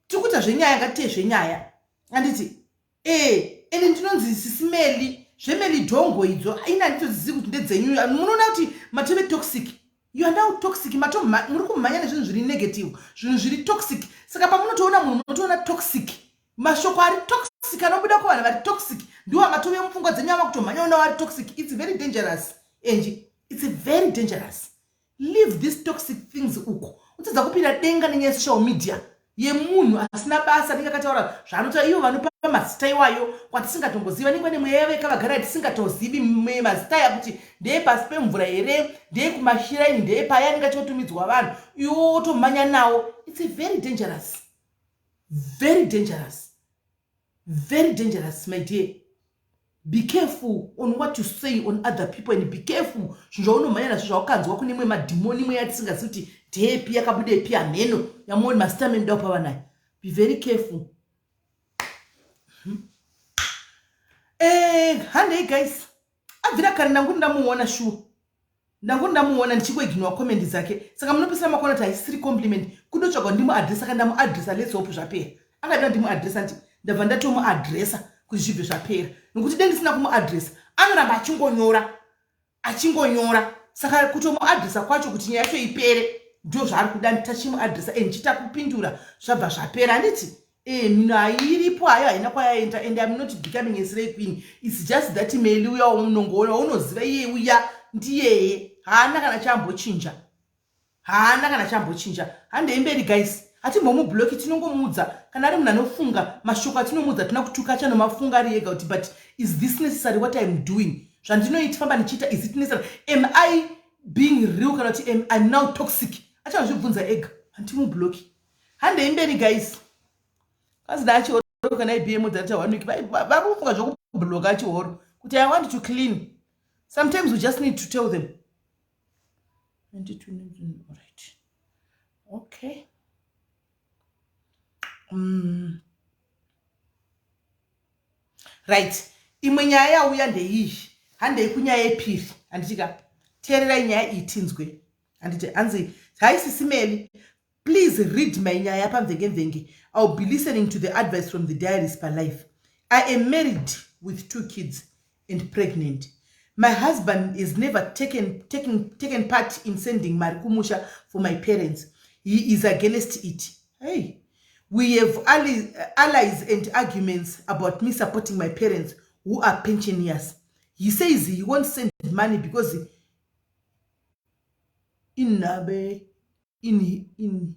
tiri kuita zvenyaya ngatiite zvenyaya handiti ee ende ndinonzi sisimeli zvemeli dhongo idzo ini handitozivi kuti ndedzenyu munoona kuti matove toxic you are now toxic mato muri kumhanya nezvinhu zviri negative zvinhu zviri toxic saka pamunotoona munhu munotoona toxic mashoko ari toxic anobuda kuvanhu vari toxic ndiwo amatove mupfungwa dzenyu ava kutomhanya unawo ari toxic it's very dangerous enji it's very dangerous leave these toxic things uko utadza kupinda denga nenyaya yesocial media yemunhu asina basa anenge akataura zvaanotaura ivo vanopa mazita iwayo kwatisingatombozivi vanenge vane mweya yavo yakavagara yatisingatozivi mazita aya kuti ndeyepasi pemvura here ndeyekumashiraini ndeyepaya anenge achiotumidzwa vanhu iwo wotomanya nawo it's very dangerous very dangerous very dangerous my dear be careful on what you say on other people and be careful zvinhu zvaunomhanya nazvo zvaukanzwa kune imwe madhimoni imwe yatisingazivi kuti ndeyepi yakabudepi hameno yamoni mazita amene kupa vanayo be very careful eh, handei guys abvira kare ndanguri ndamuona shuwa ndanguri ndamuona ndichingoignowa comment dzake saka munopesera makuona kuti haisiri compliment kudotsvagwa ndimuadresa ka ndamuadresa let's hope zvapera akadira ndimuadresa nti ndabva ndatomuadresa kuti zvibve zvapera nokuti dei ndisina kumuadresa anoramba achingonyora achingonyora saka kutomuadresa kwacho kuti nyaya yacho ipere ndo zvaari kuda nditachimuadresa and chita kupindura zvabva zvapera handiti Eh, mino hairipo hayo haina kwayaenda and im not becoming a slay queen its just that meli uya wamunongoona waunoziva iye uya ndiyeye haana kana chambochinja haana kana chambochinja handei mberi guys hatimbomubloki tinongomuudza kana ari munhu anofunga mashoko atinomuudza tina kutuka achanomafunga ari ega kuti but is this necessary what im doing zvandinoita famba ndichiita is it necessary am i being real kana kuti am im now toxic achanozvibvunza ega hantimubloki handei mberi guys kwanzi ndaachihoro kana ibm dzati one week vari kufunga zvekubloka chihoro kuti i want to clean sometimes we just need to tell them right okay Right imwe nyaya yauya ndeiyi handei kunyaya yepiri handitika teererai nyaya iyi tinzwe handiti hanzi hi sisimeli please read my nyaya pamvenge ill be listening to the advice from the diaries per life i am married with two kids and pregnant my husband is never taken, taken, taken part in sending mari kumusha for my parents he is against it hey we have allies and arguments about me supporting my parents who are pensioners he says he won't send money because in in in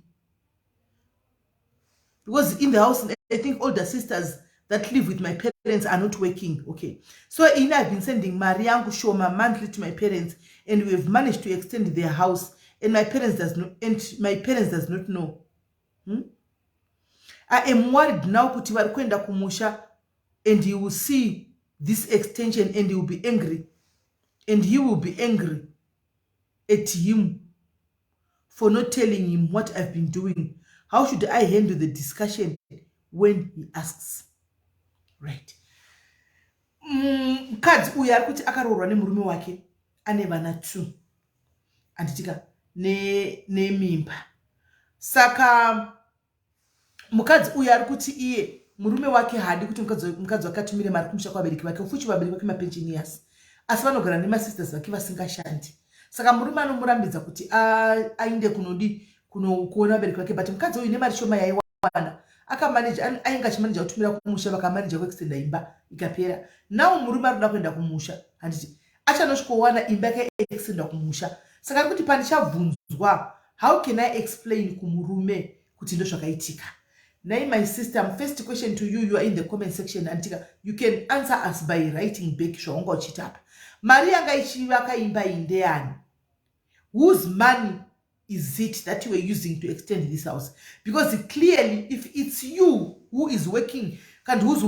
because in the house I think older sisters that live with my parents are not working. Okay, so ini I've been sending mari yangu shoma monthly to my parents, and we've managed to extend their house, and my parents does not, and my parents does not know. I am worried now kuti vari kuenda kumusha and he will see this extension and he will be angry, and he will be angry at him for not telling him what I've been doing. How should I handle the discussion when he asks? Right. Mukadzi uyu ari kuti akaroorwa nemurume wake, ane vana 2, anditika, nemimba. Saka mukadzi uyu ari kuti iye murume wake haadi kuti mukadzi wake atumire mari kumusha kwavabereki vake, futi vabereki vake mapensioners, asi vanogara nemasisters vake vasingashandi. Saka murume anomurambidza kuti ainde kunodi kuona vabereki vake. But mukadzi uyu nemari shoma yaiwana akamaneja, ainge achimaneja kutumira kumusha, vakamaneja kuextenda imba ikapera. Now murume ari kuda kuenda kumusha, handiti achanosvikowana imba yakaextenda kumusha. Saka ari kuti pandichabvunzwa, how can I explain kumurume kuti ndo zvakaitika? Nai my sister, first question to you, you are in the comment section, anditika, you can answer us by writing back zvaunga uchiita apa. Mari yanga ichivaka imba iyi ndeyani? Whose money is it that you were using to extend this house? Because clearly if it's you who is working and who's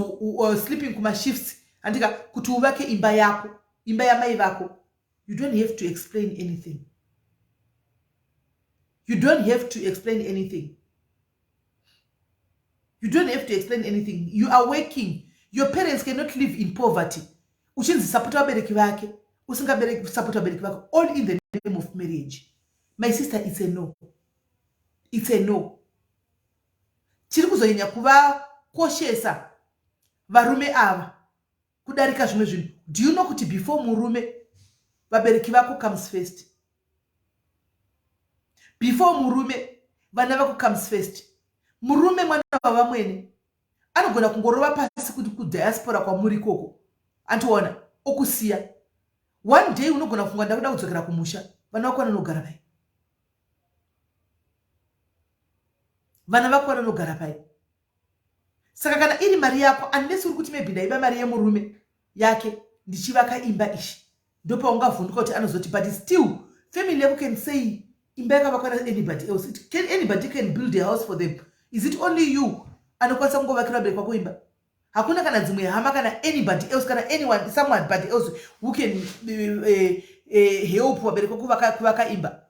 sleeping kumashifts, andika, kuti uvake imba yako, imba yamai vako, you don't have to explain anything. You don't have to explain anything. You don't have to explain anything. You are working. Your parents cannot live in poverty uchinzi sapota vabereki vake, usingabereki sapota vabereki vako, all in the name of marriage. My sister, it's a no, it's a no. Tiri kuzonyanya kuvakoshesa varume ava kudarika zvimwe zvinhu. Do you know kuti before murume, vabereki vako comes first? Before murume, vana vako comes first. Murume mwana wavamwene, anogona kungorova pasi kuti kudiaspora kwamuri ikoko, andiona okusiya. One day unogona kufunga ndakuda kudzokera kumusha, vana vako vanonogara pai? Vana vako vanonogara pai? Saka kana iri mari yako, unless uri kuti maybe ndaiba mari yemurume yake ndichivaka imba ishi, ndopaungavhunduka kuti anozoti. But still family yako can say imba yakavakwa naanybody else. Anybody can build a house for them. Is it only you anokwanisa kungovakira vabereki vako imba? Hakuna kana dzimwe hama, kana anybody else, kana anyone, someone but else who can help vabereki vako kuvaka imba?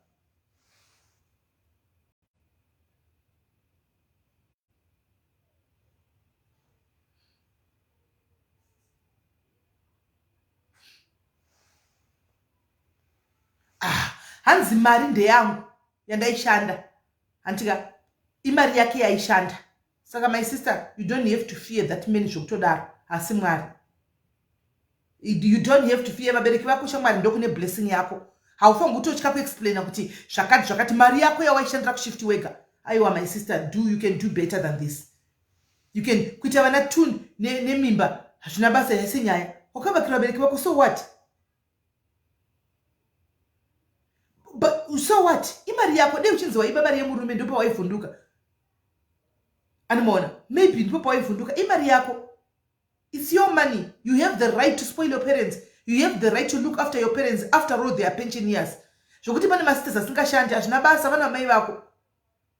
Ah, hanzi mari ndeyangu yandaishanda, handitika, imari yake yaishanda. Saka my sister, you don't have to fear that many zvokutodaro. Asi Mwari, you don't have to fear vabereki vako. Shamwari, ndokune blessing yako. Haufangi kutotya kuexplaina kuti zvakati zvakati, mari yako yawaishandira kushift wega. Aiwa, my sister, do you can do better than this. You can kuita vana two nemimba hazvina basa yese nyaya. Wakavakira vabereki vako, so what? But so what? Imari yako. Dei uchinzi waiba mari yemurume, ndipo pawaivhunduka. Anomaona, maybe ndipo pawaivhunduka. Imari yako, it's your money. You have the right to spoil your parents. You have the right to look after your parents. After all, they are pensioners. Zvokuti pane masisters asingashandi hazvina basa, vana vamai vako.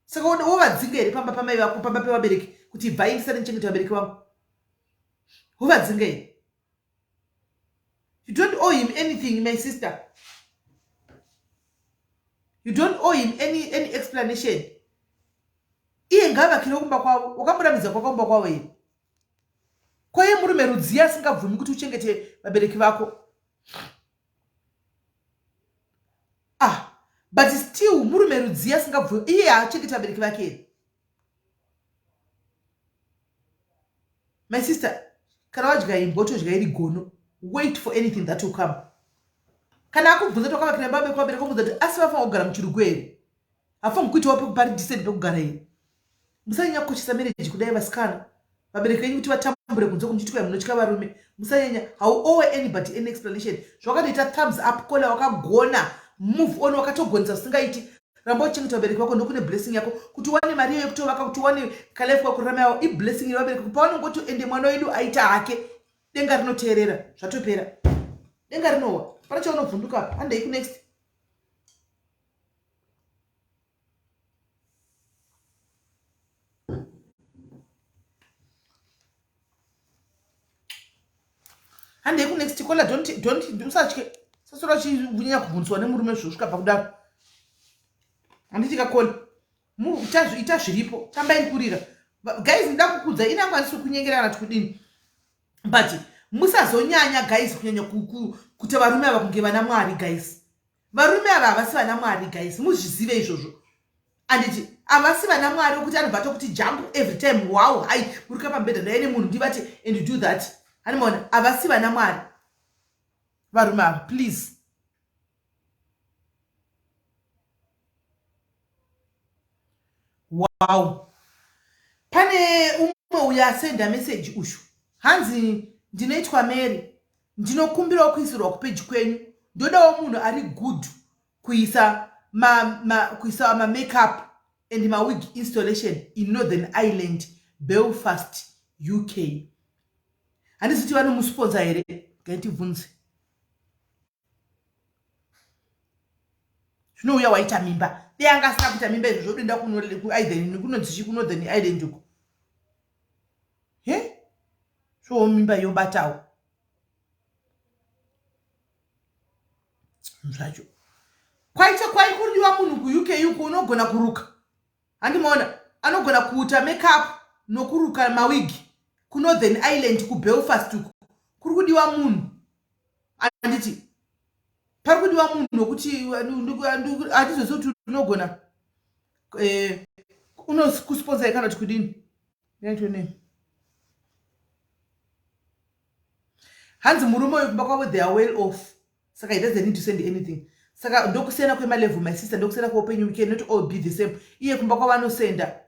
Saka wovadzinga here pamba pamai vako, pamba pevabereki, kuti bvai ndisati ndichengeta vabereki vangu? Wovadzinga here? You don't owe him anything, my sister. You don't owe him any explanation. Iye ngaavakire kumba kwavo. Wakamurambidza kwaka kumba kwavo here? Kwaiye murume rudziya asingabvumi kuti uchengete vabereki vako? Ah, but still murume rudziya asingabvumi, iye haachengete vabereki vake here? My sister, kana wadya imbwa, todya iri gono. Wait for anything that will come. Kana akubvunza kuti wakavakira imba vabereki, vabereki, kuti asi vafanira kugara muchirugu here? Hafangi kuitawo pari decent pekugara here? Musanyanya kukoshesa marriage kudai, vasikana. Vabereki venyu kuti vatambure kunze kumuchiti kwai munotya varume. Musanyanya. Hauowe anybody any explanation. Zvawakatoita, thumbs up. Kola wakagona, move on. Wakatogonesa zvisingaiti. Ramba uchichengeta vabereki vako ndokune blessing yako kuti uwane mari iyo yekutovaka kuti uwane kalife kwakurarama yawo iblessing yevabereki pavanongoti ende mwana wedu aita hake denga rinoteerera zvatopera denga rinowa pana chaunobvunduka apa handei kunext handei kunext kola don't don't usatye sasora uchinyanya kubvunzwa nemurume zvosvika pakudaro handiti kakola ita zviripo tambai kurira guys ndida kukudza ini angu andisi kunyengera kana kuti kudini but musazonyanya guys kunyanya kuita varume ava kunge vana mwari guys varume ava havasi vana mwari guys muzvizive izvozvo anditi havasi vana mwari wekuti anobva atokuti jump every time wow hai muruka pamubhedha ndaive nemunhu ndivati and do that animaona havasi vana mwari varume ava please Wow. Pane umwe uyo asenda message uyu. Hanzi ndinoitwa Mary. Ndinokumbirawo kuisirwa kupeji kwenyu. Ndodawo munhu ari good kuisa ma, ma, kuisa ma makeup and ma wig installation in Northern Ireland, Belfast, UK. Handizi kuti vanomusponsa here? Ngaitibvunze. Zvinouya waita mimba. Dei anga asina kuita mimba izvo zvodoenda kuIreland kunonzi chii kuNorthern Ireland uko. He? Zvowo mimba yobatawo. Zvacho. Kwaita kwai kuridiwa munhu kuUK uko unogona kuruka. Handimaona anogona kuita makeup nokuruka mawigi kuNorthern Ireland kuBelfast uko. Kuri kudiwa munhu. Handiti pari kudiwa munhu wekuti handizozivi kuti unogona eh, unokusponsa kana kuti kudini name hanzi murume uyu kumba kwavo they are well off saka he doesn't need to send anything saka ndokusiyana kwemalevel my sister ndokusiyana kweupenyu we cannot all be the same iye kumba kwavo anosenda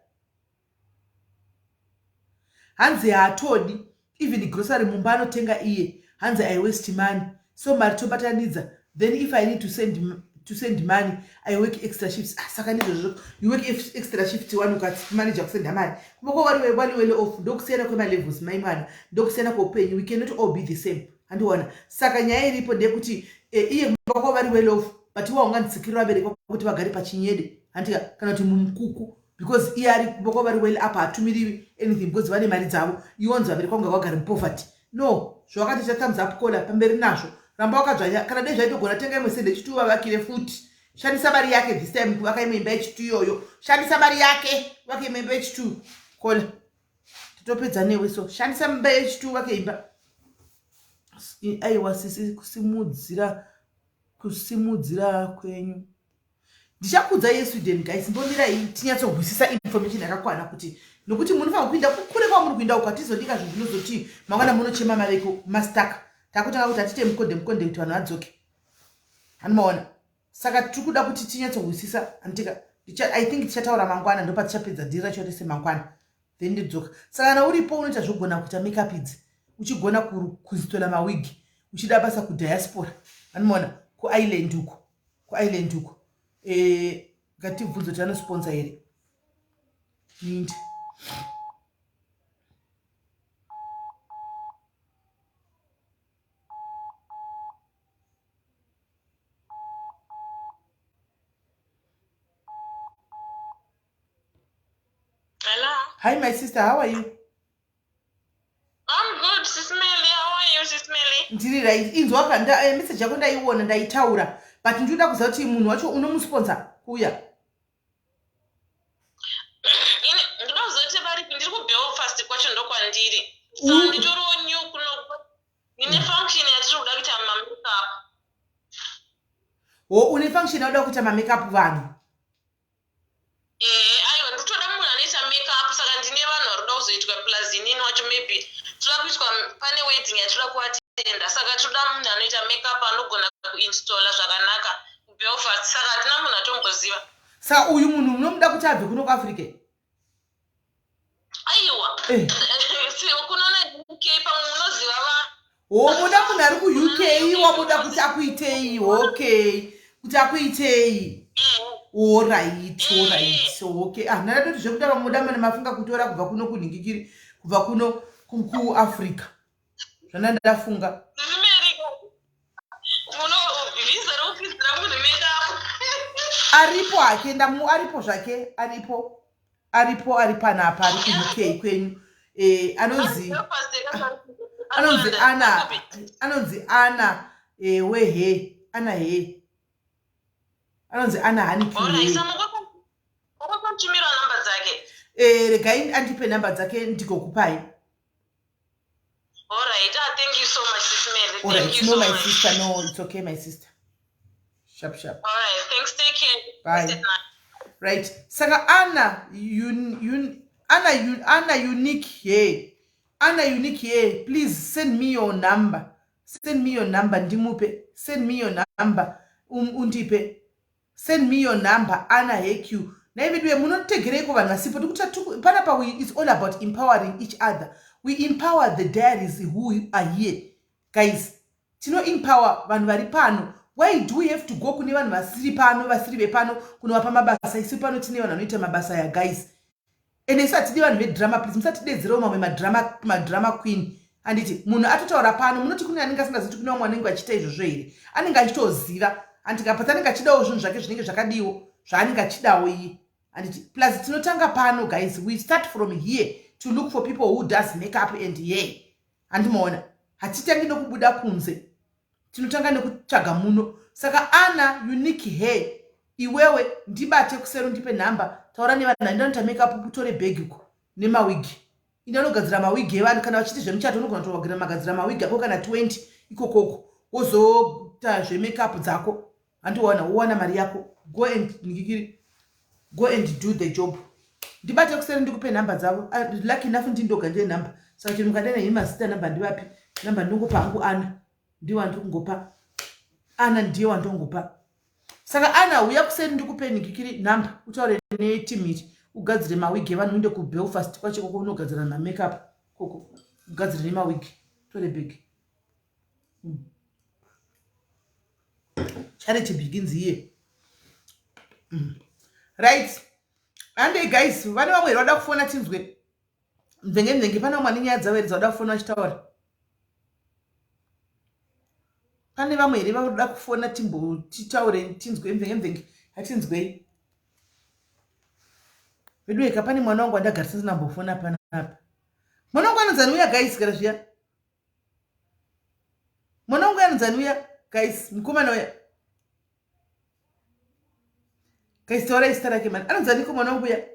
Hanzi haatodi even grocery mumba anotenga iye hanzi I waste money so mari tobatanidza then if I need to send, to send money I work extra shifts ah, saka ndizvozvo you work extra shift one ukamanager kusenda mari kumba kwa vari vari well off ndokusiyana kwemalevels mai mwana ndokusiyana kweupenyu we cannot all be the same handiona saka nyaya iripo ndeyekuti eh, iye kumba kwa vari well off but iwe haunganditsikirira vabereki kuti vagare pachinyede handika kana kuti mumukuku because iye ari kumba kwavari well up haatumiri anything because vane mari dzavo iwe wanzi vabereki vangu ngavagare mupoverty no zvawakati cha thumbs up kola pamberi nazvo ramba wakadzvanya kana dei zvaitogona tenga imwe sende yechitu vavakire futi shandisa mari yake this time kuvaka imwe imba yechitu iyoyo shandisa mari yake vake imwe imba yechitu kola titopedza newe so shandisa imba yechitu vake imba aiwa sisi kusimudzira kusimudzira kwenyu Ndichakuudzai yeSweden guys, mbomirai tinyatsohwisisa information yakakwana kuti nokuti munofanira kuinda kukure kwamuri kuinda uko hatizodika zvinhu zvinozoti mangwana munochema maveko mastaka takutanga kuti hatite mukonde mukonde kuti vanhu vadzoke anomaona saka tiri kuda kuti tinyatsohwisisa anditika i think tichataura mangwana ndopatichapedza dhiri racho rese mangwana then ndidzoka saka kana uripo unoita zvogona kuita makeup idzi uchigona kuzitola mawigi uchida basa kudiaspora anomaona kuisland uko kuisland uko eh, ngatibvunze kuti anosponsa here nindi Hello. Hi, my sister. How are you? I'm good, Sis Melly. How are you, Sis Melly? Ndiri right. Inzwa ka nda eh, message yako ndaiona ndaitaura. But ndinoda kuziva kuti munhu wacho unomusponsa kuuya. Ini ndinoda kuziva kuti varipi ndiri kuBelfast kwacho ndokwandiri. So mm. nditoriwo new kuno ndine function yatiri kuda kuita mamakeup. Wo une function yauda kuita mamakeup vanhu. Ehe aiwa ndikutoda munhu anoita make up saka ndine vanhu vari kuda kuzoitwa plus inini wacho maybe toda kuitwa pane wedding yatinoda kuatenda saka tinoda munhu anoita make up anogona kuinstalla zvakanaka kubelfast saka hatina munhu atomboziva. Saka uyu munhu munomuda kuti abve kuno kuAfrica? Aiwa eh. Kunana UK pamwe munoziva va Womuda munhu ari kuUK wamuda kuti akuitei okay kuti akuitei eh. Alright, alright. Okay. Ah, ndatoti zvekutanga muda mane mafunga kutora kubva kuno kunhingikiri kubva kuno kuAfrica. Zvana ndafunga. Aripo hake ndamu aripo zvake aripo aripo ari panapa ari kuUK kwenyu. Eh, anonzi anonzi Anna anonzi Anna eh, wehe Anna he anonzi ana hani regai andipe nhamba dzake ndigokupai. Alright, no my sister, no, it's okay my sister. Sharp sharp. Alright, thanks, take care. Bye. Right. Saka Anna you you Anna you Anna unique here. Anna unique here. Please send me your number. Send me your number ndimupe. Send me your number undipe. Send me your number Anna HQ. Nhai veduwe munotegereiko vanhu vasipo tikuti panapa we it's all about empowering each other. We empower the diaries who are here. Guys, tino empower vanhu vari pano. Why do we have to go kune vanhu vasiri pano, vasiri vepano kunovapa mabasa? Isu pano tine vanhu vanoita mabasa ya guys. Ende isu hatidi vanhu vedrama, please musatidedzerewo mamwe madrama, madrama queen. Handiti munhu atotaura pano munoti kune anenge asingazivi kuti kune vamwe vanenge vachiita izvozvo here? Anenge achitoziva. Handiti kapatsi anenge achidawo zvinhu zvake zvinenge zvakadiwo zvaanenge achidawo iye. Handiti plus tinotanga pano guys, we start from here to look for people who does makeup and hair. Handimaona hatitangi nokubuda kunze, tinotanga nekutsvaga muno. Saka Anna unique hair, iwewe ndibate kusero ndipe nhamba, taura nevanhu andinoita makeup, utore bhegi uko nemawigi. Ine anogadzira mawigi evanhu kana vachiti zvemuchato, unogona kutogadzira magadzira mawigi ako kana 20 ikokoko, wozoita zvemakeup dzako. Handiwana wowana mari yako. Go and ngikiri, go and do the job. Ndibate kuseri ndikupe nhamba dzavo. Lucky enough ndindoga ndine nhamba, saka chero mukadana ini mazita nhamba ndivapi nhamba ndinongopa hangu. Ana ndiye wandiri kungopa, Ana ndiye wandongopa. Saka Ana uya kuseri ndikupe ngikiri nhamba, utaure netimiri ugadzire mawigi evanhu. Uende kuBelfast kwacho koko unogadzira mamakeup koko, ugadzire nemawigi, tore bhegi. Charity begins here. Right, handei guys. Vane vamwe here vada kufona tinzwe mvenge mvenge? Pane vamwe ane nyaya dzavo here dzavada kufona vachitaura? Pane vamwe here vanoda kufona timbotitaure tinzwe mvenge mvenge? Hatinzwei vedu eka. Pane mwana wangu wandagarisa ndinambofona panapa. Mwana wangu anonzani uya guys? Kana zviya mwana wangu anonzani uya guys? Mukomana uya guys, taurai zita rake mani. Anonzaniko mwana wangu uya?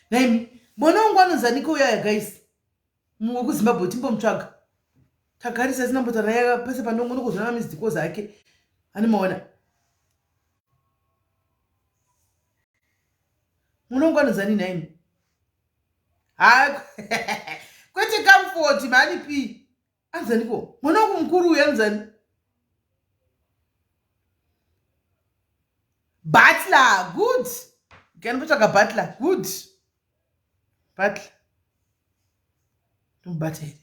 Naimi mwana wangu anonzaniko uyaya guys? WekuZimbabwe timbomutsvaga. Tagarisa sinambotaura pese pandongo nokuzona mamizidikozi ake ani maona. Mwana wangu anonzani naimi? Ha, kwete Comfort mani p anzaniko mwana wangu mukuru uyu anzani? Butler, good. Kanimbotsvaga Butler. Good, Butler ndomubata here?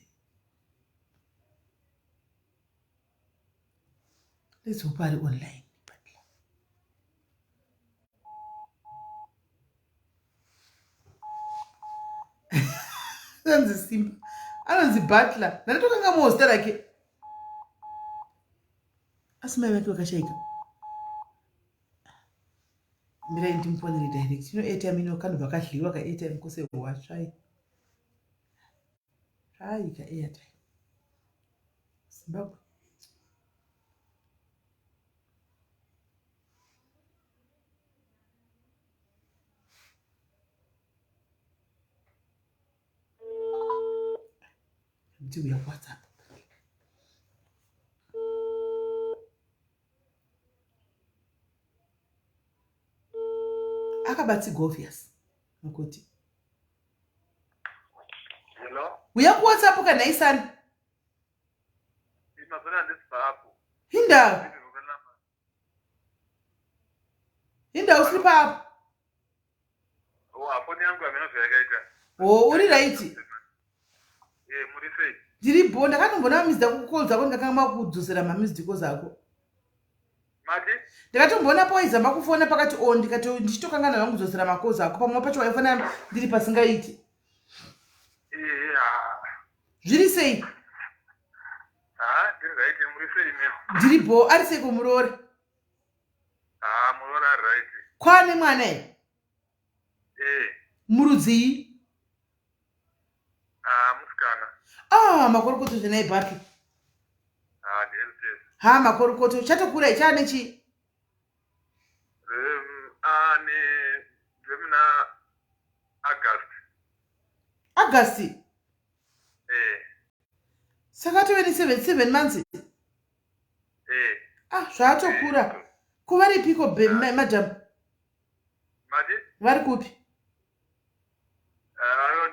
Let's hope ari online Butler. Anonzi Simba, anonzi Butler, ndandatokanga muwo zita rake, asi mai vake vakashaika. Mirai ndimufonere direct. Ino airtime ino kanobva kadliwa ka airtime kose hwatsvai tsvai ka airtime Zimbabwe. Ndiuya WhatsApp. Akabatsigwa obvious makoti. Hello? Uya kuWhatsApp kana isani. Mazona handisi paapo. Hinda hinda usiri paapo? Oh, foni yangu hameno zvayakaita. O, uri right. Eh, muri sei? Ndiri bho, ndakatombona mamised call dzako ndakanga makudzosera mamised calls ako. Mati? Ndakatomboona pawaizama kufona pakati on ndikati ndichitokangana zvangu kudzosera macalls ako pamwe pacho waifona ndiri pasingaiti. Eh, ah. Zviri sei? Ah, ndiri right, muri sei meo? Ndiri bho, ari sei kumuroora? Ah, muroora ari right. Kwane mwana here? Eh. Murudzii? Ah, musikana. Ah, makorokoto zvenai bhaki. Ah, ndiyelutesi. Ha, makorokoto. Chatokura chaane chii? Ah, ne ndemuna August. August? Eh. Saka tove ne 7 7 months? Eh. Ah, zvaatokura. Eh. Ko varipiko ah. madam? Mati? Vari kupi? Ah,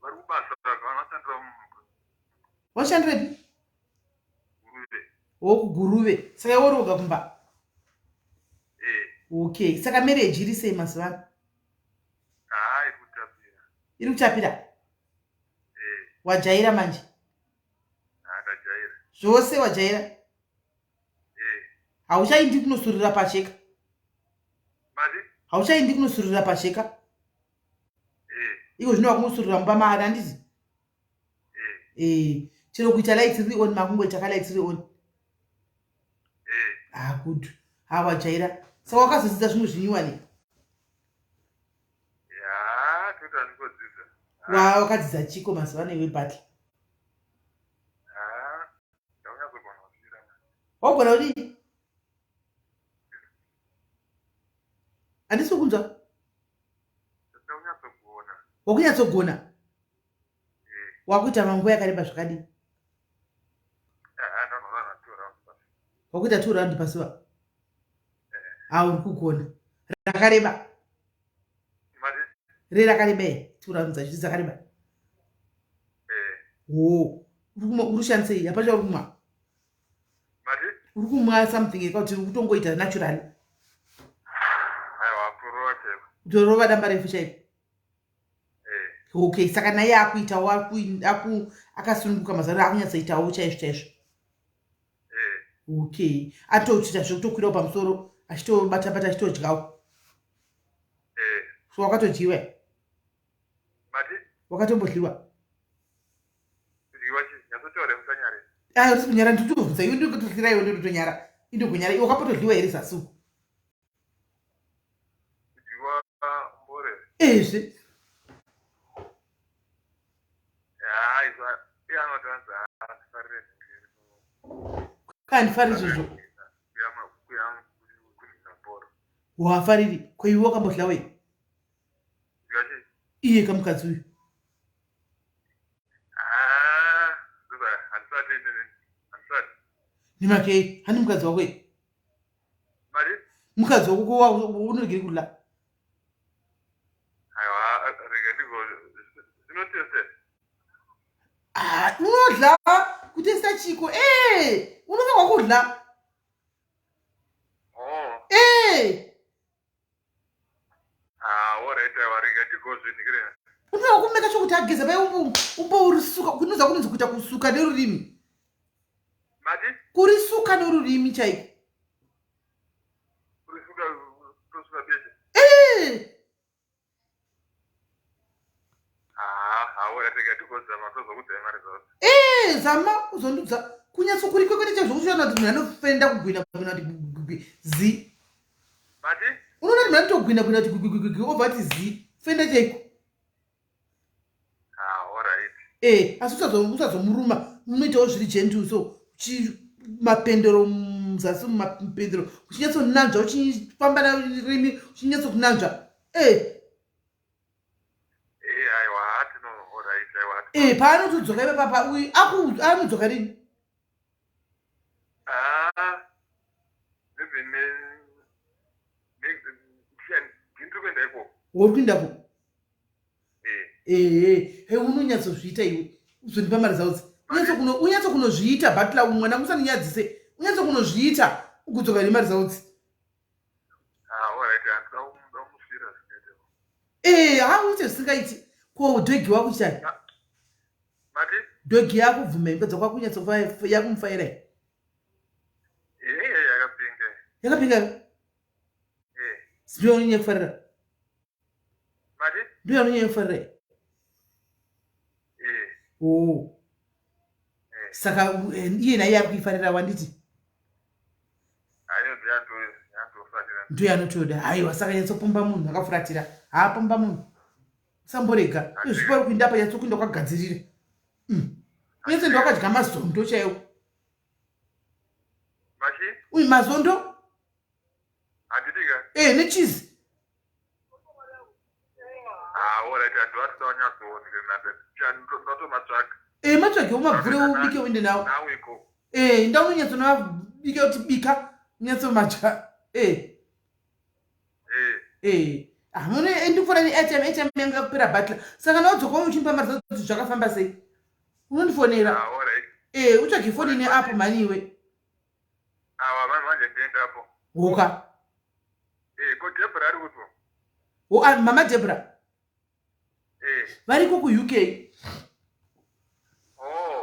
vari kubasa vanoshandira Washandirepi? Guruve. Wokuguruve. Saka iwe uri woga kumba? Eh. Okay. Saka marriage iri sei mazuva ano? Ah, iri kutapira. Iri kutapira? Eh. Wajaira manje? Ah, ndajaira. Zvose wajaira? Eh. Hauchaindi kunosurira pacheka? Mati? Hauchaindi kunosurira pacheka? Eh. Iko zvino wakunosurira mumba maari handiti? Eh. Eh, chero kuita light riri on makungoita ka light riri on. Eh. Ah, good. Ha wajaira. Saka wakazodzidza zvimwe zvinyuwani? Ya, toti andikodzidza. Wa wakadzidza chiko mazuva ano iwe battle? Ah, ndakunyatsogona kufira. Wagona kudii? Handisi kukunzwa. Ndakunyatsogona. Wakunyatsogona? Eh. Wakuita manguva yakareba zvakadii? Ah, ndanorara two rounds basi. Wakuita two round pazuva? Eh. Ah, uri kugona. Rakareba. Mati? Re rakareba here? Two rounds dzacho dzakareba. Eh. Wo. Uri kumwa uri kushandisei? Hapana chauri kumwa. Mati? Uri kumwa something here kuti uri kutongoita naturally? Aiwa, kurova chaiko. Kutorova damba refu chaiko. Eh. Okay, saka naye akuitawo aku akasununguka mazano akunyatsoitawo chaizvo chaizvo. Eh. Okay, atochita zvekutokwirawo pamusoro achitobata bata achitodyawo. Eh. So wakatodyiwa here? Mati? Wakatombodyiwa? Kudyiwa chii? Nyatsotaura musanyare. Ayo ndisi kunyara nditobvunza iwe ndikutodlira iwe ndotonyara. Indokunyara iwe wakapotodliwa here zasi uku? Kudyiwa mbore. Ezve. Ya, izwa iye anotanza andifarire zvinhu. Kandifariri izvozvo. Kuyama kuyama kunisa mboro. Wafariri ko iwe wakambodla wei? Kudyiwa chii? Iye kamukadzi uyu. Ah, zuva handisati handisati. Nemakei, hani mukadzi wako iyi. Mari? Mukadzi wako ko unoregere kudla? Aiwa, rega ndigo zvinotesta. Ah, unodla kutesta chiko. Eh, unofanirwa kudla. Oh. Eh. Ah, alright, aiwa rega tigozvinikire. Unofanirwa kumeka sure kuti ageza pai umbo urisuka kunoza kunonzi kuita kusuka nerurimi. Mati? Kurisuka nerurimi chaiko. Kurisuka kusuka beche. Eh. Ah, alright, rega tigozama tozokudzai mari dzose. Eh, zama uzondudza kunyatso kuri kwekwe chaizvo kuchiona kuti munhu anofenda kugwina gwina kuti gwigwigwi zi. Mati? Unoona kuti munhu anotogwina gwina kuti gwigwigwigwi obva ati zi. Fenda chaiko. Ah, alright. Eh, asi usazomuruma unoitawo zviri gentle so chi mapendero muzasi mumapendero uchinyatsonanzva uchifamba narimi uchinyatsokunanzva eh. Eh, aiwa, tino alright, aiwa. Eh, paanotodzoka ipapa uyu aku anodzoka rini? Ah, maybe ne ne ndiri kuenda ikoko. Uri kuendako? Eh. Ehe, he unonyatsozviita iwe. Uzondipa mari dzauzi. Unyatso kunozviita butler mwana musaninyadzise. Unyatso kunozviita ugudzoka nemari dzauzi. Ah, alright, handida kumusvira zvingaite. Eh, ha uite zvisingaiti. Ko dhogi wakuchitani? Mati? Dhogi yakubvuma imba dzako akunyatso yakumufaira. Eh, yakapinga. Yakapinga? Eh. Ndiyo unonyanya kufarira? Mati? Ndiyo unonyanya kufarira? Eh. Oh. Eh. Saka iye naye ari kuifarira wanditi? Ayo ndiyo Ndiyo anotoda. Haiwa saka nyatsopomba munhu akafuratira. Haapomba munhu. Usamborega. Izvi pari kuinda apa nyatsokuinda kwagadzirira. Unyatso enda wakadya mazondo chaiwo. Machi? Uyu mazondo? Handitika? Eh, necheese. Ah, alright, andu asitawanyatsoonekana. Ndatomatsvaga. Eh, matsvage umabvure ubike uende nawo. Now we go. Eh, nda unonyatsonovabika kuti bika unyatsomadya. Eh. Eh. Eh. Ah, mune ndikufona ne airtime, airtime yangu yakupera butler. Saka naudzoka uchimpa mari dzako kuti zvakafamba sei? Unondifonera. Ah, alright. Eh, utsvage foni ne app mhani iwe. Awa manje ndiendapo. Hoka. Eh, ko Debra ari kupo? Ho, ah, mama Debra. Eh. Variko ku UK. Oh.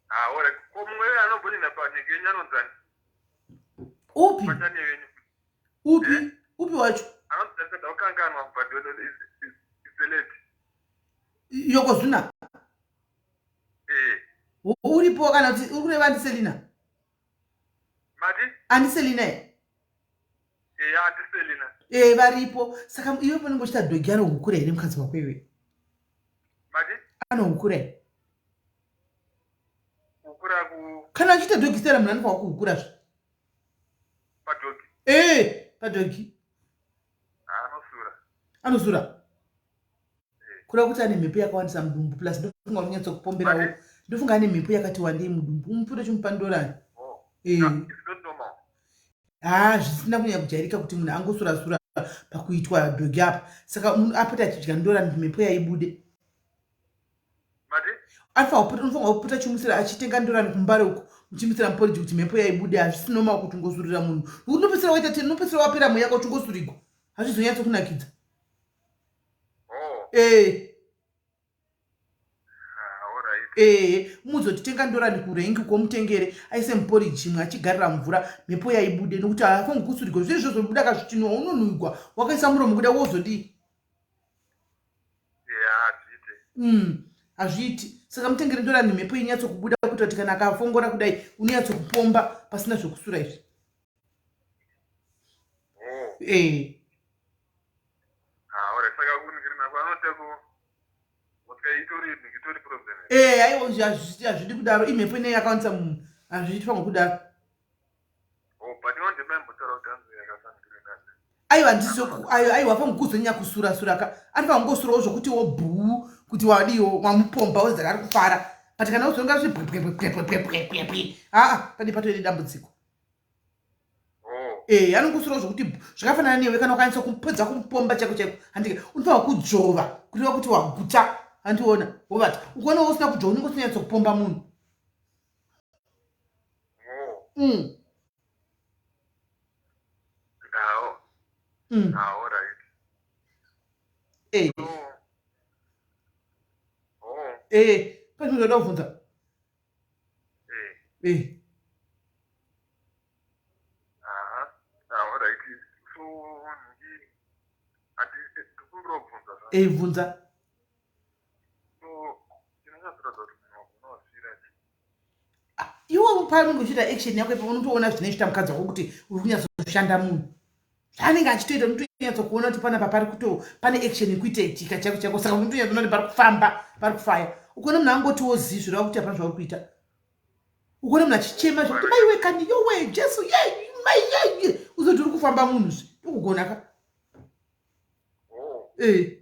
Ah, alright. Ko mumwe anombonina panyika yenyu anonzani? Upi? Pachane yenyu. Upi? Upi wacho? Anonzani ndaukanganwa but it's a lady. Yokozuna. Eh. Uripo kana kuti uri kureva andiselina? Mati? Andiselina here? Eh, andiselina. Eh, varipo. Saka iwe panenge uchita dhogi anohukura here mukadzi wako iwe? Mati? Anohukura here? Hukura ku Kana achiita dhogi style munhu anofanira kuhukura zve. padhogi. Eh, padhogi. Anosura. Anosura. Kureva kuti ane mhepo yakawandisa mudumbu plus ndofunga unyatsokupomberawo. Ndofunga ane mhepo yakati wandei mudumbu. Umupe uchimupa ndorani. Oh. Eh. No, it's not normal. Haa, zvisina kunyanya kujairika kuti munhu angosurasura pakuitwa dhogi apa. Saka munhu apota achidya ndorani kuti mhepo yaibude. Mati? Anofanira kupota achimusira achitenga ndorani kumbare uko muchimusira muporiji kuti mhepo yaibude. Hazvisi normal kuti ungosurira munhu. Nokuti unopedzisira waita unopedzisira wapera mweya wako uchingosurigwa. Hazvizonyatsokunakidza. Oh. Eh. Ah, alright. Eh, muzotitenga ndorani kurengi uko mutengere aise muporiji imwe achigarira mvura mhepo yaibude nokuti haafangi kusurigwa zviro izvozvo zvobuda kazvitinwa unonhuhwigwa wakaisa muromo kuda wozodii. Yeah, hazviite. Hazviiti. Saka mutengere ndorani mhepo inyatsokubuda kuita kuti kana akafongora kudai unonyatsokupomba pasina zvekusura izvi. Oh. Eh. Ah, alright. Saka kuningirina kwanoita ku Osika itori problem. Eh, aiwa hazvidi kudaro. Imhepo inenge yakawandisa munhu. Hazviiti pamwe kudaro. Oh, but iwo ndimembotaura kuti hanzi yakasandirina. Aiwa ndizo aiwa pamwe kuzonyanya kusura sura ka. Anofanira kungosurawo zvokuti wo bhuu kuti wadiwo wamupomba wozara ari kufara. But kana uzonga zvi bwe bwe bwe bwe bwe bwe bwe. Ah, pane patoine dambudziko. Oh. Eh, anongosurawo zvokuti zvakafanana newe kana ukanyatsa kupedza kumupomba chaiko chaiko. Handike unofanira kudzvova kureva kuti waguta. Handiona wovata. Ukaona usina kudzvova unenge usina kupomba munhu. Oh. Ah, ah, alright. Eh. So, oh, Eh, pane zvinoda kubvunza. eh. Eh. Aha. Ah, alright. So, ndi ati ndikumbira kubvunza zva. Eh, bvunza. So, chinonyatsoratidza kuti munhu wakunowasvira chi. Iwe paunenge uchiita action yako ipapo unotoona zvinoita mukadzi wako kuti uri kunyatsoshanda munhu. Zvaanenge achitoita unotonyatsokuona kuti panapa pari kuto pane action ikuita itika chaiko chaiko saka unotonyatsoona kuti pari kufamba pari kufaya. Ukaona munhu angotiwo zii zvoreva kuti hapana zvauri kuita. Ukaona munhu achichema zvekuti maiwe kani yowe Jesu ye mai ye uzoti uri kufamba munhu zve ndokugona ka. Oh, Eh.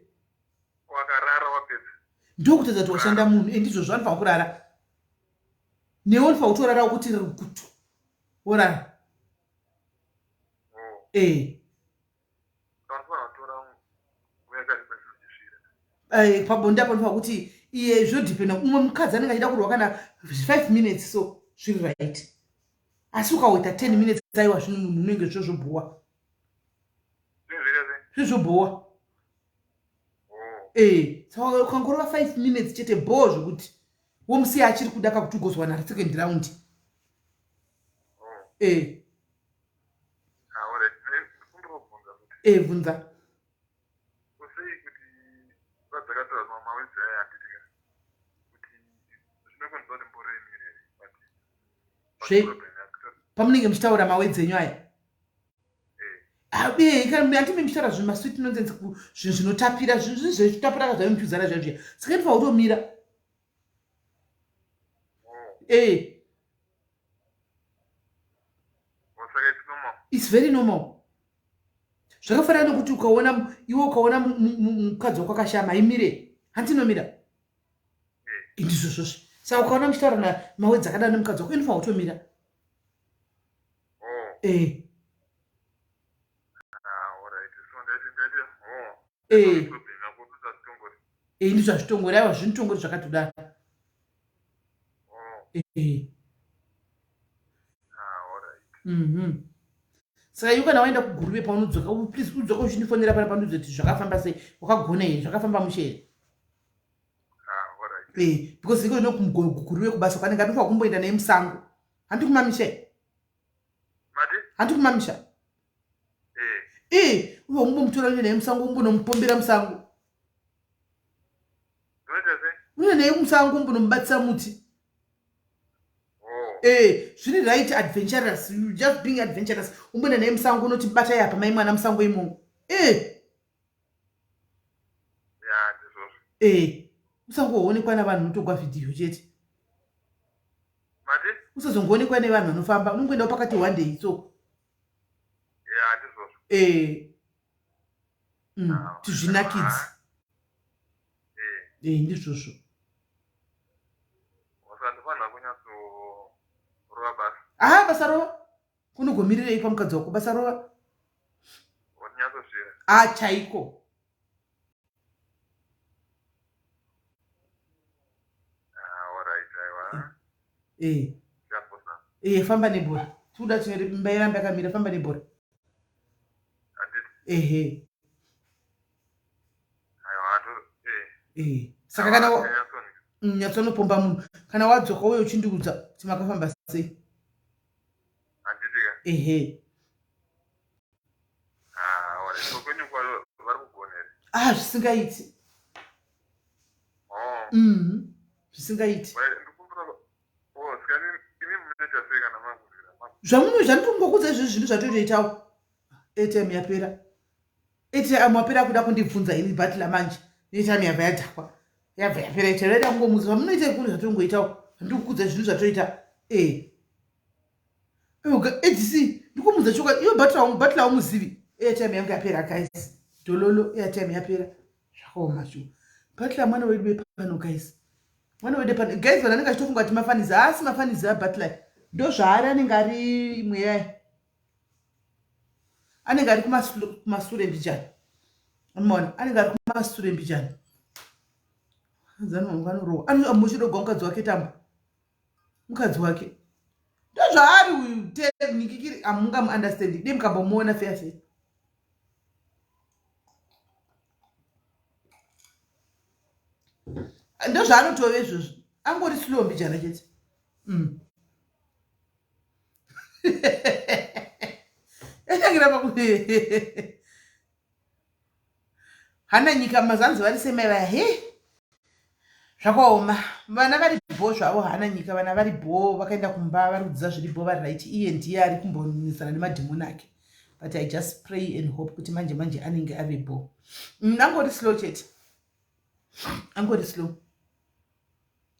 wakarara wapedza. Ndokutadza kuti washanda munhu eh ndizvo zvanofanira kurara. Newe unofanira kutorara kuti rikutu. Worara. Oh. Eh. Unofanira kutora nguva yakareba uchisvira. Eh, pabonde apo ndinofanira kuti iye zvinodhipenda umwe mukadzi anenge achida kurwa kana 5 minutes so zviri right. Asi ukaita 10 minutes aiwa zvino munhu unenge zvozvobhowa. Zvinozviita sei? Zvozvobhowa. Oh. Eh, saka ukangorova 5 minutes chete bhoo zvekuti womusiya achiri kuda kakuti ugozwana second round. Oh. Eh. Ah, alright. Ndikumbira kubvunza futi. Eh, bvunza. Kusei kuti vadzakatora mawedzi aya handiti ka kuti zvinokonzera kuti mboro imire here but Zve pamunenge muchitaura mawedzi enyu aya handimi muchitaura zvinhu masweet nonsense zvinhu zvinotapira zvinhu zvezvitapira ka zvaimuchiudzana zviya zviya saka inofanira kutomira eh its very normal zvakafanana nekuti ukaona iwe ukaona mukadzi wako akashama haimire handinomira ndizvo zvozvo saka ukaona muchitaura namawedzi akadaro nemukadzi wako inofanira kutomira eh. Eh. Eh, ndizvo hazvitongori aiwa zvinotongori zvakatodaro eh. Mhm. Saka iwe kana waenda kuguruve paunodzoka please udzoka uchindifonera pana pandiudza kuti zvakafamba sei wakagona here zvakafamba mushe here eh, because iko ino kuguruve kubasa kwanenge andofanira kumboenda naye musango handi kumamisha handi kumamisha eh uye umbomutora uende naye musango umbonomupombera musango uende naye musango umbonomubatisa muti Oh. Eh, zviri right adventurous you just being adventurous umboenda naye musango unoti batai apa mai mwana musango imomo eh. Eh, usangoonekwa navanhu unotogwa vhidhiyo chete usazongoonekwa nevanhu vanofamba unongoendawo pakati one day so eh. mm, tizvinakidzi eh, ndizvozvo haa basa rova kunogomirirei pamukadzi wako basa rova a ah, chaiko eh. Eh, famba nebhora tikuda tine mba irambe yakamira famba nebhora ehe eh. saka kana nyatsonopomba munhu kana wadzoka uye uchindiudza kuti makafamba sei ehe ah zvisingaiti oh. mhm. zvisingaiti zvamuno zvandiri izvozvi zvinhu zvatotoitawo atm yapera atm yapera kuda kundibvunza ini batla manje neatm yabva yadhakwa yabva yapera atm yaida kungomuudza zvamunoita ikuru zvatongoitawo zvandiri kukudza zvinhu zvatoita e adc ndikumuudza chokwadi iyo batla wamuzivi airtime yangu yapera guys dololo airtime yapera zvakaoma shuwa butler mwana wedu wepano guys mwana wedu pano guys vanhu anenge achitofunga kuti mafanizi haasi mafanizi abutler ndozvaari anenge ari mweya anenge ari kumasure mbijana maona anenge ari kumasure mbijana anorohwa anomuchidogwa mukadzi wake tamba mukadzi wake ndozvaari uyu tenikikiri amungamuunderstandi dei mukambomuona feya feya ndozvaanotove izvozvo angori slow mbijana chete mm. yatangira paku hana nyika mazanzi vari semai vaya he zvakaoma vana vari bho zvavo hana nyika vana vari bho vakaenda kumba vari kudzidza zviri bho vari right iye ndiye ari kumbonisana nemadhimoni ake but i just pray and hope kuti manje manje anenge ave bho mm, angori slow chete angori slow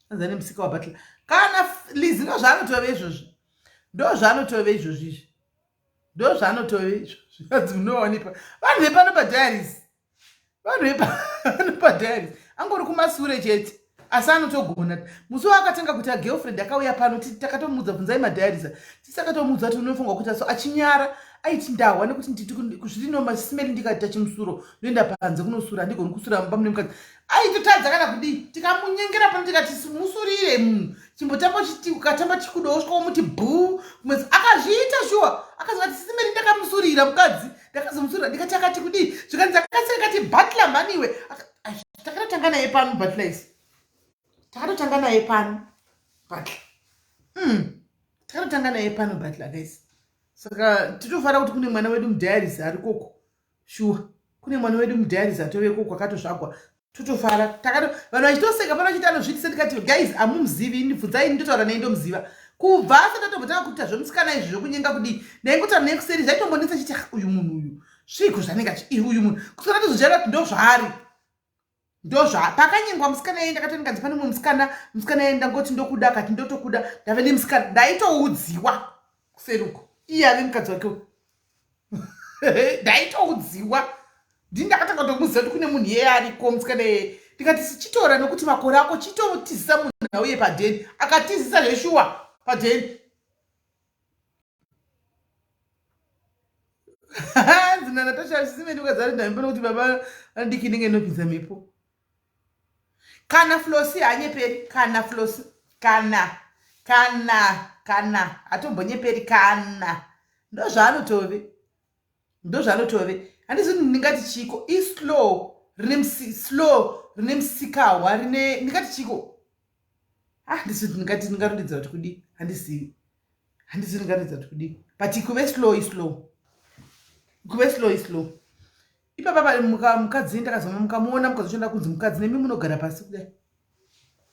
anzi ane musika wabatla kana lizi ndo zvaanotove izvozvi ndo zvaanotove izvozvi izvi ndo zvaanotove izvozvi anzi munowanikwa vanhu vepano padiaries vanhu vepano padiaries angori kumasure chete asi anotogona musi waakatanga kuita girlfriend akauya pano takatomuudza bvunzai madiaries tisakatomuudza kuti unofunga kuita so achinyara aiti ndahwa nekuti nditizviri ndikaita chimusuro ndoenda panze kunosura handigoni kusura mumba mune mukadzi aitotadza kana kudii tikamunyengera pano tikati musurire munhu chimbotamba uchiti ukatamba chikudo wosvika womuti bhuu kumwedzi akazviita shuwa akazoti sisimeri ndakamusurira mukadzi ndakazomusurira ndikati akati kudii zvikanzi akaseka kati butler mhani iwe Takatotanga naye pano Butler isu. Takatotanga naye pano Butler. Takatotanga naye pano Butler guys. Saka titofanira kuti kune mwana wedu mudiaries ari koko. Shuwa. Kune mwana wedu mudiaries atove koko akatozvagwa. Totofara. Takato vanhu vachitoseka pano vachiti anozviitisa ndikati guys amumuzivi ndibvunzai ndotaura naye ndomuziva. Kubva asati atombotanga kuita zvemusikana izvi zvekunyenga kudii. Ndaingotaura naye kuseri zvaitombonetsa chiti ah, uyu munhu uyu. Zviiko zvanenge achi uyu munhu. Kuswera tozojaira kuti ndozvaari. Ndozva pakanyengwa musikana iye ndakati ndikanzi pane mumwe musikana musikana iye ndangoti ndokuda akati ndotokuda ndave nemusikana ndaitoudziwa kuseri uko iye ave mukadzi wake ndaitoudziwa ndini ndakatanga kutomuziva kuti kune munhu iyeye ariko musikana iyeye ndikati sichitora nokuti makore ako chitotizisa munhu auye padheni akatizisa zveshuwa padheni hanzi nanatasha zvisimeni ukazari ndambo nokuti baba andiki inenge inopinza mhepo kana flosi hanyeperi kana flosi kana kana kana hatombonyeperi kana ndozvaanotove ndozvaanotove handizi ndingati chiko islow rine slow rine musikahwa rine ndingati chiko ah ndisi ndingati ndingarondedzera kuti kudii handizivi handisi ndingarondedzera kuti kudii but kuve slow islow kuve slow islow ipapa mukadzi ndakazoma mukamuona mukazoshanda kunzi mukadzi nemi munogara pasi kudai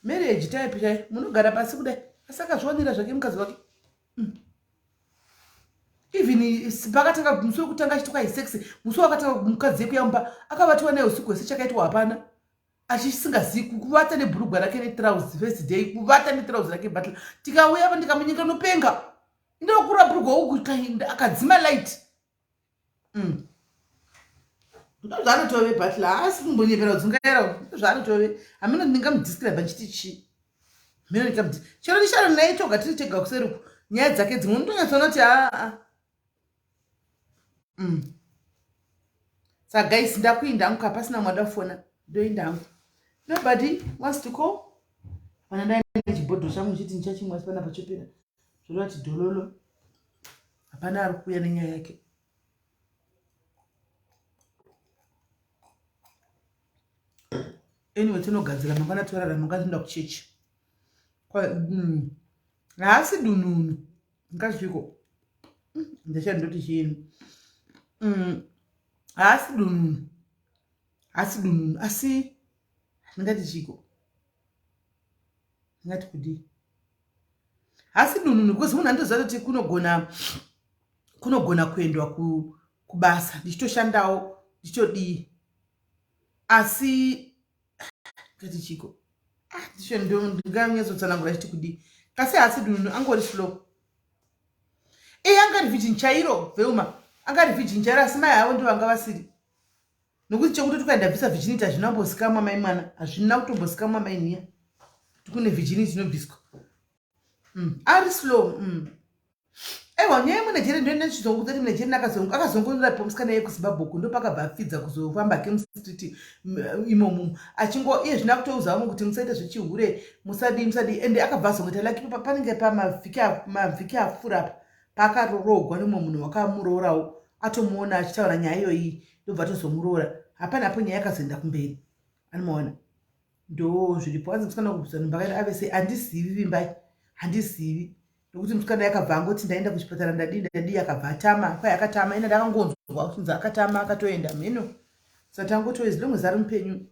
marriage type chai munogara pasi kudai asi akazviwanira zvake mukadzi wake. Even pakatanga musi wekutanga achiti kwai sex musi wakatanga mukadzi yekuyamba akavatiwa naye usiku hwese chakaitwa hapana achisingazivi kuvata nebhurugwa rake netrouse first day kuvata netrouse rake battle tikauya pa ndikamunyika nopenga ndokura bhurugwa uku akadzima light. Ndozvaanotove battle haasi kumbonyepera kudzungaira ndozvaanotove hameno ndingamudescribe ndichiti chii hameno ndingamuti chero ndisharo naye toga tiri tega kuseri uku nyaya dzake dzimwe unotonyatsoona kuti aa. Saka guys ndakuinda hangu kapasina mwada kufona ndoinda hangu nobody wants to call pana ndaenda chibhodhoro changu chiti ndichachimwa asi pana pachopera zvoreva kuti dhololo hapana ari kuuya nenyaya yake. Anyway tinogadzira mangwana torara mangwana tinoenda kuchechi. Haasi dununu ngazviko ndachandoti chini haasi dununu haasi dununu asi ndingati chiko ndingati kudii haasi dununu because munhu anotoziva kuti kunogona kuendwa kubasa ndichitoshandawo ndichitodii asi ngati chiko ndicho ndinganyatsotsanangura chiti kudii kasi haasi dununu angori slow iye angari virgin chairo Velma angari virgin chairo asi mai avo ndovanga vasiri nokuti chekutoti kwai ndabvisa virginity hazvina kumbozikamwa mai mwana hazvina kutombozikamwa mai nhiya kuti kune virginity inobviswa. Ari slow. Aiwa nyaya yemuNigeria ndoenda ndichizongoudza kuti muNigeria akazongorora musikana yekuZimbabwe uko ndopakabva apfidza kuzofamba hake mustreet imomo achingo iye zvino akutoudza vamwe kuti musaita zvechihure musadii musadii ende akabva azongoita laki panenge pamavhiki apfuura apa paakaroroogwa nemumwe munhu wakamuroorawo atomuona achitaura nyaya iyoyi ndobva atozomuroora hapana apo nyaya yakazoenda kumberi anomaona ndo zviripo anzi musikana kubvisa nhumbu akaita ave sei handizivi vimbai handizivi nokuti musikana yakabva angoti ndaenda kuchipatara ndadii ndadii akabva atama kwai akatama ina ndakangonzwa kuchinzi akatama akatoenda mheno sati angoti as long as ari mupenyu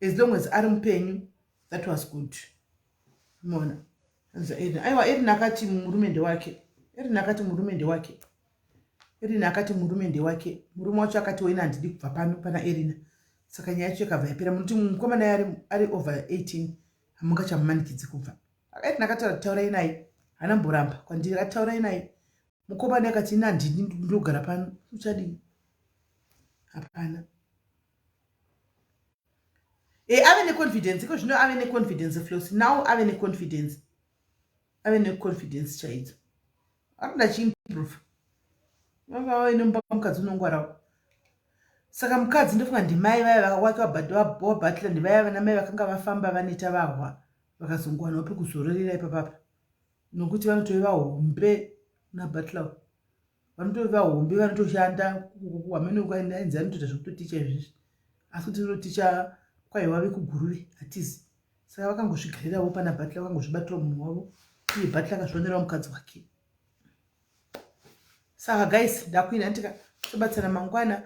as long as ari mupenyu that was good mona aiwa Erin akati murume ndewake Erin akati murume ndewake Erin akati murume ndewake murume wacho akati wena handidi kubva pano pana Erina saka nyaya yacho yakabva yapera munoti mukomana ari over 18 hamungachamumanikidzi kubva Erina akataura taurai naye haana mboramba kwandiri akati taurai naye mukomana akati ini handidi ndogara pano uchadii hapana ave neconfidence iko zvino ave neconfidence Flosi now ave neconfidence ave neconfidence chaidzo arikuda chiimprove vava inomba mukadzi unongwarawo saka mukadzi ndofunga ndimai vaya wake wabatla ndivaya vana mai vakanga vafamba vaneta vahwa vakazongowanawo pekuzororera ipapapa nokuti vanotove vahombe nabatla vanotove vahombe vanotoshanda hamene ukainzi anotoita zvekutoticha izvizvi. Asi kuti ticha kwaiwa vekuGuruve hatizi. Saka vakangozvigarirawo pana Butler, vakangozvibatira munhu wavo, uye Butler akazvionerawo mukadzi wake. Saka guys, ndakuina ndika tobatsana mangwana.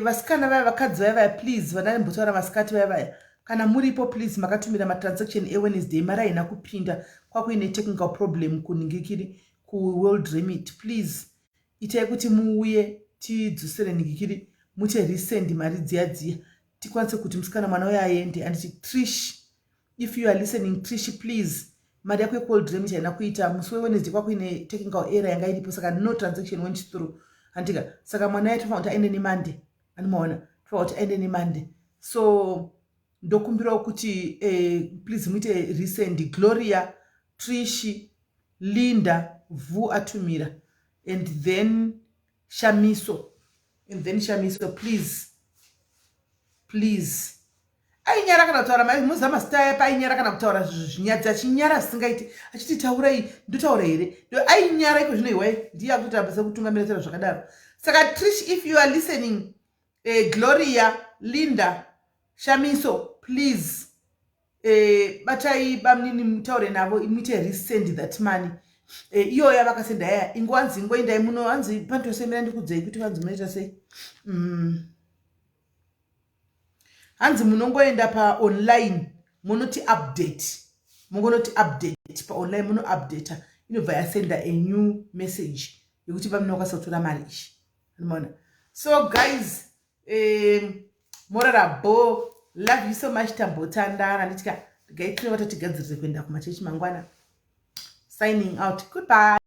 Vasikana vaya, vakadzi vaya vaya, please, vandaimbotaura vasikati vaya vaya, kana muripo, please, makatumira matransaction eWednesday, mari haina kupinda, kwakuine technical problem kuningikiri kuWorld Remit. Please itai kuti muuye tidzosere ningikiri, mute resend mari dziya dziya, tikwanise kuti musikana, mwana uyo aende. Anditi Trish, if you are listening, Trish, please, mari yako yekuWorld Remit haina kuita. Musi weWednesday kwakuine technical error yanga iripo, saka no transaction went through, handika? Saka mwana yacho tofanira kuti aende neMonday, animaona? Tofanira kuti aende neMonday, so ndokumbirawo kuti please muite resend. Gloria, Trish, Linda Vhu atumira, and then Shamiso, and then Shamiso, please, please. Ainyara kana kutaura muziva mazita aya, paainyara kana kutaura zvinyadzi, achinyara zvisingaiti, achiti, "Taurai, ndotaura here?" Ainyara iko zvino iwai ndiye akutoita basa kutungamira taura zvakadaro. Saka Trish, if you are listening, Gloria, Linda, Shamiso, please, batai bamunini, mutaure navo, muite resend that money. Iyoyo yavakasenda yaya, ingowanzi ingoendai muno, hanzi panotosemera, ndikudzei kuti vanzi munoita sei. Hanzi munongoenda paonline, munoti update, mungonoti update paonline, munoupdata, inobva yasenda a new message yekuti vamunokwanisa kutora mari ishi, anomaona? So guys, morara bo, love you so much. Tambotandara, nditya regai tinova tatigadzirire kuenda kumachechi mangwana. Signing out, goodbye.